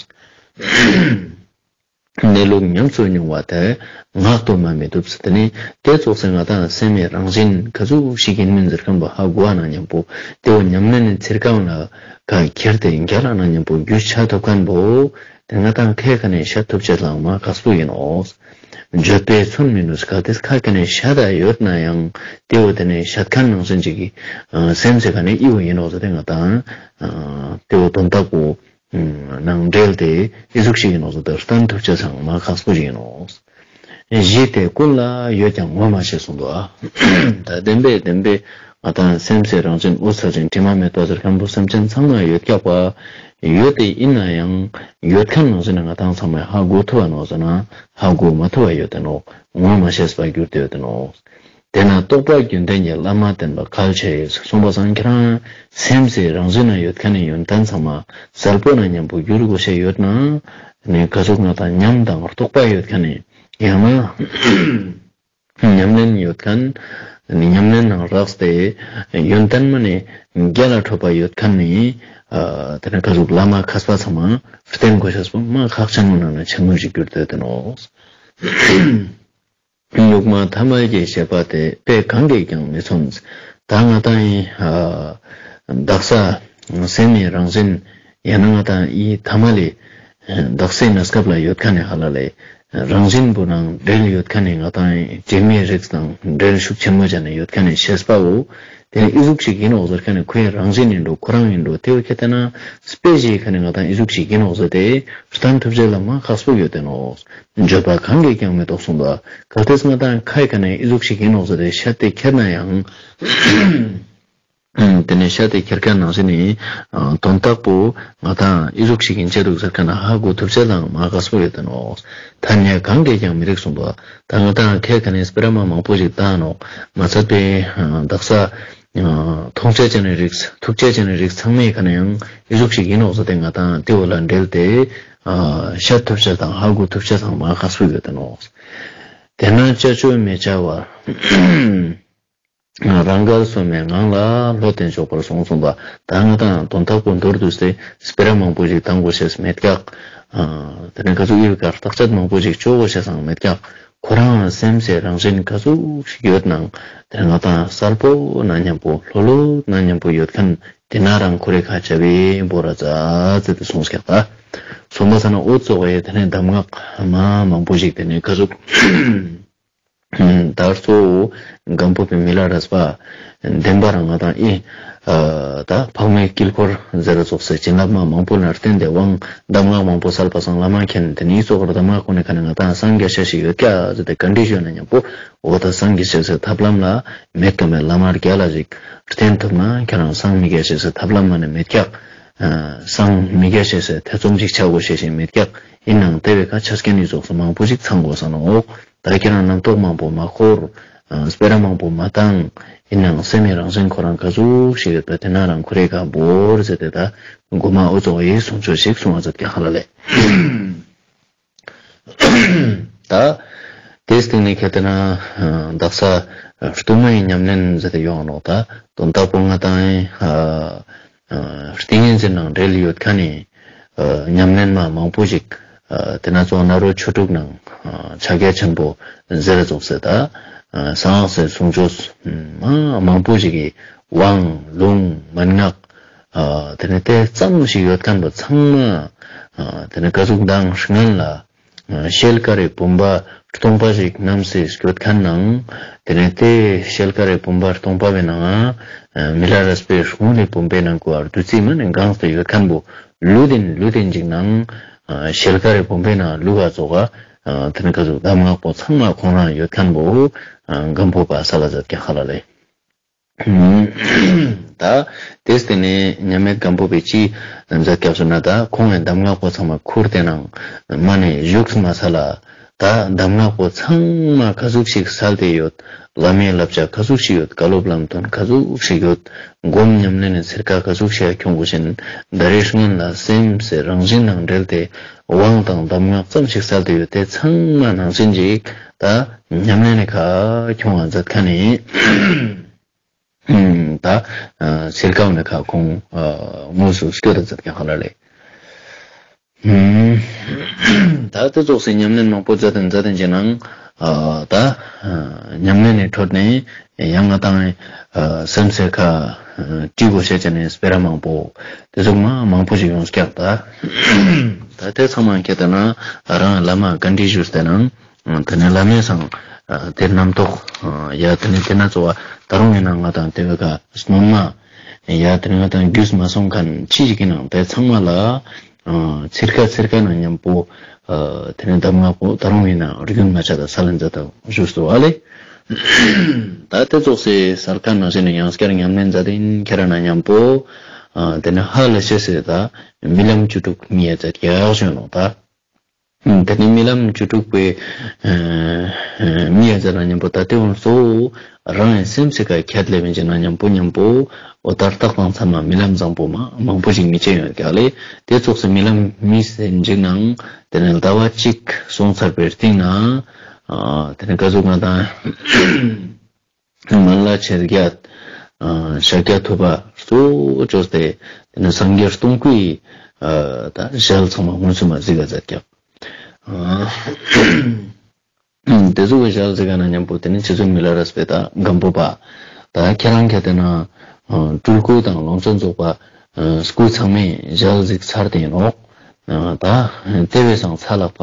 གནས་ལུགས་ཉམས་སུ་མྱོང་བ་དེ་ངག་ཏུ་སྨྲ་མི་བཏུབ་ཟེར། དེ་ནི་དེ་ཙོགས་སེ་ང་དང་སེམས་མི་རང་བཞིན་ག་ཟུག་ཞིག་ཡིན་མིན་ཟེར་མཁན་པོ་ཧ་གོ་བ་ན་མཉམ་པོ་དེ་བོ་ཉམས་ལེན་ནི་ཚིར་ཀའང་ལ་ག་ཁྱེར་ཏེ་རྒྱ་ལ་ན་མཉམ་པོ་རྒྱུ་ཆ་ཐོབ་མཁན་པོ་དེ་ང་དང་ཁའི་ཁ་ནས་བཤད་ཐུབ་ཅེས་ལའང་མ་ཁག་པོ་ཡིན་ནོ། བརྗོད་པས་མཚོན་མི་ནུས་གལ་ཏེ་ཁ་ཁ་ནས་བཤད་ད་ཡོད་ན་ཡང་དེ་བོ་དེ་ནས་བཤད་མཁན་ནང་བཞིན་ཅིག་གི་སེམས་ཟེར་ག་ནས་ཨི་བོ་ཡིན་ནོ་ཟེར་ཏེ་ང་དང་དེ་བོ་དོན་དག་པོ། ནང་འབྲེལ་ཏེ་ཨི་ཟུག་ཞིག་ཡིན་ནོ་ཟེར་ཏེ་སྟན་ཐུབ་ཅེས་ཚང་མ་ཁག་པོ་ཞིག་ཡིན་ནོ། གཞི་དེ་ཀུན་ལ་ཡོད་ཀྱང་ངོ་མ་ཤེས་གསུངས་འདུག་ཨ། ད་བདེན་པས་བདེན་པས་ང་དང་སེམས་སི་རང་བཞིན་འོད་གསལ་ཅན་དྲི་མ་མེད་པ་ཟེར་མཁན་པོ་སེམས་ཅན་ཚང་མ་ཡོད་ཀྱག་པ། ཡོད་དེ་ཡིན་ན་ཡང་ཡོད་མཁན་ནང་བཞིན་ང་དང་ཚང་མས་ཧ་གོ་ཐུབ་པ་ནོ་ཟེར་ན་ཧ་གོ་མ་ཐུབ་པ་ཡོད་དེ་ནོ། ངོ་མ་ཤེས་པ་གྱུར་ཏེ་ཡོད་དེ་ནོ། དེས་ན་རྟོགས་པ་རྒྱུན་ལྡན་གྱི་བླ་མ་བསྟེན་པ་གལ་ཆེ་ཡོད་གསུངས་པ་སང་ཁྱེད་རང་སེམས་སི་རང་བཞིན་ན་ཡོད་མཁན་ནི་ཡོན་ཏན་ཚང་མ་གསལ་པོ་ན་མཉམ་པོ་གྱུར་དགོས་ཤེས་ཡོད་ན་ནི་ག་ཟུག་ང་དང་ཉམས་དང་རྟོགས་པ་ཡོད་མཁན་ནི་ཡང་ན་ཉམས་ལེན་ཡོད་མཁན་ནི་ཉམས་ལེན་ནང་རགས་ཏེ་ཡོན་ཏན་མ་ནི་རྒྱ་ལ་འཕྲོད་པ་ཡོད་མཁན་ནི་དེ་ནི་ག་ཟུག་བླ་མ་མཁས་པ་ཚང་མ་བསྟེན་དགོས་ཤེས་པོ་མ་ཁག་ཆེན་མོ་ནང་ན་ཆེན་མོ་ཞིག་གྱུར་ཏེ་ཡོད་དེ་ནོ། གཉུག་མ་ཐ་མལ་གྱི་ཤེས་པ་དེ་དཔེ་གང་གིས་ཀྱང་མི་མཚོན། ད་ང་དང་ཡིན། དག་ས་སེམས་ནི་རང་བཞིན་ཡང་ན་ང་དང་ཡི་ཐ་མལ་ལས་དག་སའི་གནས་སྐབས་ལ་ཡོད་མཁན་ནི་ཧ་ལ་ལས་རང་བཞིན་པོ་ནང་འབྲེལ་ཡོད་མཁན་ནི་ང་དང་ཡི་དྲི་མའི་རིགས་དང་འབྲེལ་ཤུགས་ཆེན་མོ་བྱས་ནས་ཡོད་མཁན་ནི་ཤེས་པའོ། དེ་ནི་ཨི་ཟུག་ཞིག་ཡིན་ནོག་ཟེར་མཁན་ནི་ཁོའི་རང་བཞིན་ཡིན་འགྲོ་ཁོ་རང་ཡིན་འགྲོ་དེ་བས་ཁྱད་ལྟ་ན་དཔེ་ཞིག་མཁན་ནི་ང་དང་ཨི་ཟུག་ཞིག་ཡིན་ནོག་ཟེར་ཏེ་བསྟན་ཐུབ་ཅེས་ལ་མ་ཁག་པོ་ཡོད་དེ་ནོག་བརྗོད་པ་གང་གིས་ཀྱང་མི་རྟོགས་གསུངས་པ། གལ་ཏེ་ང་དང་ཁའི་ཁ་ནས་ཨི་ཟུག་ཞིག་ཡིན་ནོག་ཟེར་ཏེ་བཤད་དེ་ཁྱེར་ན་ཡང་། དེ་ དེ་ནས་ཤ་དེ་ཁྱེར་མཁན་ནང་བཞིན་ནི་དོན་དག་པོ་ང་དང་ཨི་ཟུག་ཞིག་ཡིན་ཆེད་དུ་ཟེར་མཁན་ན་ཧ་གོ་ཐུབ་ཆེད་དང་མ་དགའ་སོ་ཡོད་དེ་ནོ། ཐ་སྙད་གང་གིས་ཀྱང་མི་རིགས་གསུངས་པ། ད་ང་དང་ཁྱེད་ཁ་ནས་སྤེ་ར་མ་མང་པོ་ཞིག་བཏང་ནོ། མ་ཚད་པའི་དག་ས་མཐོང་ཆ་ཅན་ནི་རིགས་ཐུག་ཆ་ཅན་ནི་རིགས་ཚང་མའི་ཁ་ནས་ཡང་ཨི་ཟུག་ཞིག་ཡིན་ནོ་ཟེར་ཏེ་ང་དང་དེ་བོ་ལ་འབྲེལ་ཏེ་ཤ་ཐུབ་ཆ་དང་ཧ་གོ་ཐུབ་ཆ་དང་མ་དགའ་སོ་ཡོད་དེ་ནོ། དེ་ན་ཅ་ཆོས་མི་བྱ་བར། རང་དགར་སོང་བའི་ངང་ལ་བློ་བརྟན་ཆོག་པར་སོང་གསུངས་པ། ད་ང་དང་དོན་དག་པོ་མདོར་བསྡུས་ཏེ་སྤེ་ར་མང་པོ་ཞིག་བཏང་དགོས་ཤེས་མེད་ཀྱག། དེ་ནས་ག་ཚོད་ཡོད་ཀྱག་བརྟག་དཔྱད་མང་པོ་ཞིག་བཅོ་དགོས་ཤེས་སང་མེད་ཀྱག། ཁོ་རང་སེམས་སའི་རང་བཞིན་ག་ཚོད་ཞིག་ཡོད་ནང་དེ་ནས་ང་དང་གསལ་པོ་ན་མཉམ་པོ་ལྷོད་ལྷོད་ན་མཉམ་པོ་ཡོད་མཁན་དེ་ན་རང་ཁོ་རེ་ཁ་བྱ་བའི་འབོ་ར་ཙ་ཙེ་དེ་སོང་ཀྱག་ད། སོང་པ་ས་ན་འོ་ཙོག་ཡེ་དེ་ནས་གདམས་ངག་མ་མང་པོ་ཞིག་དེ་ནས་ག་ཚོད། ད་གཙོ་བོ་སྒམ་པོ་པའི་མི་ལ་རས་པ་བདེན་པ་རང་ང་དང་ཨི། ད་འཕགས་མའི་དཀྱིལ་འཁོར་ཟེར་ར་ཙོགས་སེ་བྱིན་རླབས་མ་མང་པོ་ལ་བརྟེན་ཏེ་དབང་གདམས་ངག་མང་པོ་སལ་པ་སང་བླ་མ་མཁྱེན་དེ་ནི་ཙོགས་ར་གདམས་ངག་ཁོ་ནས་ཁ་ནས་ང་དང་སངས་རྒྱས་ཤ་ཞིག་ཡོད་ཀྱག་ཟེར་ཏེ་ག་འདྲི་ཞུས་ན་མཉམ་པོ་འོ་ད་སངས་རྒྱས་ཤ་ཟེར་ཐབས་ལམ་ལ་མེད་ཀ་མེད་བླ་མ་རྒྱ་ལ་ཞིག་བརྟེན་ཐུབ་ན་ཁྱེད་རང་སངས་མི་རྒྱ་ཤ་ཟེར་ཐབས་ལམ་མ་ནས་མེད་ཀྱག། སངས་མི་རྒྱ་ཤ་ཟེར་ཐེ་ཚོམ་ཅིག་ཆགས་དགོས་ཤེས་ཤིག་མེད་ཀྱག། ཡིན་ནང་དེ་བས་ཁ་ཆ་རྐྱེན་ནི་ཙོགས་སུ་མང་པོ་ཞིག་ཚང་དགོས་ས་ནོ། ད་ཁྱེད་རང་རྣམ་རྟོག་མང་པོ་མ་འཁོར། སྤེ་ར་མང་པོ་མ་བཏང་། ཡིན་ནའང་སེམས་ཡི་རང་བཞིན་ཁོ་རང་ག་ཟུག་ཞིག་ཡོད་པ་དེ་ན་རང་ཁོ་རེ་ག་བོར་ཟེར་ཏེ་ད་མགོ་མ་འུ་ཚོ་ཡི་གསུང་ཆོས་ཤིག་གསུང་བ་ཟེར་ཀྱང་ཧ་ལ་ལས། ད་དེ་སྟེང་ནས་ཁྱེད་དེ་ན་དག་ས་སྟོང་མའི་ཉམས་ལེན་ཟེར་ཏེ་ཡོང་ནོ། ད་དོན་དག་པོ་ང་དང་ཡིན། ཏིང་ངེ་འཛིན་ནང་འབྲེལ་ཡོད་མཁན་ནི་ཉམས་ལེན་མ་མང་པོ་ཞིག་དེ་ན་གཙོ་བོ་ནཱ་རོ་ཆོས་དྲུག་ནང་ཕྱག་རྒྱ་ཆེན་པོ་ཟེར་རྫོགས་ཟེར་ད་གསང་སྔགས་སྲུང་ཆོས་མ་མང་པོ་ཞིག་གི་དབང་ལུང་མན་ངག་དེ་ནས་དེ་ཙམ་ཞིག་ཡོད་མཁན་པོ་ཚང་མ་དེ་ནས་ག་ཟུག་མདང་སྔོན་ལ། ཤེལ་དཀར་རི་བུམ་པ་སྟོང་པ་ཞིག་བསྣམས་སེ་སྐྱོད་མཁན་ནང་། དེ་ནས་དེ་ཤེལ་དཀར་རི་བུམ་པ་སྟོང་པ་བའི་ནང་། མི་ལ་རས་པའི་སྔོན་ནས་བུམ་པའི་ནང་གོ་བར་བདུད་རྩི་མ་ནས་གང་དུ་ཡོད་མཁན་པོ་ལུས་ལྡན་ལུས་ལྡན་ཅིག་ནང་། ཤེལ་དཀར་རི་བུམ་པའི་ནང་ལུས་ག་ཙོག་ག་དེ་ནས་ག་ཙོག་གདམས་ངག་པོ་ཚང་མ་ཁོང་རང་ཡོད་མཁན་པོ། སྒམ་པོ་པ་ས་ལ་ཟེར་ཀྱང་ཧ་ལ་ལས། ད་དེ་སྟེང་ནས་མཉམ་མེད་སྒམ་པོ་པའི་ཅི་མཛད་སྐྱབས་སུ་ན་ད་ཁོང་ངི་གདམས་ངག་པོ་ཚང་མ་ཁུར་ཏེ་ནང་མ་ནས་བཞུགས་མ་ས་ལ། ད་གདམས་ངག་པོ་ཚང་མ་ག་ཟུག་ཞིག་སལ་ཏེ་ཡོད། བླ་མའི་བསླབ་བྱ་ག་ཟུག་ཞིག་ཡོད། བཀའ་སློབ་ལམ་སྟོན་ག་ཟུག་ཞིག་ཡོད། སྒོམ་ཉམས་ལེན་ནས་ཚེར་ཁ་ག་ཟུག་ཞིག་ཁྱོང་དགོས་ཤིན། ད་རེས་སྔོན་ལ་སེམས་སེ་རང་བཞིན་ནང་འབྲེལ་ཏེ་དབང་དང་གདམས་ངག་ཙམ་ཞིག་སལ་ཏེ་ཡོད་དེ་ཚང་མ་ནང་བཞིན་ཅིག་ད་ཉམས་ལེན་ནས་ཁ་ཁྱོང་བ་མཛད་མཁན་ནི། ད་སེར་ཀའོ་ནས་ཁ་ཁོང་དངོས་སུ་སྐྱོད་དུ་མཛད་མཁན་ཧ་ལ་ལས། ད་དེ་ཙོགས་སེ་ཉམས་ལེན་མང་པོ་མཛད་དེ་མཛད་དེ་ཅི་ནང་། ད་ཉམས་ལེན་ནས་འཕྲོད་ནས་ཡང་ང་དང་སེམས་སེར་ཁ་བྲི་དགོས་ཤེས་ཅན་ནས་སྤེ་ར་མང་པོ་དེ་ཙོགས་མ་མང་པོ་ཞིག་ཡོང་སྐྱག་ད། ད་དེ་ཚང་མ་ཁྱེད་ལྟ་ན་རང་བླ་མ་ག་འདྲི་ཞུས་ཏེ་ནང་། དེ་ནས་བླ་མའི་སང་དེ་རྣམ་རྟོག་ཡ་དེ་ནས་དེ་ན་གཙོ་བ་ད་རུང་ཡིན་ན་ང་དང་དེ་བས་ཀ་སྣོན་མ་ཡ་དེ་ནས་ང་དང་རྒྱུས་མ་སོང་མཁན་ཅི་ཞིག་ཡིན་ནང་དེ་ཚང་མ་ལ་ཚིར་ཁ་ཚིར་ཁ་ནང་མཉམ་པོ་དེ་ནས་གདམས་ངག་པོ་ད་རུང་ཡིན་ན་རྒྱུན་མ་ཆད་ད་ས་ལ་མཛད་དང་ཞུས་སོ་ཨ་ལེ། ད་དེ་ཙོགས་སེ་སལ་ཁ་ནང་བཞིན་ཡང་སྐྱར་ཉམས་ལེན་མཛད་དེ་ཁྱེད་རང་ན་མཉམ་པོ་དེ་ནས་ཧ་ལས་ཤེས་སེ་ད་རྨི་ལམ་བཅུ་དྲུག་རྨི་ཡ་མཛད་ཀྱག་ཞུས་ནོ་ད། དེ་ནས་རྨི་ལམ་བཅུ་དྲུག་པའི་རྨི་ཡ་ཟེར་ན་མཉམ་པོ་ད་ལྟའི་དབང་གཙོ་བོ་རང་ཡང་སེམས་སི་ཀ་ཁྱད་ལས་མིན་གྱི་ན་མཉམ་པོ་མཉམ་པོ་འོ་ད་རྟགས་དང་མཚན་མ་རྨི་ལམ་བཟང་པོ་མ་མང་པོ་ཞིག་མི་བྱེད་ཡོད་ཀྱག་ལས་དེ་ཙོགས་སུ་རྨི་ལམ་རྨིས་ཟིན་འཇིག་ནའང་དེ་ནས་ཟླ་བ་གཅིག་སོང་ཚར་བའི་རྟིང་ན་དེ་ནས་ག་ཟུག་ང་དང་། མཎྜལ་ཆེར་བརྒྱད། ཤཱཀྱ་ཐུབ་པ་གཙོ་བོ་བཅོས་ཏེ་དེ་ནས་སངས་རྒྱས་སྟོང་སྐུའི་ད་ཞལ་ཚང་མ་མངོན་སུམ་མ་གཟིགས་ཀ་མཛད་ཀྱག། དེ་ཚོ་གི་ཞལ་གཟིགས་ཀ་ན་མཉམ་པོ་དེ་ནས་རྗེ་བཙུན་མི་ལ་རས་པའི་ད་སྒམ་པོ་པ་ད་ཁྱེད་རང་ཁྱེད་དེ་ན་སྤྲུལ་སྐུ་དང་ལོངས་སྤྱོད་རྫོགས་པ་སྐུ་ཚང་མའི་ཞལ་གཟིགས་ཚར་ཏེ་ཡིན་ནོ། ད་དེ་བས་སང་ཚ་ལག་པ་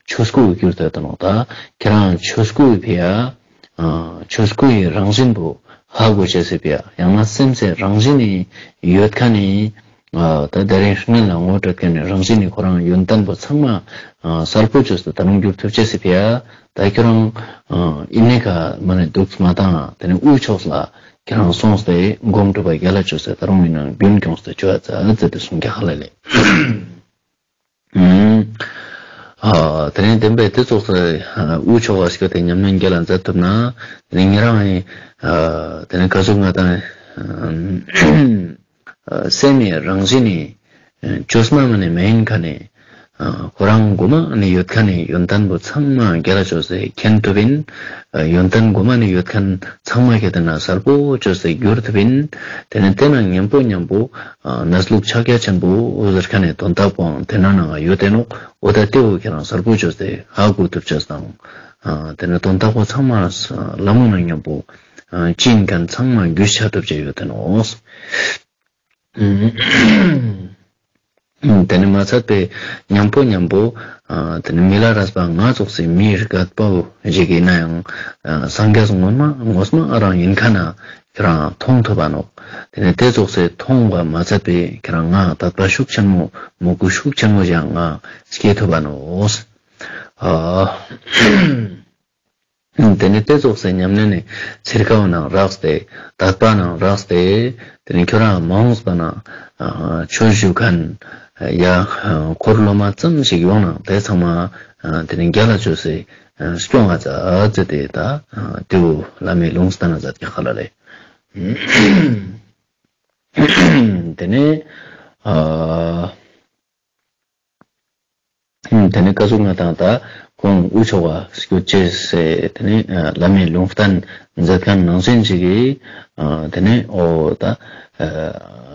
ཆོས་སྐུ་གི་གྱུར་ཏེ་ཡོད་ནོ། ད་ཁྱེད་རང་ཆོས་སྐུ་ཕི་ཡ། ཆོས་སྐུ་ཡི་རང་བཞིན་པོ་ཧ་གོ་བྱས་སྲིད་པ་ཡང་ན་སེམས་སའི་རང་བཞིན་ནི་ཡོད་མཁན་ནི། ད་ད་རེས་སྔོན་ལ་ངོ་སྤྲོད་མཁན་ནི་རང་བཞིན་ནི་ཁོ་རང་ཡོན་ཏན་པོ་ཚང་མ་གསལ་པོ་བཅོས་སུ་ད་རུང་འགྱུར་ཐུབ་བྱས་སྲིད་པ་ད་ཁྱོད་རང་ཨི་ནེ་ཁ་མ་ནས་འདུག་མ་བཏང་དེ་ནས་དབུས་ཕྱོགས་ལ་ ཁྱེད་རང་སོང་སྟེ་སྒོམ་སྒྲུབ་པ་རྒྱལ་ལ་བཅོས་སེ་ད་རུང་ཡིན་ནའང་རྒྱུན་སྐྱོང་སྟེ་བཅོ་ཡ་ཙ་ཙེ་དེ་གསུང་རྒྱ་ཧ་ལ་ལས། ཨུམ། ཨ། དེ་ནས་བདེན་པའི་དེ་ཙོགས་སུ་དབུ་ཆོག་པ་ཞིག་དེ་ཉམས་ལེན་རྒྱལ་ལ་མཛད་ཐུབ་ན། དེ་ནས་ཉེ་རང་ཡིན། ཨ། དེ་ནས་ག་ཟུག་ང་དང་། ཨ། སེམས་ཡི་རང་བཞིན་ནི། ཨ། བཅོས་མ་མ་ནི་མ་ཡིན་མཁན་ནི། ཨ། ཁོ་རང་མགོ་མ་ནི་ཡོད་མཁན་ནི་ཡོན་ཏན་པོ་ཚང་མ་རྒྱལ་ལ་བཅོས་སེ་མཁྱེན་ཐུབ་ཡིན། ཨ། ཡོན་ཏན་མགོ་མ་ནི་ཡོད་མཁན་ཚང་མ་གལ་ཏེ་ན་གསལ་པོ་བཅོས་སེ་བསྒྱུར་ཐུབ་ཡིན། དེ་ནས་དེ་ན་མཉམ་པོ་མཉམ་པོ། ཨ། གནས་ལུགས་ཕྱག་རྒྱ་ཆེན་པོ་ཟེར་མཁན་ནི་དོན་དག་པོའང་དེ་ན་ནང་ཡོད་དེ་ནོ། འོ་ད་དེ་བོ་ཁྱེད་རང་གསལ་པོ་བཅོས་ཏེ་ཧ་གོ་ཐུབ་ཅེས་དང་། ཨ། དེ་ནས་དོན་དག་པོ་ཚང་མ་ལ་མོ་ན་མཉམ་པོ། ཨ། ཅི་ཡིན་མཁན་ཚང་མ་རྒྱུས་ཆ་ཐུབ་ཅེས་ཡོད་དེ་ནོ། ཨུམ། དེ་ནས་མ་ཚད་པའི་མཉམ་པོ་མཉམ་པོ། ཨ། དེ་ནས་མི་ལ་རས་པ་ང་ཙོགས་སེ་མིའི་རྒད་པོ་ཞིག་ཡིན་ན་ཡང་། ཨ། སངས་རྒྱས་ངོ་མ་ངོ་མ་རང་ཡིན་མཁན་ན་ཁྱེད་རང་མཐོང་ཐུབ་པ་ནོ། དེ་ནས་དེ་ཙོགས་སེ་མཐོང་བ་མ་ཚད་པའི་ཁྱེད་རང་ང་དད་པ་ཤུགས་ཆེན་མོ་མོས་གུས་ཤུགས་ཆེན་མོ་ཞིག་ང་སྐྱེ་ཐུབ་པ་ནོ། ཨ། དེ་ནས་དེ་ཙོགས་སེ་ཉམས་ལེན་ནི་ཚིར་ཁ་བ་ནང་རགས་ཏེ། དད་པ་ནང་རགས་ཏེ། དེ་ནས་ཁྱོད་རང་མ་འོངས་པ་ན། ཨ། ཆོས་ཞུ་མཁན་ཡ་འཁོར་སློབ་མ་ཙམ་ཞིག་ཡོང་ན་དེ་ཚང་མ། ཨ། དེ་ནས་རྒྱལ་ལ་བཅོས་སེ་སྐྱོང་བ་ཙ་ཙེ་དེ་ད་དེའུ་བླ་མའི་ལུང་བསྟན་ན་མཛད་ཀྱི་ཧ་ལ་ལས། དེ་ནས། ཨ། དེ་ནས་ཀ་ཟུག་ང་དང་ད་ཁོང་དབུ་ཆོག་པ་སྐྱོད་ཅེས་སེ་དེ་ནས་བླ་མའི་ལུང་བསྟན་མཛད་མཁན་ནང་བཞིན་ཅིག་གིས། དེ་ནས་འོ་ད་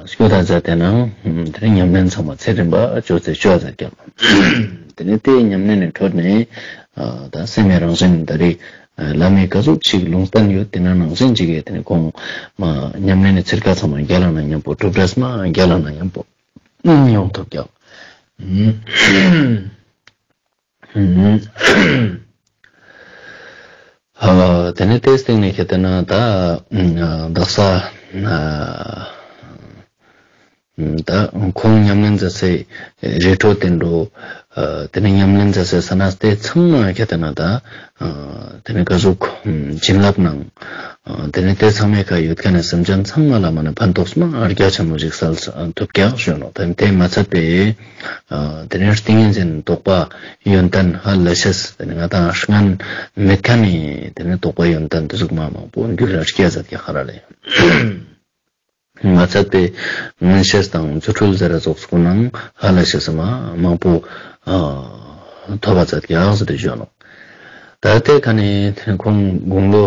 སྐྱོད་ད་མཛད་དེ་ནང་དེ་ནས་ཉམས་ལེན་ཚང་མ་ཚེ་རིམ་པ་བཅོ་ཚེ་བཅོ་ཚར་ཀྱང་། དེ་ནས་དེའི་ཉམས་ལེན་ནས་འཕྲོས་ནས་ད་སེམས་ཡི་རང་བཞིན་ད་རེས་བླ་མའི་ཀ་ཟུག་ཅིག་ལུང་བསྟན་ཡོད་དེ་ན་ནང་བཞིན་ཅིག་གིས་དེ་ནས་ཁོང་མ་ཉམས་ལེན་ནས་ཚིར་ཀ་ཚང་མ་རྒྱལ་ལ་ན་མཉམ་པོ་གྲུབ་འབྲས་མ་རྒྱལ་ལ་ན་མཉམ་པོ། ཡོང་ཐུབ་ཀྱང་། ཨ། དེ་ནས་དེའི་སྟེང་ནས་ཁྱེད་དེ་ན་ད་དག་ས་ད་ཁོང་ཉམས་ལེན་མཛད་སའི་རི་ཁྲོད་དེ་འགྲོ། དེ་ནས་ཉམས་ལེན་མཛད་སའི་ས་ན་དེ་ཚང་མ་ཁྱེད་དེ་ན་ད། དེ་ནས་ཀ་ཟུག་བྱིན་རླབས་ནང་། དེ་ནས་དེ་ཚང་མའི་ཁ་ཡོད་མཁན་ནི་སེམས་ཅན་ཚང་མ་ལ་མ་ནི་ཕན་ཐོགས་མ་རྒྱ་ཆེན་མོ་ཞིག་སལ་ཐུབ་ཀྱང་ཞུ་ནོ། དེ་ནས་དེ་མ་ཚད་པའི། དེ་ནས་ཏིང་ངེ་འཛིན་རྟོགས་པ་ཡོན་ཏན་ཧ་ལས་ཤེས་དེ་ནས་ང་དང་སྔན་མེད་མཁན་ནི་དེ་ནས་རྟོགས་པ་ཡོན་ཏན་དེ་ཟུག་མ་མང་པོ་འགྱུར་ར་སྐྱེ་ཟེར་གྱི་ཧ་ར་ལས། མ་ཚད་པའི་མངོན་ཤེས་དང་རྫུ་འཕྲུལ་ཟེར་ར་ཙོགས་སུ་ནང་ཧ་ལ་ཤེས་སེ་མ་མང་པོ་ཐོབ་པ་ཚད་ཀྱང་ཟེར་ཏེ་བརྗོད་ནོ། ད་ལྟའི་ཁ་ནས་ཁོང་དགུང་ལོ་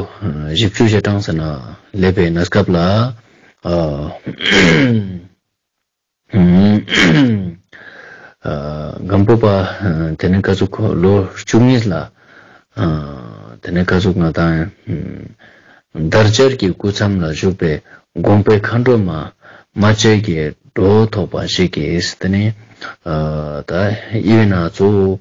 བཞི་བཅུ་ཞེ་གྲངས་ཟེར་ན་སླེབས་པའི་གནས་སྐབས་ལ། སྒམ་པོ་པ་དེ་ནས་ཀ་ཟུག་ཁོ་ལོ་བཅུ་གཉིས་ལ། དེ་ནས་ཀ་ཟུག་ང་དང་། འདར་སྦྱར་གྱི་སྐུ་མཚམས་ལ་བཞུགས་པའི་དགོངས་པའི་མཁའ་འགྲོ་མ། མ་བཅོས་ཀྱི་འགྲོ་བ་ཐོབ་པ་ཞིག་གིས་དེ་ནས། ད་ཡིན་ན་ཚོ།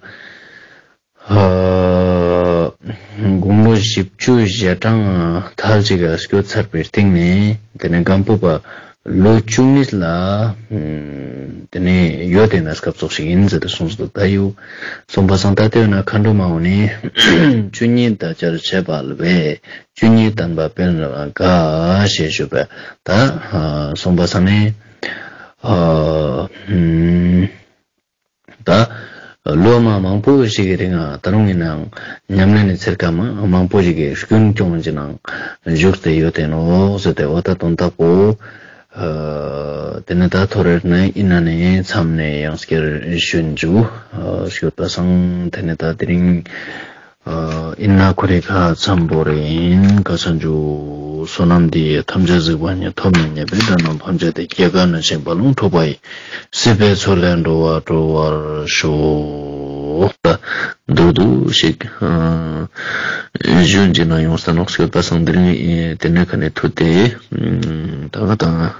དགུང་ལོ་བཞི་བཅུ་ཞེ་གྲངས་ཐལ་ཅིག་ག་སྐྱོད་ཚར་བའི་སྟེང་ནས་དེ་ནས་སྒམ་པོ་པ། ལོ་བཅུ་གཉིས་ལ། དེ་ནས་ཡོད་དེ་ན་སྐབས་ཙོགས་ཤིག་ཡིན་ཟེར་ཏེ་གསུངས་སོ། ད་ཡུ་གསུངས་པ་སང་ད་ལྟ་ཡོད་ན་མཁའ་འགྲོ་མ་འོ་ནི་བཅུ་གཉིས་ད་ཅར་བྱེད་པ་ལ་བས་བཅུ་གཉིས་བསྟན་པ་སྤེལ་བ་དགའ་ཞེས་ཞུས་པས་ད་གསུངས་པ་སང་ནས། ད་ལོ་མ་མང་པོ་ཞིག་གི་རིང་ད་རུང་ཡིན་ནའང་ཉམས་ལེན་ནི་ཚེར་ཁ་མ་མང་པོ་ཞིག་གི་སྐྱོན་སྐྱོང་གི་ནང་བཞུགས་ཏེ་ཡོད་དེ་ནོ་ཟེར་ཏེ་འོ་ད་དོན་དག་པོ། དེ་ནས་ད་ཐོ་རེར་ནས་ཡིན་ན་ནས་མཚམས་ནས་ཡང་སྐྱར་ཞུན་འཇུ་ཞུ་ད་སང་དེ་ནས་ད་དེ་རིང་། ཨིན་ན་ཁོ་རེ་ཁ་ཚམ་བོ་རེ་ཡིན་ཁ་ཚ་འཇུ། བསོད་ནམས་འདི་ཡིས་ཐམས་ཅད་གཟིགས་པ་ཉིད། ཐོབ་ནས་ཉེས་པའི་དགྲ་རྣམས་ཕམ་བྱས་ཏེ། སྐྱེ་རྒ་ན་འཆིའི་རྦ་ཀློང་འཁྲུགས་པ་ཡི། སྲིད་པའི་མཚོ་ལས་འགྲོ་བ་སྒྲོལ་བར་ཤོག། མདོར་བསྡུས་ཤིག་ཞུ་འཇིགས་ན་ཡོང་ས་ནོག་སྐྱོད་པ་སང་དེ་རིང་དེ་ནས་ཁ་ནས་ཐུ་སྟེ། ད་ག་དང་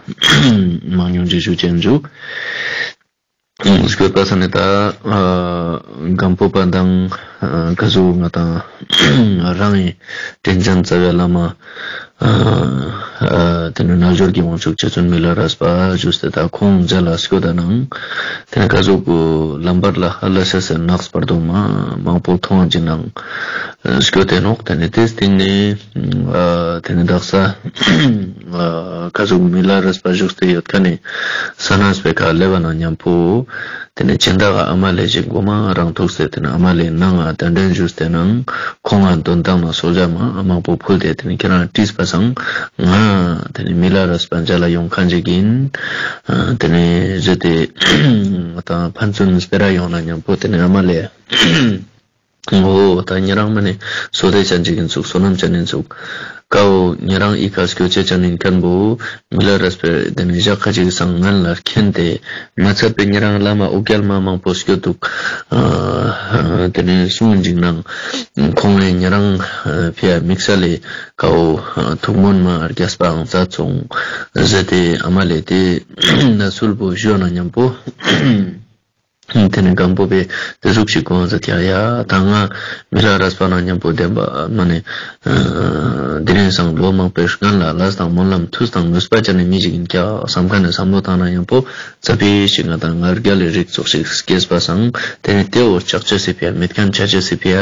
མང་ཉུང་ཅིག་ཞུ་ཅན་འཇུ། སྐྱོད་པ་ས་ནས་ད་སྒམ་པོ་པ་དང་ཀ་ཟུག་ང་དང་རང་ཡི་དྲིན་ཅན་རྩ་བའི་བླ་མ་ ཨ་ཨ་དེ་ནས་རྣལ་འབྱོར་གྱི་དབང་ཕྱུག་རྗེ་བཙུན་མི་ལ་རས་པ་ཞུས་ཏེ་ད་ཁོང་མཇལ་ལ་སྐྱོད་ད་ནང་། དེ་ནས་ག་ཟུག་གི་ལམ་བར་ལ་ཧ་ལ་ཤ་ཟེར་ནགས་བར་དུ་མ་མང་པོ་མཐོང་བ་ཅིག་ནང་སྐྱོད་དེ་ནོག་དེ་ནས་དེ་སྟེང་ནས་ཨ་དེ་ནས་དག་ས་ཨ་ག་ཟུག་མི་ལ་རས་པ་བཞུགས་ཏེ་ཡོད་ཁ་ནས་ས་ན་སྤེ་ཁ་སླེབས་པ་ན་མཉམ་པོ། དེ་ནས་སྦྱིན་བདག་ག་ཨ་མ་ལེ་ཞིག་མགོ་མ་རང་ཐུག་སྟེ་དེ་ནས་ཨ་མ་ལེ་ནང་ང་གདན་འདྲེན་ཞུས་ཏེ་ནང་ཁོང་ང་འདོན་སྟངས་ན་གསོལ་ཇ་མ་མང་པོ་ཕུལ་ཏེ་དེ་ནས་ཁྱེད་རང་བྲིས་པ་སང་ང་དེ་ནས་མི་ལ་རས་པ་མཇལ་ལ་ཡོང་མཁན་ཅིག་ཡིན། ཨ་དེ་ནས་བཟོས་ཏེ་ང་དང་ཕན་ཚུན་སྤེ་ར་ཡོང་ན་མཉམ་པོ་དེ་ནས་ཨ་མ་ལེ། འོ་ད་ཉེ་རང་མ་ནི་བསོད་བདེ་ཅན་ཅིག་ཡིན་ཚུགས། བསོད་ནམས་ཅན་ཡིན་ཚུགས། ཀའོ་ཉེ་རང་ཨི་ཁ་སྐྱོ་ཅེ་ཅན་ཡིན་མཁན་པོ་མི་ལ་རས་པའི་དེ་ནས་ཞག་ཁ་ཅིག་སང་ངན་ལ་མཁྱེན་ཏེ་མ་ཚད་པའི་ཉེ་རང་བླ་མ་ཨོ་རྒྱལ་མ་མང་པོ་སྐྱོ་འདུག་ཨ་དེ་ནས་གསུང་འཇིགས་སྣང་ཁོང་ནས་ཉེ་རང་ཕི་ཡ་དམིགས་བསལ་ལས་ཀའོ་ཐུགས་སྨོན་མ་རྒྱས་པའང་མཛད་སོང་ཟེར་ཏེ་ཨ་མ་ལེ་དེ་ན་ཚུལ་པོ་ཞུ་ན་མཉམ་པོ། དེ་ནས་སྒམ་པོ་པས་དེ་ཟུག་ཞིག་གོ་ཟེར་ཀྱང་ཡ་ད་ང་མི་ལ་རས་པ་ན་མཉམ་པོ་བདེན་པ་མ་ནས་དེ་རིང་སང་ལོ་མང་པོའི་སྔན་ལ་ལས་དང་སྨོན་ལམ་ཐུགས་དང་ནུས་པ་ཅན་ནས་མི་ཞིག་ཡིན་ཀྱང་བསམ་མཁན་ནས་བསམ་བློ་བཏང་ན་མཉམ་པོ་རྩ་བའི་ཞིག་ང་དང་ངར་རྒྱ་ལས་རིགས་ཚོགས་ཤིག་སྐྱེས་པ་སང་དེ་ནས་དེ་འོ་ལྕགས་ཅེ་སི་ཕི་ཡ་མེད་མཁན་ཆ་ཅེ་སི་ཕི་ཡ་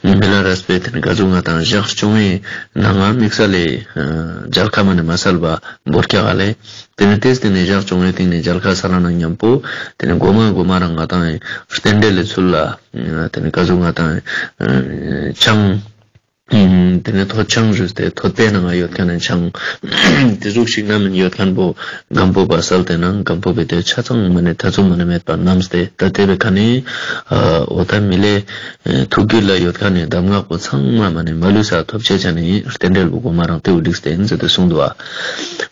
མི་ལ་རས་པས་དེ་ནས་ག་ཟུག་ང་དང་ཞག་བཅུ་བའི་ནང་ང་དམིགས་བསལ་ལས་མཇལ་ཁ་མ་ནས་མ་སལ་བ་འབོར་ཀྱག་ལས། དེ་ནས་དེས་དེ་ནས་ཞག་བཅོ་ལྔའི་སྟེང་ནས་མཇལ་ཁ་ས་ལ་ན་མཉམ་པོ། དེ་ནས་མགོ་མ་མགོ་མ་རང་ང་དང་རྟེན་འབྲེལ་ལས་ཚུལ་ལ། དེ་ནས་ག་ཟུག་ང་དང་ཆང་། དེ་ནས་ཐོད་ཆང་རུས་ཏེ་ཐོད་པའི་ནང་ང་ཡོད་མཁན་ནས་ཆང་། དེ་ཟུག་ཞིག་ན་མིན་ཡོད་མཁན་པོ་སྒམ་པོ་པ་སལ་ཏེ་ནང་སྒམ་པོ་པའི་དེ་ཆ་ཚང་མ་ནས་ཐ་ཚུགས་མ་ནས་མེད་པ་རྣམས་ཏེ་ད་དེ་བའི་ཁ་ནས་འོ་ད་མི་ལས། ཐུགས་རྒྱུད་ལ་ཡོད་མཁན་ནས་གདམས་ངག་པོ་ཚང་མ་མ་ནས་མ་ལུས་ས་ཐོབ་ཆེ་ཆ་ནས་རྟེན་འབྲེལ་པོ་གོ་མ་རང་ཏེའུ་བསྒྲིགས་ཏེ་ཡིན་ཟེར་ཏེ་གསུངས་འདུག་བ།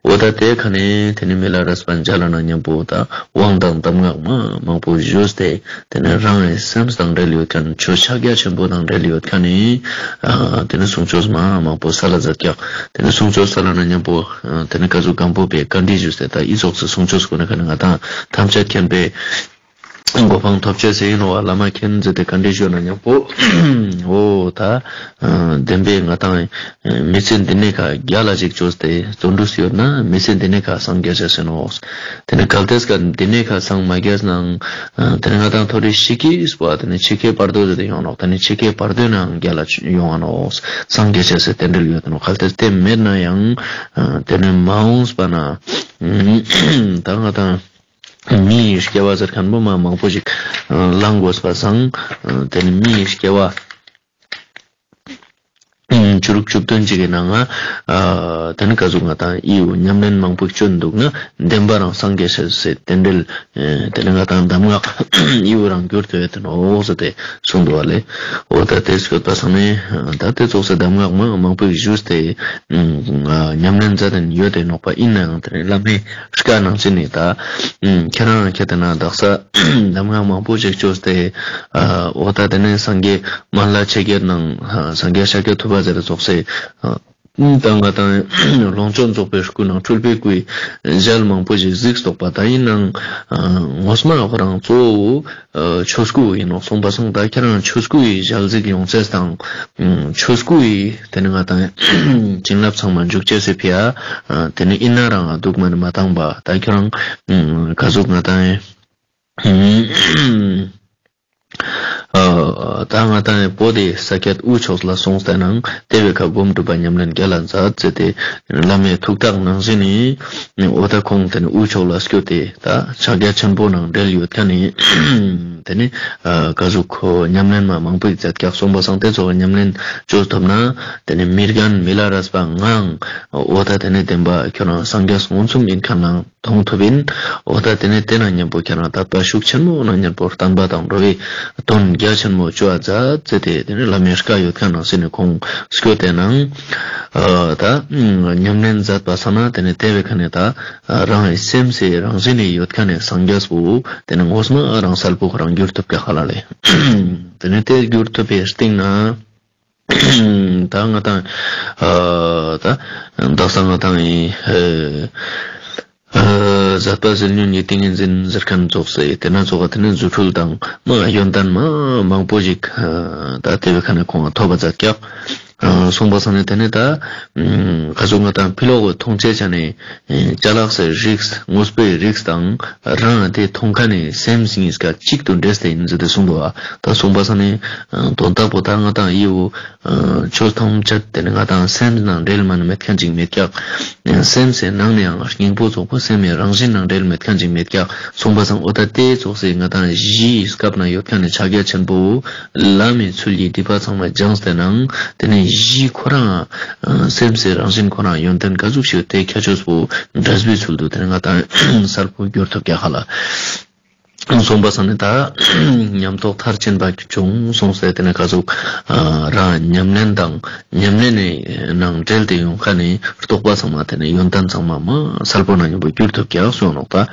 འོ་ད་དེ་ཁ་ནས་དེ་ནས་མི་ལ་རས་པ་མཇལ་ན་མཉམ་པོ་ད་དབང་དང་གདམས་ངག་མ་མང་པོ་ཞུས་ཏེ་དེ་ནས་རང་ཡི་སེམས་དང་འབྲེལ་ཡོད་མཁན་ཆོས་ཕྱག་རྒྱ་ཆེན་པོ་དང་འབྲེལ་ཡོད་མཁན་ནས་དེ་ནས་གསུང་ཆོས་མ་མང་པོ་ས་ལ་མཛད་ཀྱག་དེ་ནས་གསུང་ཆོས་ས་ལ་ན་མཉམ་པོ་དེ་ནས་ག་ཟུག་སྒམ་པོ་པའི་བཀའ་འདྲི་ཞུས་ཏེ་ད་ཨི་ཙོགས་སུ་གསུང་ཆོས་སྐོར་ནས་ཁ་ནས་ང་དང་ཐམས་ཅད་མཁྱེན་པའི། གོ་འཕང་ཐོབ་ཆེད་ཟེར་ཡིན་ནོ་བ་བླ་མ་མཁྱེན་ཟེར་ཏེ་བཀའ་འདྲི་ཞུས་ན་མཉམ་པོ། འོ་ད། བདེན་པའི་ང་དང་མི་ཚེ་འདི་ནས་ཁ་རྒྱ་ལ་ཅིག་བཅོས་ཏེ་བརྩོན་འགྲུས་ཡོད་ན་མི་ཚེ་འདི་ནས་ཁ་སངས་རྒྱས་ཆ་ཟེར་ནོ། དེ་ནས་གལ་ཏེ་ཀ་འདི་ནས་ཁ་སངས་མ་རྒྱས་ནང་། དེ་ནས་ང་དང་མཐོ་རིས་ཤི་ཁའི་སྤོ་བ་དེ་ནས་འཆི་ཁའི་བར་དོ་ཟེར་ཏེ་ཡོང་ནོ། དེ་ནས་འཆི་ཁའི་བར་དོ་ནའང་རྒྱ་ལ་ཡོང་བ་ནོ། སངས་རྒྱས་ཆ་ཟེར་རྟེན་འབྲེལ་ཡོད་ནོ། གལ་ཏེ་དེ་མེད་ན་ཡང་། དེ་ནས་མ་འོངས་པ་ན། ད་ང་དང་། མི་ཡི་སྐྱེ་བ་ཟེར་མཁན་པོ་མ་མང་པོ་ཞིག་བླང་དགོས་པ་སང་། དེ་ནི་མི་ཡི་སྐྱེ་བ་བཅུ་དྲུག་བཅུ་བདུན་ཅིག་གི་ནང་ང་། དེ་ནི་ག་ཟུག་ང་དང་ཨི་བོ་ཉམས་ལེན་མང་པོ་བསྐྱོན་འདུག་ན་བདེན་པ་རང་སངས་རྒྱས་ཟེར་རྟེན་འབྲེལ། དེ་ནི་ང་དང་གདམས་ངག་ཨི་བོ་རང་འགྱུར་དུ་ཡོད་དེ་ནོ་ཟེར་ཏེ་གསུངས་འདུག་བ་ལས། འོ་ད་དེ་སྐྱོད་པ་སང་ནི་ད་དེ་ཙོགས་སེ་གདམས་ངག་མ་མང་པོ་ཞིག་ཞུས་ཏེ། ཉམས་ལེན་མཛད་དེ་ཡོད་དེ་ནོག་པ་ཡིན་ནའང་དེ་ནི་བླ་མའི། སྐད་ནང་ཚིག་ནི་ད། ཁྱེད་རང་ཁྱེད་དེ་ན་དག་ས་གདམས་ངག་མང་པོ་ཞིག་བཅོས་ཏེ། འོ་ད་དེ་ནས་སངས་རྒྱས་སྨན་བླ་ཆེ་གེར་ནང་སངས་རྒྱས་ཤཱཀྱ་ཐུབ་པ་ཟེར་ཙོགས་སེ། ད་ང་དང་ལོངས་སྤྱོད་རྫོགས་པའི་སྐུ་ནང་སྤྲུལ་པའི་སྐུའི་ཞལ་མང་པོ་ཞིག་གཟིགས་སོག་པ་ད་ཡིན་ནང་། ངོ་མ་ཁོ་རང་གཙོ་བོ། ཆོས་སྐུ་ཡིན་ནོ་གསུངས་པ་སང་ད་ཁྱེད་རང་ཆོས་སྐུ་ཡི་ཞལ་གཟིགས་ཡོང་ཚད་དང་། ཆོས་སྐུ་ཡི་དེ་ནི་ང་དང་། བྱིན་རླབས་ཚང་མ་འཇུག་ཅེས་སི་ཕི་ཡ། དེ་ནི་ཨིན་ན་རང་ང་འདུག་མ་ནི་མ་བཏང་པ་ད་ཁྱོད་རང་། ག་ཟུག་ང་དང་། ད་ང་དང་བོད་དེ་ས་ཁྱད་དབུས་ཕྱོགས་ལ་སོང་སྟེ་ནང་དེ་བའི་ཁ་སྒོམ་སྒྲུབ་པ་ཉམས་ལེན་རྒྱ་ལ་མཛད་ཟེར་ཏེ་བླ་མའི་ཐུགས་ཐག་ནང་བཞིན་ནི། འོ་ད་ཁོང་དེ་ནི་དབུས་ཕྱོགས་ལ་སྐྱོད་དེ་ད་ཕྱག་རྒྱ་ཆེན་པོ་ནང་འབྲེལ་ཡོད་མཁན་ནི། དེ་ནི་ག་ཟུག་ཁོ་ཉམས་ལེན་མ་མང་པོ་ཡིག་མཛད་ཀྱག་གསུངས་པ་སང་དེ་ཚོ་བ་ཉམས་ལེན་བཅོས་ཐུབ་ན་དེ་ནི་མི་རྒན་མི་ལ་རས་པ་ངའང་འོ་ད་དེ་ནི་བདེན་པ་ཁྱོད་རང་སངས་རྒྱས་མངོན་སུམ་ཡིན་མཁན་ནང་མཐོང་ཐུབ་ཡིན། འོ་ད་དེ་ནི་དེ་ན་མཉམ་པོ་ཁྱེད་རང་དད་པ་ཤུགས་ཆེན་མོ་ན་མཉམ་པོ་བསྟན་པ་དང་འགྲོ་བའི་དོན་རྒྱ་ཆེན་མོ་བཅོ་བ་མཛད་ཚེ་དེ་དེ་ནི་བླ་མའི་བཀའ་ཡོད་མཁན་ནང་སེ་ནི་ཁོང་སྐྱོད་དེ་ནང་ད་ཉམས་ལེན་མཛད་པ་ས་ན་དེ་ནི་དེ་བའི་ཁ་ནས་ད། རང་གི་སེམས་སི་རང་བཞིན་ནས་ཡོད་མཁན་ནི་སངས་རྒྱས་པོ་དེ་ནི་ངོ་མ་རང་གསལ་པོ་རང་འགྱུར་ཐུབ་ཀྱག་ཧ་ལ་ལེ། དེ་ནི་དེ་འགྱུར་ཐུབ་པའི་སྟེང་ན་ད་ང་དང་ད་དག་ས་ང་དང་ཡི་ཟད་པ་ཟིལ་གནོན་གྱི་ཏིང་ངེ་འཛིན་ཟེར་མཁན་ཙོགས་སེ་དེ་ན་ཙོགས་དེ་ནི་རྫུ་འཕྲུལ་དང་མ་ཡོན་ཏན་མ་མང་པོ་ཞིག་ད་དེ་བའི་ཁ་ནས་ཁོང་ཐོབ་པ་མཛད་ཀྱག་ཨ་སོང་པ་སང་ནས་དེ་ནས་ད་ཨ་ག་ཚོད་ང་དང་ཕྱི་ལོགས་ཀྱི་མཐོང་ཆའི་ཆ་ནས་ཨ་ཅ་ལག་སའི་རིགས་དངོས་པོའི་རིགས་དང་རང་དེ་མཐོང་མཁན་ནི་སེམས་གཉིས་ཀ་གཅིག་ཏུ་འདྲེས་ཏེ་ཡིན་ཟེར་ཏེ་གསུངས་འདུག་ཨ་ད་སོང་པ་སང་ནས་ཨ་དོན་དག་པོ་ད་ང་དང་ཡིའུ་ཨ་ཆོས་ཐམས་ཅད་དེ་ནི་ང་དང་སེམས་ནང་འབྲེལ་མ་ནི་མེད་མཁན་ཅིག་མེད་ཀྱག་སེམས་སའི་ནང་ནས་ཡང་སྙིང་པོ་ཙོགས་པོ་སེམས་ཡང་རང་བཞིན་ནང་འབྲེལ་མེད་མཁན་ཅིག་མེད་ཀྱག་སོང་པ་སང་འོ་ད་དེ་ཙོགས་སེ་ང་དང་གཞིའི་སྐབས་ན་ཡོད་མཁན་ནི་ཕྱག་རྒྱ་ཆེན་པོ་ལམ་མི་ཚུལ་གྱི་སྡིག་པ་ཚང་མ་སྦྱངས་ཏེ་ནང་དེ་ནས་གཞི་ཁོ་རང་ཨ་སེམས་སའི་རང་བཞིན་ཁོ་རང་ཡོན་ཏན་ག་ཟུག་ཞིག་དེ་ཁྱད་ཆོས་པོ་འབྲས་བུའི་ཚུལ་དུ་དེ་ནས་ང་དང་གསལ་པོ་འགྱུར་ཐུབ་ཀྱག་ཧ་ལ། སོང་པ་སང་ནས་ད་ཉམས་རྟོགས་མཐར་ཕྱིན་པ་བྱུང་སོང་ཟེར་དེ་ནས་ག་ཟུག་ཨ་རང་ཉམས་ལེན་དང་ཉམས་ལེན་ནི་ནང་འབྲེལ་ཏེ་ཡོང་མཁན་ནི་རྟོགས་པ་ཚང་མ་དེ་ནས་ཡོན་ཏན་ཚང་མ་མ་གསལ་པོ་ནང་མཉམ་པོ་འགྱུར་ཐུབ་ཀྱག་གསུངས་ནོག་ད།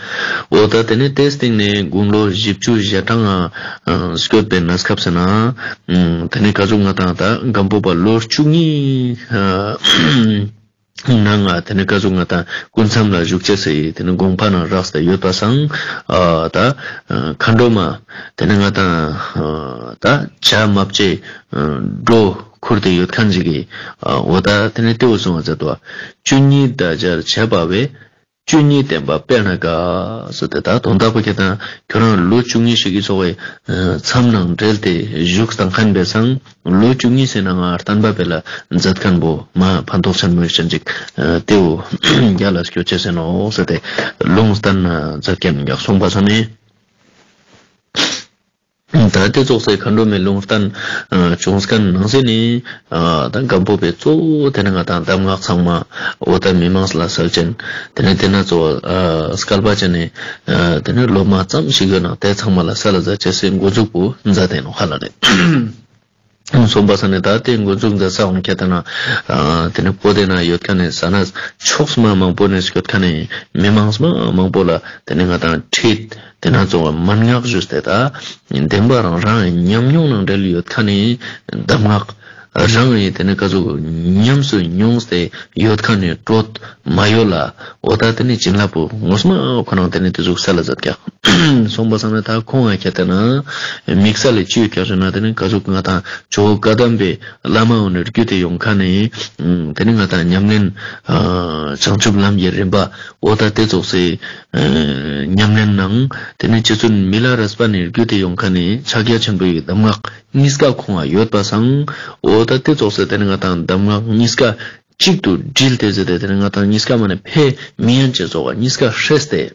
འོ་ད་དེ་ནས་དེའི་སྟེང་ནས་དགུང་ལོ་བཞི་བཅུ་ཞེ་གྲངས་ཨ་སྐྱོད་པའི་གནས་སྐབས་ཟེར་ན་ཨ་དེ་ནས་ག་ཟུག་ང་དང་ད་སྒམ་པོ་པ་ལོ་བཅུ་གཉིས་ཨ་ནང་ང་དེ་ནས་ག་ཟུག་ང་དང་སྐུ་མཚམས་ལ་བཞུགས་བྱས་སའི་དེ་ནས་དགོངས་པ་ནང་རགས་ཏེ་ཡོད་པ་སང་ཨ་ད་ཨ་མཁའ་འགྲོ་མ་དེ་ནས་ང་དང་ཨ་ད་བྱ་མ་བྱེད་ཨ་འགྲོ་ཁུར་ཏེ་ཡོད་མཁན་ཅིག་གིས་ཨ་འོ་ད་དེ་ནས་དེའུ་གསུངས་པ་མཛད་དོ། བཅུ་གཉིས་ཟླ་བརྒྱར་བྱས་པ་བས། བཅུ་གཉིས་བསྟན་པ་དཔེར་ན་དགའ། ཟེར་ཏེ་ད་དོན་དག་པོ་ཁྱེད་དང་ཁྱོད་རང་ལོ་བཅུ་གཉིས་ཤིག་གི་ཚོགས་པའི་མཚམས་ནང་འབྲེལ་ཏེ་བཞུགས་དང་མཁན་པའི་སང་ལོ་བཅུ་གཉིས་ཟེར་ན་ང་བསྟན་པ་སྤེལ་ལ་མཛད་མཁན་པོ་མ་ཕན་ཐོགས་ཆེན་མོ་ཡོད་ཅན་ཅིག་དེའུ་རྒྱ་ལ་སྐྱོ་ཆེ་ཟེར་ནོ་ཟེར་ཏེ་ལུང་བསྟན་མཛད་མཁན་ཡག་སོང་པ་ས་ནས། ད་དེ་ཙོགས་སེ་མཁའ་འགྲོ་མའི་ལུང་བསྟན་ཨ་བྱུང་མཁན་ནང་བཞིན་ནི་ཨ་ད་སྒམ་པོ་པའི་གཙོ་བོ་དེ་ནི་ང་དང་གདམས་ངག་ཚང་མ་འོ་ད་མི་མང་ལ་གསལ་ཅན། དེ་ནི་དེ་ན་གཙོ་བོ་ཨ་སྐལ་པ་ཅན་ནི་ཨ་དེ་ནི་སློབ་མ་ཙམ་ཞིག་ཡོད་ན་དེ་ཚང་མ་ལ་གསལ་ལ་མཛད་བྱས་སེ་འགོ་འཛུགས་པོ་མཛད་དེ་ནོ་ཧ་ལ་རེད། སོང་པ་ས་ནི་ད་དེ་འགོ་འཛུགས་མཛད་ས་འོང་ཁྱེད་ད་ན་ཨ་དེ་ནི་བོད་དེ་ན་ཡོད་མཁན་ནི་ས་ན་ཕྱོགས་མ་མང་པོ་ནས་སྐྱོད་མཁན་ནི་མི་མང་མ་མང་པོ་ལ་དེ་ནི་ང་དང་ཁྲིད། དེ་ན་གཙོ་བོ་མན་ངག་ཞུས་ཏེ་ད་བདེན་པ་རང་རང་ཉམས་མྱོང་ནང་འབྲེལ་ཡོད་མཁན་ནི་གདམས་ངག་རང་ཡིན་དེ་ནི་ག་ཚོད་ཉམས་སུ་མྱོང་སྟེ་ཡོད་མཁན་ནི་གྲོད་མ་ཡོད་ལ་འོ་ད་དེ་ནི་བྱིན་རླབས་པོ་ངོ་མ་ཁོ་རང་དེ་ནི་དེ་ཟུག་ས་ལ་མཛད་ཀྱག་སོང་པ་སང་ནི་ད་ཁོང་ང་ཁྱེད་དེ་ན་དམིགས་བསལ་ལས་ཅི་ཡོད་ཀྱག་ཟེར་ན་དེ་ནི་ག་ཚོད་ང་དང་ཇོ་བོ་བཀའ་གདམས་པའི་བླ་མ་འོ་ནི་བརྒྱུད་དེ་ཡོང་མཁན་ནི་དེ་ནི་ང་དང་ཉམས་ལེན་བྱང་ཆུབ་ལམ་གྱི་རིམ་པ། འོ་ད་དེ་ཙོགས་སེ་ཨ་ཉམས་ལེན་ནང་དེ་ནས་རྗེ་བཙུན་མི་ལ་རས་པ་ནས་བརྒྱུད་དེ་ཡོང་མཁན་ནི་ཕྱག་རྒྱ་ཆེན་པོ་ཡི་གདམས་ངག་གཉིས་ཀ་ཁོང་ང་ཡོད་པ་སང་། འོ་ད་དེ་ཙོགས་སེ་དེ་ནས་ང་དང་གདམས་ངག་གཉིས་ཀ་གཅིག་ཏུ་དྲིལ་ཏེ་ཟེར་ཏེ་དེ་ནས་ང་དང་གཉིས་ཀ་མ་ནས་ཕེ་མི་ཡན་ཅེ་ཙོགས་གཉིས་ཀ་ཧྲེས་ཏེ།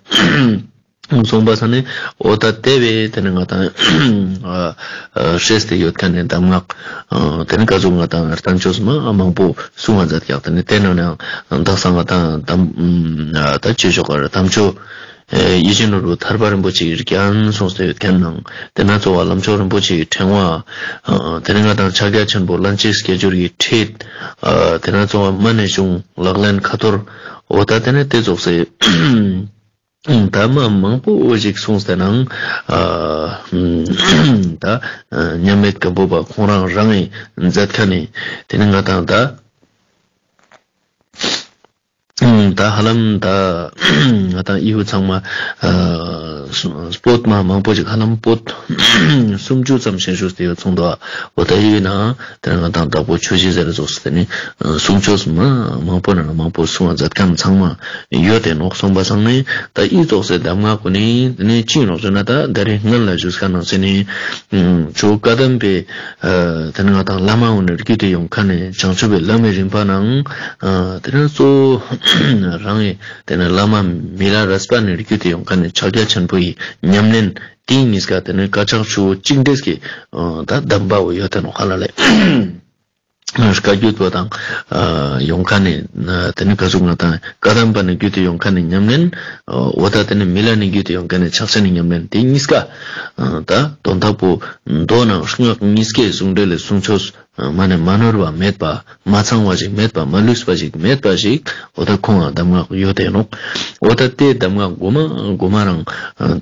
སོང་པ་ས་ནས་འོ་ད་དེ་བས་དེ་ནས་ང་དང་ཨ་ཨ་ཧྲེས་ཏེ་ཡོད་མཁན་ནི་གདམས་ངག་ཨ་དེ་ནས་ག་ཚོད་ང་དང་ལྟ་ཆོས་མ་མང་པོ་གསུང་བ་མཛད་ཀྱག་དེ་ནས་དེ་ནང་ནས་དག་ས་ང་དང་དམ་ཨ་ད་ཆོས་ཕྱོགས་ཀར་དམ་ཆོས་ཨེ་ཡིད་བཞིན་ནོར་བུ་ཐར་པ་རིན་པོ་ཆེའི་རྒྱན་གསུངས་ཏེ་ཡོད་མཁན་ནང་དེ་ན་གཙོ་བོ་ལམ་མཆོག་རིན་པོ་ཆེའི་ཕྲེང་བ། ཨ་དེ་ནས་ང་དང་ཕྱག་རྒྱ་ཆེན་པོ་ལྷན་ཅིག་སྐྱེས་སྦྱོར་གྱི་ཁྲིད། ཨ་དེ་ན་གཙོ་བོ་མ་ཎི་གཞུང་ལག་ལེན་ཁ་ཐོར། འོ་ད་དེ་ནས་དེ་ཙོགས་སེ། ད་མ་མང་པོ་ཞིག་གསུངས་ཏེ་ནང་ཨ་ད་མཉམ་མེད་སྒམ་པོ་པ་ཁོང་རང་རང་ཡིན་མཛད་མཁན་ནི་དེ་ནི་ང་དང་ད་ད་ཧ་ལམ་ད་ང་དང་ཨི་བོ་ཚང་མ་ཨ་སྤོད་མ་མང་པོ་ཞིག་ཧ་ལམ་སྤོད་སུམ་ཅུ་ཙམ་ཞལ་བཞུགས་ཏེ་ཡོད་སོང་འདུག་འོ་ད་ཨི་བོའི་ནང་དེ་ང་དང་བདག་པོ་ཆོས་རྗེ་ཟེར་སོགས་དེ་ནི་གསུང་ཆོས་མ་མང་པོ་ནང་མང་པོ་གསུང་བ་མཛད་མཁན་ཚང་མ་ཡོད་དེ་ནོག་སོང་པ་སང་ནི་ད་ཨི་ཙོགས་སེ་གདམས་ངག་གུ་ནི་དེ་ནི་ཅི་ནོག་ཟེར་ན་ད་ད་རེས་སྔན་ལ་ཞུས་ཁ་ནང་ཟེར་ནི་ཇོ་བོ་བཀའ་གདམས་པའི་དེ་ནི་ང་དང་བླ་མ་འོ་ནི་བརྒྱུད་དེ་ཡོང་ཁ་ནི་བྱང་ཆུབ་པའི་ལམ་གྱི་རིམ་པ་ནང་དེ་ནི་གཙོ་བོ་རང་གི་དེ་ནི་བླ་མ་མི་ལ་རས་པ་ནི་བརྒྱུད་དེ་ཡོང་ཁ་ནི་ཕྱག་རྒྱ་ཆེན་པོ་ཡི་ཉམས་ལེན། དེ་གཉིས་ཀ་དེ་ནི་དཀར་ཆག་ཆུ་བོ་གཅིག་འདྲེས་ཀྱི་ད་གདམས་པ་བོ་ཡོད་དེ་ནོ་ཧ་ལ་ལས། བཀའ་བརྒྱུད་པ་དང་ཡོང་ཁ་ནས་དེ་ནི་ག་ཟུག་ང་དང་བཀའ་གདམས་པ་ནས་བརྒྱུད་དེ་ཡོང་ཁ་ནས་ཉམས་ལེན། འོ་ད་དེ་ནི་མི་ལ་ནས་བརྒྱུད་དེ་ཡོང་ཁ་ནས་ཕྱག་ཆེན་ནས་ཉམས་ལེན་དེ་གཉིས་ཀ་ད་དོན་དག་པོ་མདོ་ནང་སྔགས་གཉིས་ཀའི་གཟུངས་འགྲེལ་ལས་གསུང་ཆོས། མ་ནས་མ་ནོར་བ་མེད་པ། མ་ཚང་བ་ཞིག་མེད་པ། མ་ལུས་པ་ཞིག་མེད་པ་ཞིག་འོ་ད་ཁོང་ང་གདམས་ངག་ཡོད་དེ་ནོག་འོ་ད་དེ་གདམས་ངག་གོ་མ་གོ་མ་རང་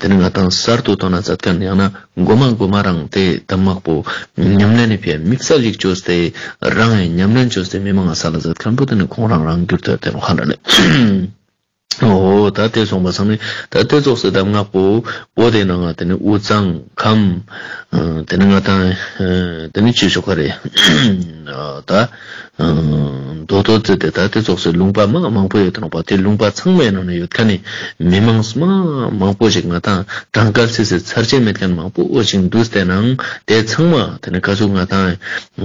དེ་ནི་ང་དང་གསར་དུ་ཐོན་ན་མཛད་མཁན་ཡང་ན་གོ་མ་གོ་མ་རང་དེ་གདམས་ངག་པོ་ཉམས་ལེན་ནི་ཕའི་དམིགས་བསལ་ཞིག་བཅོས་ཏེ་རང་ཡང་ཉམས་ལེན་བཅོས་ཏེ་མི་མང་ང་ས་ལ་མཛད་མཁན་པོ་དེ་ནི་ཁོང་རང་རང་འགྱུར་ཐོས་དེ་ནོག་ཧ་འདྲ་ལེ། འོ་ད་དེ་སོང་པ་སང་ནི་ད་དེ་ཙོགས་སེ་གདམས་ངག་པོ་འོ་དེ་ནང་ང་དེ་ནི་དབུས་གཙང་ཁམས། དེ་ནི་ང་དང་དེ་ནི་ཅི་ཞུ་ག་རེད། ད་མདོ་སྟོད་ཟེར་ཏེ་ད་དེ་ཙོགས་སེ་ལུང་པ་མ་མང་པོ་ཡོད་དེ་ནོག་པ། དེ་ལུང་པ་ཚང་མའི་ནང་ནས་ཡོད་མཁན་ནི་མི་མང་མ་མང་པོ་ཞིག་ང་དང་གྲངས་ཀ་སྲིད་སེ་ཚར་ཅན་མེད་མཁན་མང་པོ་འོ་ཞིག་འདུས་ཏེ་ནང་དེ་ཚང་མ་དེ་ནི་ག་ཟུག་ང་དང་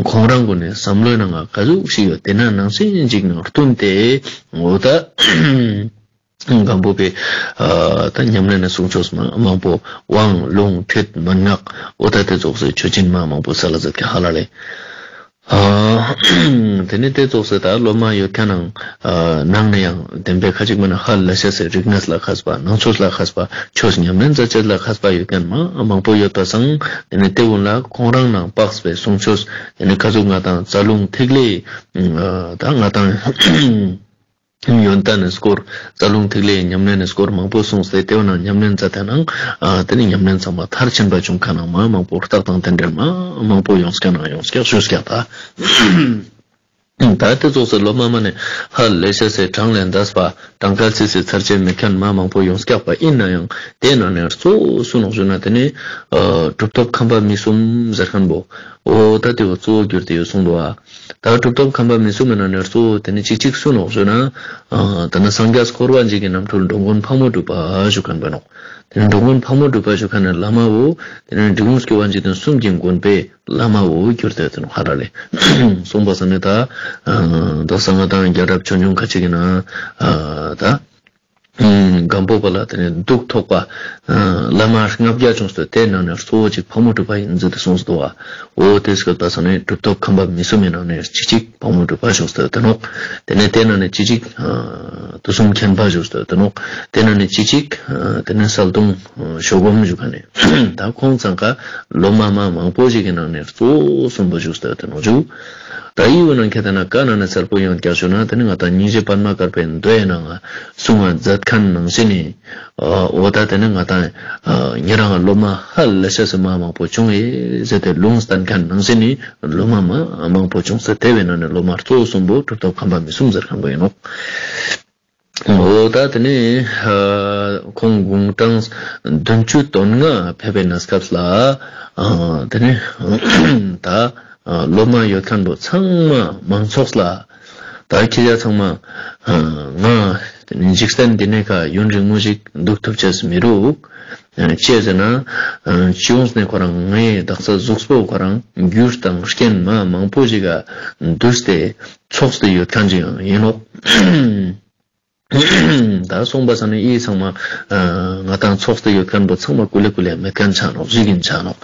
ཁོང་རང་གུན་ནི་བསམ་བློའི་ནང་ང་ག་ཟུག་ཞིག་ཡོད་དེ་ན་ནང་བཞིན་ཅིག་ནང་བསྟུན་ཏེ་འོ་ད། སྒམ་པོ་པའི་ད་ཉམས་ལེན་ནི་གསུང་ཆོས་མ་མང་པོ་དབང་ལུང་ཁྲིད་མན་ངག་འོ་ད་དེ་ཙོགས་སེ་ཆོས་ཅན་མ་མང་པོ་སལ་ལ་མཛད་ཀྱི་ཧ་ལ་ལེ། དེ་ནི་དེ་ཙོགས་སེ་ད་སློབ་མ་ཡོད་མཁན་ནང་ནང་ནས་ཡང་བདེན་པའི་ཁ་ཅིག་མ་ན་ཧ་ལས་ཤ་སེ་རིག་གནས་ལ་ཁ་ས་པ་ནང་ཆོས་ལ་ཁ་ས་པ་ཆོས་ཉམས་ལེན་མཛད་ཅེས་ལ་ཁ་ས་པ་ཡོད་མཁན་མ་མང་པོ་ཡོད་པ་སང་དེ་ནི་དེ་ཀུན་ལ་ཁོང་རང་ནང་དཔག་པའི་གསུང་ཆོས་དེ་ནི་ག་ཟུག་ང་དང་རྩ་རླུང་ཐིག་ལེ་ད་ང་དང་ཡོན་ཏན་ནི་སྐོར། རྩ་རླུང་ཐིག་ལེའི་ཉམས་ལེན་ནི་སྐོར་མང་པོ་གསུངས་ཏེ་དེ་བ་ན་ཉམས་ལེན་མཛད་དེ་ནང་དེ་ནི་ཉམས་ལེན་ཚང་མ་མཐར་ཕྱིན་པ་བྱུང་མཁན་ནང་མ་མང་པོ་རྟགས་དང་རྟེན་འབྲེལ་མ་མང་པོ་ཡོངས་ཀྱང་ནང་ཡོངས་ཀྱང་ཞུས་ཀྱང་ད། ད་དེ་ཙོགས་སེ་སློབ་མ་མ་ནས་ཧ་ལས་ཤ་སེ་གྲངས་ལས་འདས་པ་གྲངས་ཀ་ཚིག་སེ་ཚར་ཅན་མེད་མཁན་མ་མང་པོ་ཡོངས་ཀྱང་པ་ཡིན་ན་ཡང་དེ་ནང་ནས་གཙོ་བོ་སུ་ནོག་ཞུ་ན་དེ་ནི་གྲུབ་ཐོབ་ཁམས་པ་མི་གསུམ་ཟེར་མཁན་པོ་འོ་ད་དེ་བ་གཙོ་བོ་གྱུར་ཏེ་ཡོད་གསུངས་འདུག་ཨ། ད་གྲུབ་ཐོབ་ཁམས་པ་མི་གསུམ་མི་ནང་ནས་གཙོ་བོ་དེ་ནི་གཅིག་གཅིག་སུ་ནོག་ཞུ་ན། ད་ནི་སངས་རྒྱས་འཁོར་བ་འཇིག་གི་རྣམ་འཕྲུལ་འགྲོ་མགོན་ཕག་མོ་གྲུ་པ་ཞུ་མཁན་པ་ནོག་དེ་ནི་འགྲོ་མགོན་ཕག་མོ་གྲུ་པ་ཞུ་མཁན་ནི་བླ་མ་བོ་དེ་ནི་འབྲི་གུང་སྐྱོབ་པ་འཇིག་རྟེན་གསུམ་གྱི་མགོན་པོའི་བླ་མ་བོ་གྱུར་ཏེ་དེ་ནོག་ཧ་ར་ལེ། གསུངས་པ་ས་ནི་ད་ད་གསང་སྔགས་དང་རྒྱལ་རབས་ཆོས་འབྱུང་ཁ་ཅིག་གི་ནང་ད། སྒམ་པོ་པ་ལ་དེ་ནས་གདུགས་ཐོགས་པ། བླ་མ་ལྔ་བརྒྱ་བྱུང་སྟེ་དེ་ནང་ནས་གཙོ་བོ་གཅིག་ཕག་མོ་གྲུ་པ་ཡིན་ཟེར་ཏེ་གསུངས་སོ། འོ་དེ་སྐད་པ་སང་ནས་གྲུབ་ཐོབ་ཁམས་པ་མི་གསུམ་མི་ནང་ནས་གཅིག་གཅིག་ཕག་མོ་གྲུ་པ་བྱུང་སྟེ་དེ་ནོག་དེ་ནས་དེ་ནང་ནས་གཅིག་གཅིག་དུས་གསུམ་མཁྱེན་པ་བྱུང་སྟེ་དེ་ནོག་དེ་ནང་ནས་གཅིག་གཅིག་དེ་ནས་གསལ་སྟོང་ཞོ་སྒོམ་བྱུང་ག་ནས་ད་ཁོང་ཚང་ཀ་སློབ་མ་མ་མང་པོ་ཞིག་གི་ནང་ནས་གཙོ་བོ་གསུམ་པོ་བྱུང་སྟེ་དེ་ནོག་བྱུང་། ད་ཡིད་འོང་ན་ཁྱེད་ལྟ་ན་བཀའ་ན་ནི་གསལ་པོ་ཡོང་རྒྱག་ཞུ་ན་དེ་ནི་ང་དང་སྙིང་རྗེ་པདྨ་དཀར་པོའི་མདོའི་ནང་གསུང་བ་མཛད་མཁན་ནང་བཞིན་ནི། འོ་ད་དེ་ནི་ང་དང་ཉེ་རང་སློབ་མ་ཧ་ལས་ཤ་སེ་མ་མང་པོ་བྱུང་ཡེ་ཟེར་ཏེ་ལུང་བསྟན་མཁན་ནང་བཞིན་ནི་སློབ་མ་མ་མང་པོ་བྱུང་ཟེར་དེ་བས་ན་ནི་སློབ་མ་གཙོ་བོ་གསུམ་པོ་གྲུབ་ཐོབ་ཁམས་པ་མི་གསུམ་ཟེར་མཁན་པོ་ཡིན་ནོག་འོ་ད་དེ་ནི་ཁོང་དགུང་གྲངས་བདུན་ཅུ་དོན་ལྔ་ཕེབས་པའི་གནས་སྐབས་ལ་དེ་ནི་ད་སློབ་མ་ཡོད་མཁན་པོ་ཚང་མ་མང་ཚོགས་ལ་ད་ཁྱེད་ཅག་ཚང་མ་ང་འཇིག་རྟེན་འདི་ནས་ཁ་ཡུན་རིང་མོ་ཞིག་འདུག་ཐུབ་ཅེས་མི་རུག་ཅེས་ཟེར་ན་སྤྱི་ཡོངས་ནས་ཁོ་རང་ངའི་དག་ས་གཟུགས་པོ་ཁོ་རང་རྒྱུ་དང་རྐྱེན་མ་མང་པོ་ཞིག་ག་འདུས་ཏེ་ཚོགས་ཏེ་ཡོད་མཁན་ཅིག་ཡང་ཡིན་ནོག་ད་སོང་པ་སང་ནི་ཨི་ཚང་མ་ང་དང་ཚོགས་ཏེ་ཡོད་མཁན་པོ་ཚང་མ་ཀུ་ལེ་ཀུ་ལེ་མེད་མཁན་ཆ་ནོག་གཟིག་གིན་ཆ་ནོག་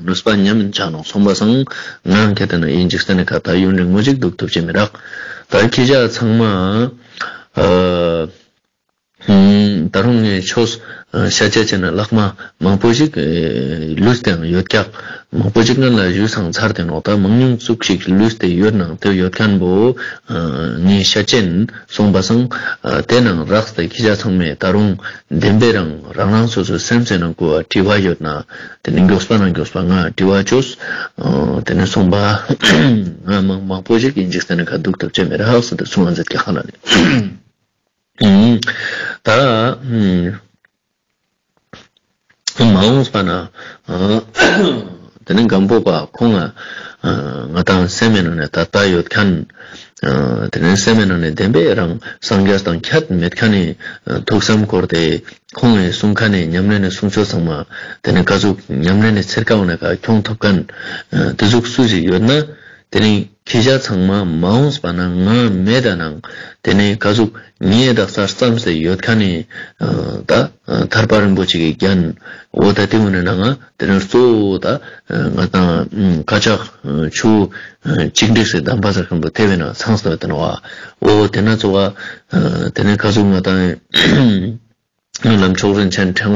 ནུས་པ་ཉམས་ཡིན་ཆ་ནོག་སོང་པ་སང་ང་ཁྱེད་ལྟ་ན་ཨི་འཇིག་རྟེན་ནི་ཁ་ད་ཡུན་རིང་མོ་ཞིག་འདུག་ཐུབ་ཀྱི་མི་རག་ད་ཁྱེད་ཅག་ཚང་མ་ད་རུང་ངས་ཆོས་ཤ་ཆ་བྱས་ན་ལྷག་མ་མང་པོ་ཞིག་ལུས་ཏེ་ཡང་ཡོད་ཀྱག་མང་པོ་ཞིག་སྔོན་ལ་ཞུས་ཚང་ཚར་ཏེ་ནོག་ད་མང་ཉུང་ཙུག་ཞིག་ལུས་ཏེ་ཡོད་ནང་དེ་ཡོད་མཁན་པོ་ངས་ཤ་ཆེན་སོང་པ་སང་དེ་ནང་རགས་ཏེ་ཁྱེད་ཅག་ཚང་མས་ད་རུང་བདེན་པའི་རང་རང་རང་སོ་སོའི་སེམས་སེ་ནང་གོ་བ་དྲི་བ་ཡོད་ན་དེ་ནི་མགྱོགས་པ་ནང་མགྱོགས་པ་ང་དྲི་བ་བཅོས་དེ་ནི་སོང་པ་ང་མང་མང་པོ་ཞིག་ཨིན་ཇིག་རྟེན་ནི་ཁ་འདུག་ཐུབ་ཅེས་མི་རག་ཟེར་ཏེ་གསུང་བ་མཛད་ཀྱི་ཧ་ལ་ནི། ད་མ་འོངས་པ་ན་དེ་ནི་སྒམ་པོ་པ་ཁོང་ང་ང་དང་སེམས་མའི་ནང་ནས་ད་ལྟ་ཡོད་མཁན། དེ་ནི་སེམས་མའི་ནང་ནས་བདེན་པའི་རང་སངས་རྒྱས་དང་ཁྱད་མེད་མཁན་ནི་ཐུགས་བསམ་འཁོར་ཏེ་ཁོང་ངི་གསུང་མཁན་ནི་ཉམས་ལེན་ནི་གསུང་ཆོས་ཚང་མ་དེ་ནི་ག་ཟུག་ཉམས་ལེན་ནི་ཚེར་ཀ་འོ་ན་ག་ཁྱོང་ཐུབ་མཁན་དེ་ཟུག་སུ་ཞིག་ཡོད་ན། དེ་ནི་ཁྱེད་ཅག་ཚང་མ་མ་འོངས་པ་ན་ང་མེད་ད་ནང་དེ་ནི་ག་ཟུག་ངའི་དག་སར་བརྩམས་ཏེ་ཡོད་མཁན་ནི་ད་ཐར་པ་རིན་པོ་ཆེ་གི་རྒྱན་འོ་ད་དེ་འོ་ནི་ནང་ང་དེ་ནི་གཙོ་བོ་ད་ང་དང་ཁ་ཆག་ཆུ་གཅིག་འདྲེས་སེ་གདམས་པ་ཟེར་མཁན་པོ་དེ་བས་ན་ཚང་སོ་དེ་ནི་བ་འོ་དེ་ན་གཙོ་བ་དེ་ནི་ག་ཟུག་ང་དང་། ལམ་མཆོག་རིན་ཆེན་ཕྲེང་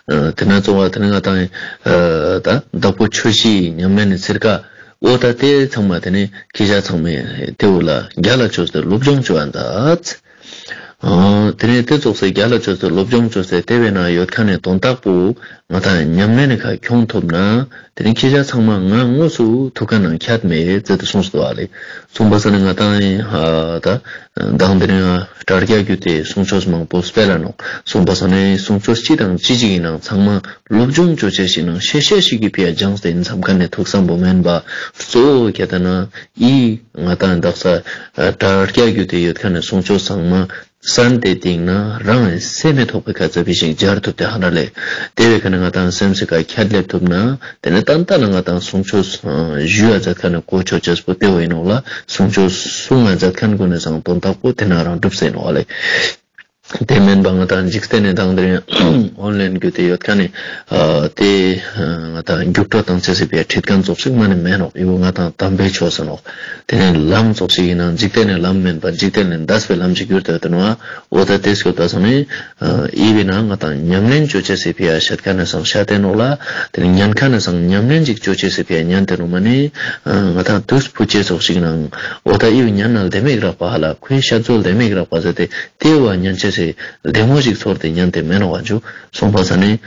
བ། དེ་ན་གཙོ་བོ་དེ་ནི་ང་དང་ད་བདག་པོ་ཆོས་བཞིའི་ཉམས་ལེན་ནི་ཚེར་ཀ་འོ་ད་དེ་ཚང་མ་དེ་ནི་ཁྱེད་ཅག་ཚང་མས་དེ་འོ་ལ་རྒྱ་ལ་བཅོས་ཏེ་སློབ་སྦྱོང་བཅོ་བ་མཛད། ཨ། དེ་ནས་དེ་ཙོགས་སེ་རྒྱ་ལ་བཅོས་ཏེ་སློབ་སྦྱོང་བཅོས་ཏེ་དེ་བས་ན་ཡོད་མཁན་ནས་དོན་དག་པོ་ང་དང་ཉམས་ལེན་ནི་ཁ་ཁྱོང་ཐུབ་ན། དེ་ནས་ཁྱེད་ཅག་ཚང་མ་ང་དངོས་སུ་ཐུག་ག་ནང་ཁྱད་མེད་ཟེར་ཏེ་གསུངས་སོ་ཨ་ལེ། གསུངས་པ་ས་ནས་ང་དང་ཨ་ད་མདང་དེ་རིང་ཨ་དྲ་རྒྱ་བརྒྱུད་དེ་གསུང་ཆོས་མང་པོ་སྤེལ་ལ་ནོག། གསུངས་པ་ས་ནས་གསུང་ཆོས་སྤྱི་དང་སྤྱི་གཅིག་ཡིན་ནང་ཚང་མ་སློབ་སྦྱོང་བཅོ་བྱས་ཤིག་ནང་ཤེས་བྱ་ཞིག་གི་ཕི་ཡ་སྦྱངས་ཏེ་ཡིན་བསམ་མཁན་ནས་ཐུག་བསམ་པོ་མེན་པ། གཙོ་བོ་ཁྱེད་ལྟ་ན་ཨི་ང་དང་དག་ས་དྲ་རྒྱ་བརྒྱུད་དེ་ཡོད་མཁན་ནས་གསུང་ཆོས་ཚང་མ། གསན་ཏེ་སྟེང་ན་རང་སེམས་མི་ཐོག་པའི་ཁ་ཚ་བི་ཞིག་སྦྱར་ཐུབ་སྟེ་ཧ་ན་ལས། དེ་བས་ཁ་ནས་ང་དང་སེམས་སི་ཁ་ཁྱད་ལེབ་ཐུབ་ན། དེ་ནས་ཏན་ཏན་ལ་ང་དང་གསུང་ཆོས་ཞུ་ཡ་མཛད་ཁ་ནས་གོ་ཆོད་ཅེས་པོ་དེ་བས་ནོག་ལ། གསུང་ཆོས་གསུང་ང་མཛད་མཁན་ཀུན་ནས་སང་དོན་དག་པོ་དེ་ན་རང་གྲུབ་སེ་ནོག་ལེ། དེ་མིན་པ་ང་དང་འཇིག་རྟེན་ནས་དང་དེ་རིང་ཨོན་ལན་བརྒྱུད་དེ་ཡོད་ཁ་ནས་དེ་ང་དང་རྒྱུགས་སྤྲོད་དང་ཆེ་སི་པའི་ཁྲིད་མཁན་ཙོགས་ཤིག་མ་ནས་མེད་ནོག། ཨི་བོ་ང་དང་དམ་པའི་ཆོས་ཟེར་ནོག། དེ་ནས་ལམ་ཙོགས་ཤིག་ཡིན་ན་འཇིག་རྟེན་ནས་ལམ་མིན་པ་འཇིག་རྟེན་ནས་འདས་པའི་ལམ་ཞིག་གྱུར་ཏེ་ཡོད་དེ་ནོ། འོ་ད་དེ་སྐྱོ་ད་སོང་ནས་ཨི་བི་ན་ང་དང་ཉམས་ལེན་བཅོ་ཆེ་སི་ཕི་ཡ་ཤད་ཁ་ནས་སང་ཤད་དེ་ནོག་ལ། དེ་ནས་ཉན་ཁ་ནས་སང་ཉམས་ལེན་ཅིག་བཅོ་ཆེ་སི་ཕི་ཡ་ཉན་དེ་ནོ་མ་ནས་ང་དང་དུས་ཕུ་ཆེ་ཙོགས་ཤིག་ནང་འོ་ད་ཨི་བི་ཉན་ན་ལྡེ་མིག་རག་པ་ཧ་ལ་ཁོའི་ཤ་ཚོལ་ལྡེ་མིག་རག་པ་ཟེར་ཏེ་དེ་བ་ཉན་ཆེ་སི་ལྡེ་མོ་ཞིག་ཚོར་ཏེ་ཉན་དེ་མེ་ནོ་བ་འཇུ། སོང་པ་ས་ནས་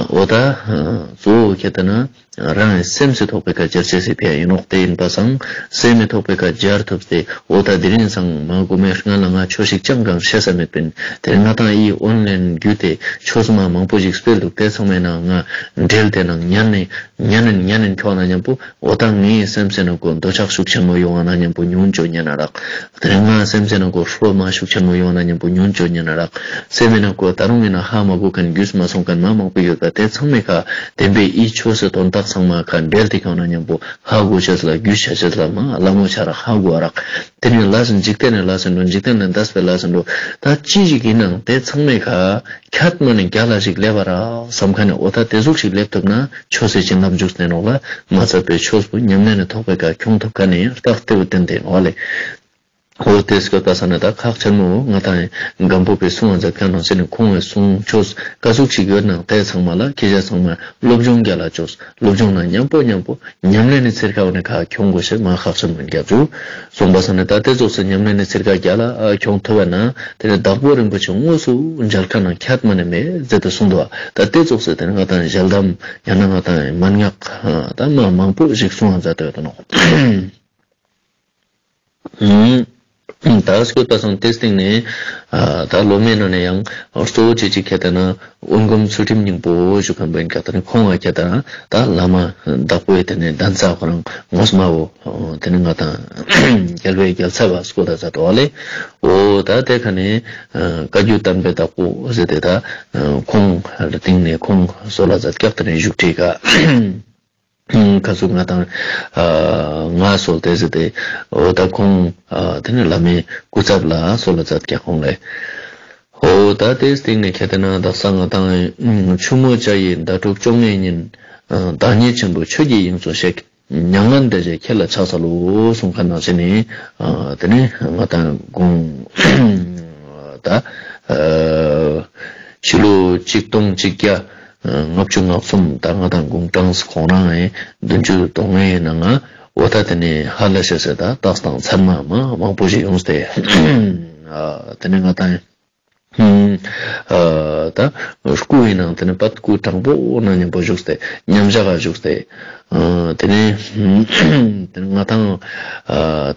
འོ་ད་གཙོ་བོ་ཁྱེད་ལྟ་ན། རང་སེམས་སུ་ཐོགས་པའི་ཁ་སྦྱར་ཆེ་སི་ཕི་ཡ་ཡིན་ནོག། དེ་ཡིན་པ་སང་སེམས་མི་ཐོགས་པའི་ཁ་སྦྱར་ཐུབ་སྟེ་འོ་ད་དེ་རིང་སང་མ་གོ་མེ་སྔ་ལ་ང་ཆོས་ཤིག་ཅང་གང་བཤད་ས་མེད་པིན། དེ་ང་དང་ཨི་ཨོན་ལན་བརྒྱུད་དེ་ཆོས་མ་མང་པོ་ཞིག་སྤེལ་འདུག། དེ་ཚང་མའི་ནང་ང་འབྲེལ་དེ་ནང་ཉན་ནས་ཉན་ནས་ཉན་ནས་འཁྱོག་ན་མཉམ་པོ་འོ་ད་ངའི་སེམས་སེ་ན་གོ་འདོད་ཆགས་ཤུགས་ཆེན་མོ་ཡོང་བ་ན་མཉམ་པོ་ཉུང་བཅོས་ཉན་ན་རག། དེ་ནས་ང་སེམས་སེ་ན་གོ་ཧྲོ་མ་ཤུགས་ཆེན་མོ་ཡོང་ན་མཉམ་པོ་ཉོན་ཅོ་ཉན་ན་རག། སེམས་མེད་ན་གོ་ད་རུང་ཡིན་ན་ཧ་མ་གོ་མཁན་རྒྱུས་མ་སོང་མཁན་མ་མང་པོ་ཡོད་པ་དེ་ཚང་མའི་ཁ་བདེན་པའི་ཨི་ཆོས་སི་དོན་དག་ཚང་མ་ཁ་འབྲེལ་ཏེ་ཁྱོང་ན་མཉམ་པོ་ཧ་གོ་ཆེས་ལ་རྒྱུས་ཆ་ཆེས་ལ་མ་ལ་མོ་ཆ་ར་ཧ་གོ་རག། དེ་ནས་ལ་སོན་འཇིག་རྟེན་ནས་ལ་སོན་འགྲོ་འཇིག་རྟེན་ནས་འདས་པའི་ལ་སོན་འགྲོ། ད་ཅི་ཞིག་ཡིན་ནང་དེ་ཚང་མའི་ཁ་ཁྱད་མ་ནས་རྒྱ་ལ་ཞིག་སླེབས་པ་ར་བསམ་མཁན་ནས་འོ་ད་དེ་ཟུག་ཞིག་སླེབས་ཐུབ་ན་ཆོས་སི་བྱིན་རླབས་འཇུག་ནས་ནོག་ལ། མ་ཚད་པའི་ཆོས་པོ་ཉམས་ལེན་ནས་ཐོག་པའི་ཁ་ཁྱོང་ཐུབ་མཁན་ནས་རྟགས་དེ་བོ་བསྟན་ཏེ་ནོག་ལེ། འོ་དེ་སྐོར་ད་ས་ན་ད་ཁག་ཆེན་མོ་ང་དང་སྒམ་པོ་པའི་གསུང་བ་མཛད་མཁན་ནང་བཞིན་ནས་ཁོང་བའི་གསུང་ཆོས་ཀ་ཟུག་ཅིག་ཡོད་ནང་དེ་ཚང་མ་ལ་ཁྱེད་ཅག་ཚང་མ་སློབ་སྦྱོང་རྒྱ་ལ་བཅོས། སློབ་སྦྱོང་ན་མཉམ་པོ་མཉམ་པོ་ཉམས་ལེན་ནི་ཚེར་ཁ་བ་ནས་ཁ་ཁྱོང་དགོས་ཤེས་མ་ཁག་ཆེན་མོ་རྒྱ་བཅུ། གསུངས་པ་ས་ནས་ད་དེ་ཚོགས་སུ་ཉམས་ལེན་ནི་ཚེར་ཁ་རྒྱ་ལ་ཁྱོང་ཐུབ་བ་ན་དེ་ནས་བདག་པོ་རིན་པོ་ཆེ་དངོས་སུ་མཇལ་ཁ་ནང་ཁྱད་མ་ནས་མེད་ཟེར་ཏེ་གསུངས་འདུག། ད་དེ་ཚོགས་སུ་དེ་ནས་ང་དང་ཞལ་གདམས་ཡང་ན་ང་དང་མན་ངག་ད་མ་མང་པོ་ཞིག་གསུང་བ་མཛད་དོ་ཡོད་དོ་ནོ། ད་སྐྱོད་པ་སང་དེ་སྟེང་ནས་ད་ལོ་མའི་ནང་ནས་ཡང་གཙོ་བོ་ཆེ་ཆེ་ཁྱད་ལྟ་ན་དབོན་སྒོམ་ཚུལ་ཁྲིམས་སྙིང་པོ་ཞུ་མཁན་པ་ཡིན་ཁྱད་ལྟ་ན་ཁོང་བ་ཁྱད་ལྟ་ན་ད་བླ་མ་བདག་པོའི་དེ་ནས་གདན་ས་ཁོ་རང་ངོ་མ་བོ་དེ་ནས་ང་དང་རྒྱལ་བའི་རྒྱལ་ཚབ་བ་སྐོ་ད་ཟ་དོ་བ་ལས་འོ་ད་དེ་ཁ་ནས་བཀའ་བརྒྱུད་དམ་པའི་བདག་པོ་ཟེར་ཏེ་ད་ཁོང་སྟེང་ནས་ཁོང་སོ་ལ་ཟ་སྐྱག་དེ་ནས་བཞུགས་ཁྲིད་ཀ་ཁ་སུ་ང་དང་ང་སོལ་ཏེ་ཟེར་ཏེ་འོ་ད་ཁོང་དེ་ནི་བླ་མའི་སྐུ་ཚབ་ལ་སོལ་ལ་མཛད་ཀྱང་ཁོང་ལས། འོ་ད་དེ་སྟེང་ནས་ཁྱེད་དེ་ན་དག་ས་ང་དང་ཆུ་མོ་བྱ་ཡི་ཟླ་དྲུག་བཅོ་ལྔའི་ཉིན། བདག་ཉིད་ཆེན་པོ་ཆོས་ཀྱི་དབྱིངས་སུ་གཤེགས། མྱ་ངན་འདས་རྗེས་ཁྱེད་ལ་ཕྱག་འཚལ་ལོ་གསུང་མཁན་ནང་བཞིན་ནི། དེ་ནི་ང་དང་དགུང་ད་ཕྱི་ལོ་གཅིག་སྟོང་གཅིག་བརྒྱ། ལྔ་བཅུ་ང་གསུམ་ད་ང་དང་དགུང་གྲངས་ཁོང་རང་ཨེ་བདུན་ཅུ་དོན་ལྔའི་ནང་ང་འོ་ད་དེ་ནས་ཧ་ལས་ཤེས་ཟེར་ད་རྟགས་དང་མཚན་མ་མ་མང་པོ་ཞིག་ཡོངས་ཏེ་དེ་ནས་ང་དང་ད་སྐུ་ཡི་ནང་དེ་ནས་པད་སྐུ་དྲང་པོ་ན་མཉམ་པོ་བཞུགས་ཏེ་མཉམ་བཞག་ག་བཞུགས་ཏེ་དེ་ནས་དེ་ནས་ང་དང་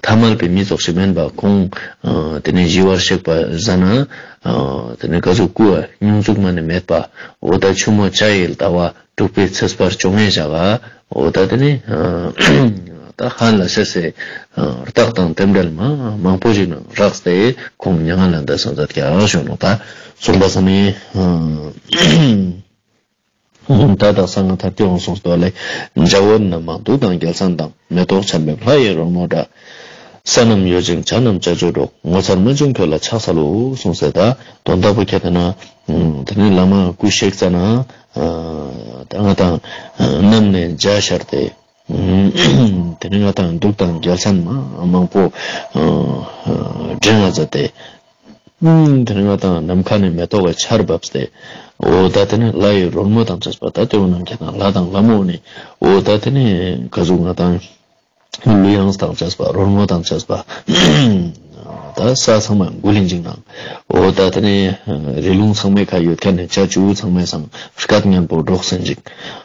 ཐ་མལ་པའི་མི་ཚོགས་ཤིག་མིན་པ་ཁོང་དེ་ནས་ཞི་བར་གཤེགས་པ་ཟ་ན། དེ་ནས་ག་ཟུག་སྐུ་བ་སྙུང་ཟུག་མ་ནས་མེད་པ། འོ་ད་ཆུ་མོ་བྱ་ཡི་ཟླ་བ་དྲུག་པའི་ཚེས་པར་བཅོ་ལྔའི་ཞག་ག་འོ་ད་དེ་ནི་ད་ཧ་ལ་ཤེས་སེ་རྟགས་དང་རྟེན་འབྲེལ་མ་མང་པོ་ཞིག་ནང་རགས་ཏེ་ཁོང་མྱ་ངན་ལས་འདས་སོང་ཟེར་ཀྱང་ཞུ་ནོ། ད་གསུངས་པ་ས་ནི་ད་དག་ས་ང་ཐར་ཏེ་འོང་སོང་སྟོ་ལེ། འཇའ་འོད་རྣམ་མང་གདུགས་དང་རྒྱལ་མཚན་དང་། མེ་ཏོག་ཆར་འབེབས་ལྷ་ཡི་རོལ་མོ་སྒྲ། ས་རྣམས་གཡོ་ཅིང་བྱ་རྣམས་ཅ་ཅོ་སྒྲོག། ངོ་མཚར་རྨད་བྱུང་ཁྱོད་ལ་ཕྱག་འཚལ་ལོ་གསུངས་སེ་ད་དོན་དག་པོ་ཁྱེད་ལྟ་ན། དེ་ནས་བླ་མ་སྐུ་གཤེགས་ཙ་ན། ད་ང་དང་གནམ་ནས་འཇའ་ཤར་ཏེ། དེ་ནས་ང་དང་གདུགས་དང་རྒྱལ་མཚན་མ་མང་པོ་འདྲེན་ལ་མཛད་དེ། དེ་ནས་ང་དང་ནམ་མཁའ་ནས་མེ་ཏོག་གི་ཆར་བབས་ཏེ། འོ་ད་དེ་ནས་ལྷ་ཡི་རོལ་མོ་དང་བཅས་པ་ད་དེ་འོ་ནམ་ཁྱེད་དང་ལྷ་དང་ལྷ་མོ་ནི་འོ་ད་དེ་ནས་ག་ཟུག་ང་དང་གླུ་དབྱངས་དང་བཅས་པ་རོལ་མོ་དང་བཅས་པ། ད་ས་ཚང་མ་འགུལ་ལེན་ཅིག་གནང་། འོ་ད་དེ་ནས་རི་ལུང་ཚང་མའི་ཁ་ཡོད་མཁན་ནས་བྱ་བྱིའུ་ཚང་མའི་སང་སྐད་སྙན་པོ་སྒྲོག་སེན་ཅིག་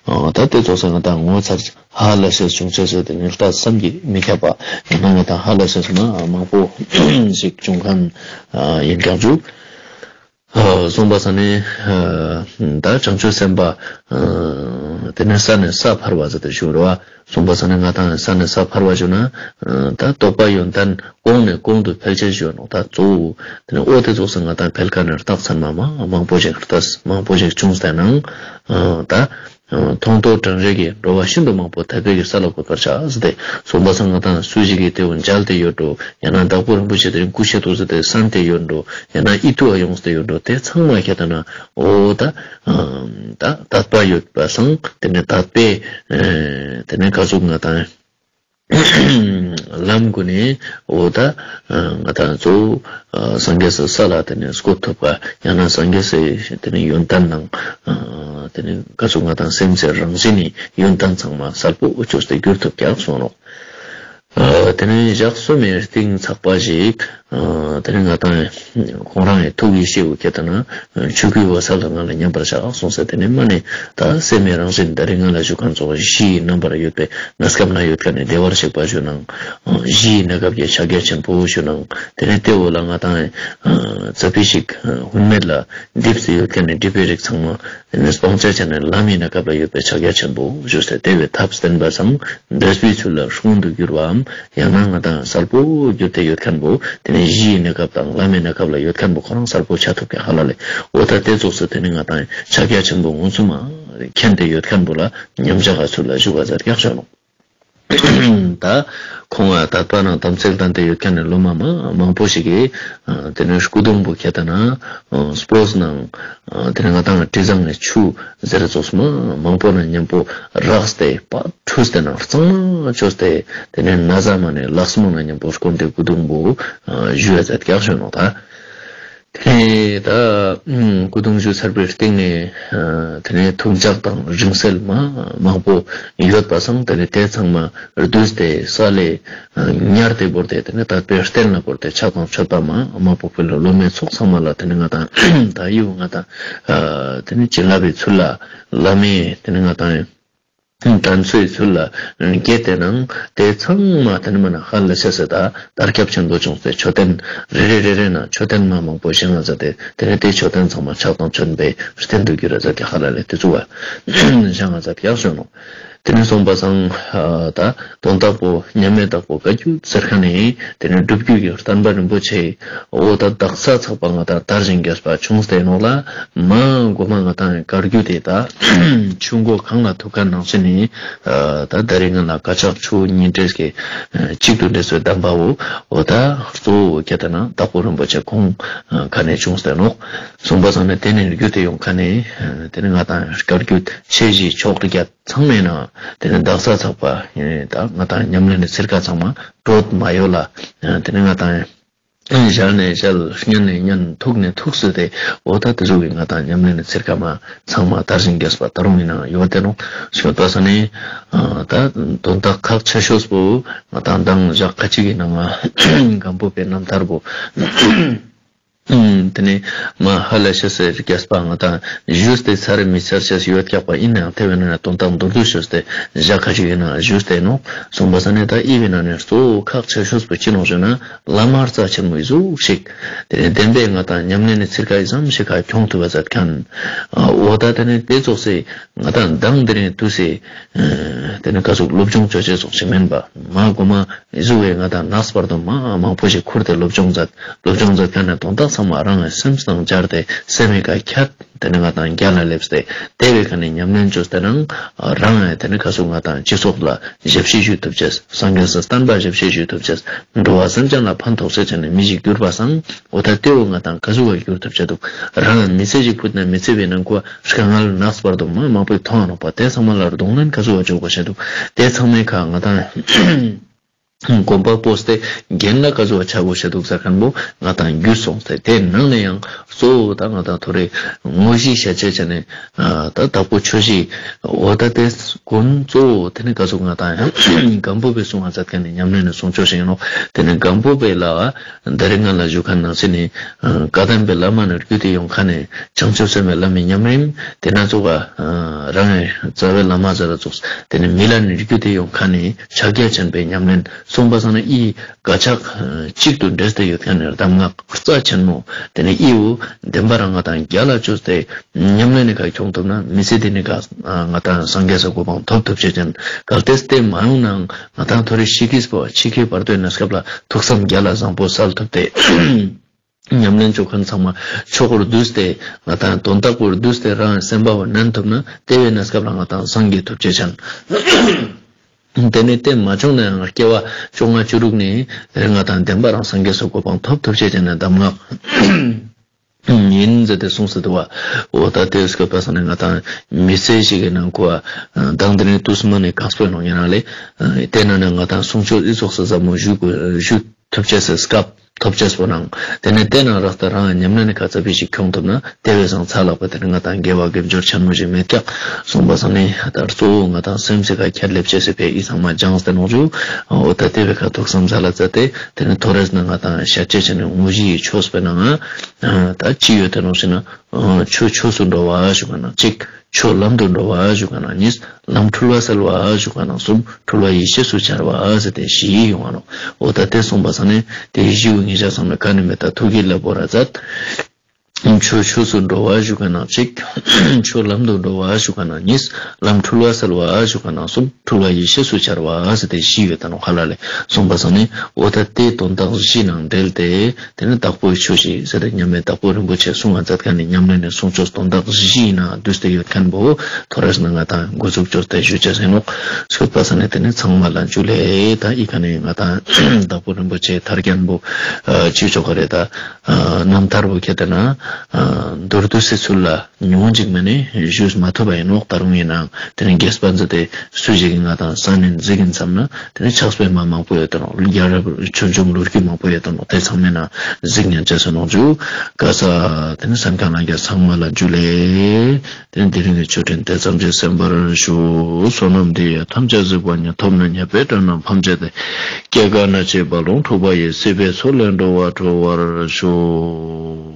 ད་དེ་ཚོ་སང་ད་ངོ་མཚར་ཧ་ལས་ཤེས་བྱུང་ཆེ་ཟེར་དེ་ནས་ལྟ་བསམ་གྱིས་མི་ཁྱབ་པ་ཡིན་ན་ང་ད་ཧ་ལས་ཤེས་མ་མང་པོ་ཞིག་བྱུང་མཁན་ཡིན་ཀྱང་བཅུག་སོང་པ་ས་ནས་ད་བྱང་ཆུབ་སེམས་དཔའ་དེ་ནས་ས་ནས་ས་འཕར་བ་ཟེར་ཏེ་ཞུ་རེད་བ། སོང་པ་ས་ནས་ང་དང་ས་ནས་ས་འཕར་བ་ཞུ་ན་ད་རྟོགས་པ་ཡོན་ཏན་གོང་ནས་གོང་དུ་འཕེལ་ཆེད་ཞུ་ནོ། ད་གཙོ་བོ་དེ་ནས་ཨོ་དེ་ཚོགས་སུ་ང་དང་འཕེལ་ཁ་ནས་རྟགས་ཚང་མ་མ་མང་པོ་ཞིག་རྟགས་མང་པོ་ཞིག་བྱུང་སྟེ་ནང་ད། མཐོང་ཐོས་དྲན་རེག་གི་འགྲོ་བ་ཤིན་ཏུ་མང་པོ་དད་པའི་གི་ས་ལ་འགོད་པར་བྱ་ཟེར་ཏེ། སོང་པ་སང་ང་དང་སུ་ཞིག་གིས་དེ་འོ་མཇལ་ཏེ་ཡོད་འགྲོ། ཡང་ན་བདག་པོ་རིན་པོ་ཆེ་དེ་རིང་སྐུ་གཤེགས་འདུག་ཟེར་ཏེ་གསན་ཏེ་ཡོད་འགྲོ། ཡང་ན་ཨི་ཐུ་བ་ཡོང་སྟེ་ཡོད་འགྲོ། དེ་ཚང་མ་ཁྱེད་ལྟ་ན་འོ་ད་ད་དད་པ་ཡོད་པ་སང་དེ་ནས་དད་པའི་དེ་ནས་ག་ཟུག་ང་དང་ལམ་གུན་ནས་འོ་ད་ང་དང་གཙོ་བོ་སངས་རྒྱས་སི་ས་ལ་དེ་ནས་བཀོད་ཐུབ་པ། ཡང་ན་སངས་རྒྱས་སི་དེ་ནས་ཡོན་ཏན་ནང་དེ་ནས་ག་ཚོད་ང་དང་སེམས་སི་རང་བཞིན་ནི་ཡོན་ཏན་ཚང་མ་གསལ་པོ་བཅོས་ཏེ་བསྒྱུར་ཐུབ་ཀྱག་སོང་ནོ། དེ་ནས་ཞག་གསུམ་མའི་རྟིང་ཚགས་པ་ཞིག་དེ་ནས་ང་དང་ཁོང་རང་ཡི་ཐུགས་ཀྱི་ཤེས་བུ་ཁྱེད་ལྟ་ན། ཆོས་སྐུའི་འོད་གསལ་དུ་ང་ལ་མཉམ་པར་བཞག་གསུངས་ས་དེ་ནས་མ་ནས་ད་སེམས་མི་རང་བཞིན་ད་རེས་ང་ལ་ཞུ་མཁན་ཚོགས་གཞི་ཡི་རྣམ་པར་ཡོད་པའི་གནས་སྐབས་ན་ཡོད་མཁན་ནི་བདེ་བར་གཤེགས་པ་ཞུ་ནང་། གཞི་ཡི་གནས་སྐབས་ཀྱི་ཕྱག་རྒྱ་ཆེན་པོ་ཞུ་ནང་། དེ་ནས་དེ་འོག་ལ་ང་དང་ཙ་པི་ཞིག་ཧུན་མེད་ལ་འགྲིབ་སུ་ཡོད་མཁན་ནི་སྒྲིབ་པའི་རིགས་ཚང་མ་དེ་ནས་སྤང་བྱ་བྱས་ནས་ལམ་ཡི་གནས་སྐབས་ལ་ཡོད་པའི་ཕྱག་རྒྱ་ཆེན་པོ་ཞུ་སྟེ་དེ་བས་ཐབས་བསྟན་པ་སང་འབྲས་བུའི་ཚུལ་ལ་ཧྲུང་དུ་གྱུར་བའམ། ཡང་ན་ང་དང་གསལ་པོ་བསྒྱུར་ཏེ་ཡོད་མཁན་པོ་དེ་ནས་གཞི་ཡི་གནས་སྐབས་དང་བླ་མའི་གནས་སྐབས་ལ་ཡོད་མཁན་པོ་ཁོ་རང་གསལ་པོ་ཆགས་ཐུབ་ཀྱི་ཧ་ལ་ལས། འོ་ད་དེ་ཚོགས་སུ་དེ་ནས་ང་དང་ཕྱག་རྒྱ་ཆེན་པོ་མངོན་སུམ་མ་མཁྱེན་ཏེ་ཡོད་མཁན་པོ་ལ་མཉམ་བཞག་ག་ཚུལ་ལ་བཞུགས་པ་ཟེར་ཀྱག་ཤོ་ནོ། ད་ཁོང་ང་དད་པ་ནང་དམ་ཚིག་ལྡན་ཏེ་ཡོད་མཁན་ནི་སློབ་མ་མ་མང་པོ་ཞིག་གིས་དེ་ནས་སྐུ་གདུང་པོ་ཁྱེད་ལྟ་ན་སྤོས་ནང་དེ་ནས་ང་དང་དྲི་བཟང་ནས་ཆུ་ཟེར་ཚོགས་སུ་མ་མང་པོ་ནང་མཉམ་པོ་རགས་ཏེ་པ། ཁྲུས་ཏེ་ནང་གཙང་མ་བཅོས་ཏེ་དེ་ནས་ན་བཟའ་མ་ནས་ལག་སྨོ་ནང་མཉམ་པོ་སྐོར་ཏེ་སྐུ་གདུང་པོ་བཞུ་ཡ་མཛད་ཀྱག་ཞུ་ནོ། ད་དེ་ནས་ད་སྐུ་གདུང་བཞུ་ཚར་བའི་སྟེང་ནས་དེ་ནས་ཐུགས་ཅག་དང་རིང་བསྲེལ་མ་མང་པོ་ཡོད་པ་སང་དེ་ནས་དེ་ཚང་མ་བསྡུས་ཏེ་ས་ལས་ཉར་ཏེ་བོར་ཏེ་དེ་ནས་དད་པའི་རྟེན་ལ་བོར་ཏེ་ཕྱག་དང་མཆོད་པ་མ་མང་པོ་ཕུལ་ལ་སློབ་མའི་ཚོགས་ཚང་མ་ལ་དེ་ནས་ང་དང་ད་ཡུ་ང་དང་དེ་ནས་བྱིན་རླབས་པའི་ཚུལ་ལ་བླ་མས་དེ་ནས་ང་དང་། དམ་ཚིག་ཚུལ་ལ་བསྐྱེད་དེ་ནང་དེ་ཚང་མ་དེ་ནི་མ་ན་ཧ་ལས་སེ་སེ་ད་དར་ཁྱབ་ཆེན་པོ་བྱུང་སྟེ་མཆོད་རྟེན་རེ་རེ་རེ་རེ་ན་མཆོད་རྟེན་མ་མང་པོ་བཞེངས་ང་མཛད་དེ་དེ་ནས་དེ་མཆོད་རྟེན་ཚང་མ་ཕྱག་དང་མཆོད་པའི་རྟེན་དུ་གྱུར་ར་མཛད་དེ་ཧ་ལ་ལས་དེ་ཚུ་བ་བཞེངས་ང་མཛད་ཡག་བྱུང་ནོ། དེ་ནས་སོང་པ་སང་ད་དོན་དག་པོ་མཉམ་མེད་དག་པོ་བཀའ་བརྒྱུད་ཟེར་ཁ་ནས་དེ་ནས་སྒྲུབ་བརྒྱུད་ཀྱི་བསྟན་པ་རིན་པོ་ཆེ། འོ་ད་དག་ས་ཚགས་པ་ང་དང་དར་ཞིང་རྒྱས་པ་བྱུང་སྟེ་ནོག་ལ། མ་འགོ་མ་ང་དང་བཀའ་བརྒྱུད་དེ་ད་ཆུ་མགོ་གངས་ལ་ཐུག་ཁ་ནང་བཞིན་ནི་ད་ད་རེས་ང་ལ་བཀའ་ཕྱག་ཆུ་གཉིས་འདྲེས་ཀྱི་གཅིག་ཏུ་འདྲེས་སོའི་གདམས་པའོ། འོ་ད་གཙོ་བོ་ཁྱེད་ད་ན་དྭགས་པོ་རིན་པོ་ཆེ་ཁོང་ཁ་ནས་བྱུང་སྟེ་ནོག། སོང་པ་སང་ནས་དེ་ནས་བརྒྱུད་དེ་ཡོང་ཁ་ནས་དེ་ནས་ང་དང་བཀའ་བརྒྱུད་ཆེ་བཞི་ཕྱོགས་བརྒྱད་ཚང་མའི་ནང་དེ་ནས་དག་ས་ཚགས་པ་ད་ང་དང་ཉམས་ལེན་ནི་ཚིར་ཁ་ཚང་མ་གྲོད་མ་ཡོད་ལ། དེ་ནས་ང་དང་ཞལ་ནས་ཞལ་སྙན་ནས་སྙན་ཐུགས་ནས་ཐུགས་སུ་དེ་འོ་ད་དེ་ཚོ་གི་ང་དང་ཉམས་ལེན་ནི་ཚིར་ཁ་མ་ཚང་མ་དར་ཞིང་རྒྱས་པ་ད་རུང་ཡིན་ནའང་ཡོད་དེ་ནོ། ཞོ་ད་ས་ནས་ད་དོན་དག་ཁག་ཆེ་ཤོས་པོ་ང་དང་མདང་ཞག་ཁ་ཅིག་གི་ནང་ང་སྒམ་པོ་པའི་རྣམ་ཐར་པོ། དེ་ནས་མ་ཧ་ལ་ཤ་སེ་རྒྱས་པ་ང་དང་ཞུས་ཏེ་ཚར་མི་ཚར་ཤ་སེ་ཡོད་ཀྱག་པ་ཡིན་ནའང་དེ་བས་ན་དོན་དག་མདོར་བསྡུས་ཞུས་ཏེ་ཞག་ཁ་ཅིག་ཡིན་ནའང་ཞུས་ཏེ་ནོ། སོང་པ་ས་ནས་ད་ཨི་བི་ན་ནས་གཙོ་བོ་ཁག་ཆེ་ཤོས་པོ་ཅི་ནོ་ཞུ་ན་བླ་མ་རྩ་ཆེན་མོ་ཡི་གཟུགས་ཤིག་དེ་ནས་བདེན་པའི་ང་དང་ཉམས་ལེན་ནི་ཚིར་ཁ་ཡི་ཙམ་ཞིག་ཁ་གྱོང་ཐུབ་པ་མཛད་མཁན། འོ་ད་དེ་ནས་དེ་ཚོགས་སེ་ང་དང་མདང་དེ་རིང་དུས་སེ་དེ་ནས་ག་ཟུག་སློབ་སྦྱོང་བྱོས་བྱས་ཚོགས་ཤིག་མིན་པ་མ་གོ་མ། གཟུགས་བས་ང་དང་ནགས་བར་དུ་མ་མང་པོ་ཞིག་ཁུར་ཏེ་སློབ་སྦྱོང་མཛད། སློབ་སྦྱོང་མཛད་མཁན་ནས་དོན་དག་ཚང་མ་རང་གི་སེམས་དང་སྦྱར་ཏེ་སེམས་མི་ཀ་ཁྱད་དེ་ནས་ང་དང་རྒྱ་ལ་སླེབས་ཏེ་དེ་བས་ཁ་ནས་ཉམས་ལེན་བཅོས་ཏེ་རང་རང་ཡང་དེ་ནས་ཁ་སུ་ང་དང་སྤྱི་ཚོགས་ལ་ཞབས་ཕྱི་ཞུ་ཐུབ་ཅེས། སངས་རྒྱས་སི་བསྟན་པ་ཞབས་ཕྱི་ཞུ་ཐུབ་ཅེས། འགྲོ་བ་སེམས་ཅན་ལ་ཕན་ཐོགས་ཆེད་བྱས་ནས་མི་ཞིག་གྱུར་པ་སང་འོ་ད་དེ་འོ་ང་དང་ག་ཟུག་བ་གྱུར་ཐུབ་ཅེས་འདུག། རང་མི་ཚེ་ཞིག་ཕུད་ན་མི་ཚེ་བའི་ནང་ཁོ་དཀའ་ངལ་ནགས་བར་དུ་མ་མང་པོས་མཐོང་ནོག་པ་དེ་ཚང་མ་ལ་གདོང་ལེན་ག་ཟུག་བ་བཅོ་དགོས་ཤེས་འདུག། དེ་ཚང་མའི་ཁ་ང་དང་ གོམ་པ་སྤོས་ཏེ་རྒན་ལ་ག་ཚོད་ཆ་དགོས་ཤ་འདུག་ཟེར་མཁན་པོ་ང་དང་རྒྱུས་སོང་ཟེར། དེ་ནང་ནས་ཡང་གཙོ་བོ་ད་ང་དང་ཐོ་རེ་དངོས་གཞི་ཤ་ཆེ་ཆ་ནས་ད་དྭགས་པོ་ཆོས་གཞིས་འོ་ད་དེ་གོམ་གཙོ་བོ་དེ་ནས་ག་ཚོད་ང་དང་ཡང་སྒམ་པོ་པའི་གསུང་བ་མཛད་མཁན་ནས་ཉམས་ལེན་ནས་གསུང་ཆོས་ཤིག་ཡིན་ནོ། དེ་ནས་སྒམ་པོ་པའི་ལ་བ་ད་རེས་ང་ལ་ཞུ་མཁན་ནང་སྲིད་ནས་བཀའ་གདམས་པའི་བླ་མ་ནས་བརྒྱུད་དེ་ཡོང་མཁན་ནས་བྱང་ཆུབ་སེམས་དཔའི་བླ་མའི་ཉམས་རིམ། དེ་ན་ཚོགས་པ་རང་གི་རྩ་བའི་བླ་མ་ཟེར་ལ་ཚོགས། དེ་ནས་མི་ལ་ནས་བརྒྱུད་དེ་ཡོང་མཁན་ནས་ཕྱག་རྒྱ་ཆེན་པོའི་ཉམས་ལེན་གསུངས་པ་སང་ནས་ཨི་དགག་ཆག་གཅིག་ཏུ་འདྲེས་ཏེ་ཡོད་མཁན་ནས་གདམས་ངག་རྩ་ཆེན་མོ། དེ་ནས་ཨི་བོ་བདེན་པ་རང་ང་དང་རྒྱ་ལ་བཅོས་ཏེ་ཉམས་ལེན་ནས་ཁ་ཁྱོང་ཐུབ་ན་མི་ཚེ་འདི་ནས་ཁ་ང་དང་སངས་རྒྱས་ས་གོ་འཕང་ཐོབ་ཐུབ་བྱེད་ཅན། གལ་ཏེ་དེ་མ་ཡོང་ནའང་ང་དང་ཐོ་རེ་ཤི་ཁིས་པོ་ཕྱི་ཁའི་བར་དོའི་གནས་སྐབས་ལ་ཐུགས་བསམ་རྒྱ་ལ་བཟང་པོ་གསལ་ཐུབ་སྟེ། ཉམས་ལེན་བྱོས་མཁན་ཚང་མ་ཆོས་སྐོར་བསྡུས་ཏེ་ང་དང་དོན་དག་པོར་བསྡུས་ཏེ་རང་སེམས་པ་བ་ནན་ཐུབ་ན་དེ་བས་གནས་སྐབས་ལ་ང་དང་སངས་རྒྱས་ཐུབ་ཅེས་ཆན། དེ་ནས་དེ་མ་བྱུང་ན་ཡང་སྐྱེ་བ་བཅོ་ལྔ་བཅུ་དྲུག་ནས་རེ་ང་དང་བདེན་པ་རང་སངས་རྒྱས་སུ་གོ་འཕང་ཐོབ་ཐུབ་ཅེས་ཅན་ནས་གདམས་ངག་ཡིན་ཟེར་ཏེ་གསུངས་སུ་འདུག་བ། འོ་ད་དེ་སྐབས་པ་སང་ནས་ང་དང་མི་ཚེ་ཞིག་གི་ནང་ཁོ་བ་དང་དེ་ནས་དུས་སུ་མ་ནས་གང་སྤོས་ནང་ཡིན་ན་ལས་དེ་ན་ནས་ང་དང་གསུང་ཆོས་ཨི་ཚོགས་སུ་ཟབ་མོ་བཞུགས་དགོས་བཞུགས། ཐོབ་ཅེས་སི་སྐབས་ཐོབ་ཅེས་པོ་ནང་དེ་ནས་དེ་ནང་རག་ཏུ་རང་ཉམས་ལེན་ནི་ཁ་ཚ་བི་ཞིག་ཁྱོང་ཐུབ་ན་དེ་བས་སང་ཚ་ལག་པ་དེ་ནི་ང་དང་དགེ་བ་དགེ་སྦྱོར་ཆེན་མོ་ཞིག་མེད་ཀྱག་གསུངས་པ་སང་ནི་ད་གཙོ་བོ་ང་དང་སེམས་སི་ཁ་ཁྱེར་ལེབ་ཅེས་སི་ཕའི་ཨི་ཚང་མ་སྦྱངས་ཏེ་ནོག་ཅུ། འོ་ད་དེ་བས་ཁ་ཐུགས་བསམ་ཚ་ལ་ཙ་སྟེ་དེ་ནི་ཐོ་རེས་ན་ང་དང་ཤ་ཅེས་ཆེ་ནི་དངོས་གཞི་ཡི་ཆོས་པའི་ནང་ད་ཅི་ཡོད་དེ་ནོག་ཞེ་ན། ཆོས་ཆོས་སུ་འགྲོ་བ་ཞུ་ག་ན་གཅིག་ཆོས་ལམ་དུ་འགྲོ་བ་ཞུ་ག་ན་གཉིས། ལམ་འཁྲུལ་བ་སེལ་བ་ཞུ་ག་ན་གསུམ། འཁྲུལ་བ་ཡེ་ཤེས་སུ་འཆར་བ་ཟེར་ཏེ་བཞི་ཡོང་བ་ནོ། འོ་ད་དེ་གསུངས་པ་སང་ནས་དེ་བཞི་བོ་ངེད་ཅག་ཚང་མས་ག་ནས་མེད་ད་ཐུགས་ཀྱི་བླ་པོ་ར་མཛད། ཆོས་ཆོས་སུ་འགྲོ་བ་ཞུ་ག་ན་གཅིག་ཆོས་ལམ་དུ་འགྲོ་བ་ཞུ་ག་ན་གཉིས། ལམ་འཁྲུལ་བ་སེལ་བ་ཞུ་ག་ན་གསུམ། འཁྲུལ་བ་ཡེ་ཤེས་སུ་འཆར་བ་ཟེར་ཏེ་བཞི་ཡོད་ད་ནོ་ཁ་ལ་ལས་གསུངས་པ་སང་ནས་འོ་ད་དེ་དོན་དག་བཞི་ནང་འབྲེལ་ཏེ། དེ་ནི་དྭགས་པོའི་ཆོས་ཤིག་ཟེར་ཏེ་མཉམ་མེད་དྭགས་པོ་རིན་པོ་ཆེ་གསུང་བ་མཛད་མཁན་ནི་ཉམས་ལེན་ནས་གསུང་ཆོས་དོན་དག་བཞི་ཡིན་ན་བསྡུས་ཏེ་ཡོད་མཁན་པོ་ཐོ་རེས་ན་ང་དང་འགོ་འཛུགས་བཅོས་ཏེ་ཞུ་ཆ་ཟིན་ནོག་སྐུད་པ་ས་ནས་དེ་ནི་ཚང་མ་ལ་འཇུ་ལེ། ད་ཨི་ཁ་ནས་ང་དང་དྭགས་པོ་རིན་པོ་ཆེ་ཐར་རྒྱན་པོ་ཅི་ཆོག་ག་རེད་ད་རྣམ་ཐར་པོ་ཁྱེད་དེ་ན་མདོར་བསྡུས་སི་ཚུལ་ལ། ཉུང་ཅིག་མ་ནས་ཞུས་མ་ཐུབ་པ་ཡིན་ནོག་ད་རུང་ཡིན་ནའང་དེ་ནི་རྒྱས་པ་མཛད་དེ་སུ་ཞིག་གིས་ང་དང་ས་ནས་འཛིག་གིན་བསམ་ན་དེ་ནི་ཕྱག་དཔེ་མ་མང་པོ་ཡོད་དོ་ནོག་རྒྱལ་རབས་ཆོས་འབྱུང་ལོ་རྒྱུས་མང་པོ་ཡོད་དོ་ནོག་དེ་ཚང་མའི་ནང་འཛིག་ཉན་ཅེས་སུ་ནོག་ཇུ། ག་ས་དེ་ནི་སེམས་ཁ་ནང་རྒྱ་ཚང་མ་ལ་འཇུ་ལེ། དེ་ནི་དེ་རིང་གི་ཆོས་འབྲེལ་དེ་ཙམ་གྱིས་གསན་པར་ཞུ། བསོད་ནམས་འདི་ཡིས་ཐམས་ཅད་གཟིགས་པ་ཉིད། ཐོབ་ནས་ཉེས་པའི་དགྲ་རྣམས་ཕམ་བྱས་ཏེ། སྐྱེ་རྒ་ན་འཆིའི་རྦ་ཀློང་འཁྲུགས་པ་ཡི། སྲིད་པའི་མཚོ་ལས་འགྲོ་བ་སྒྲོལ་བར་ཤོག།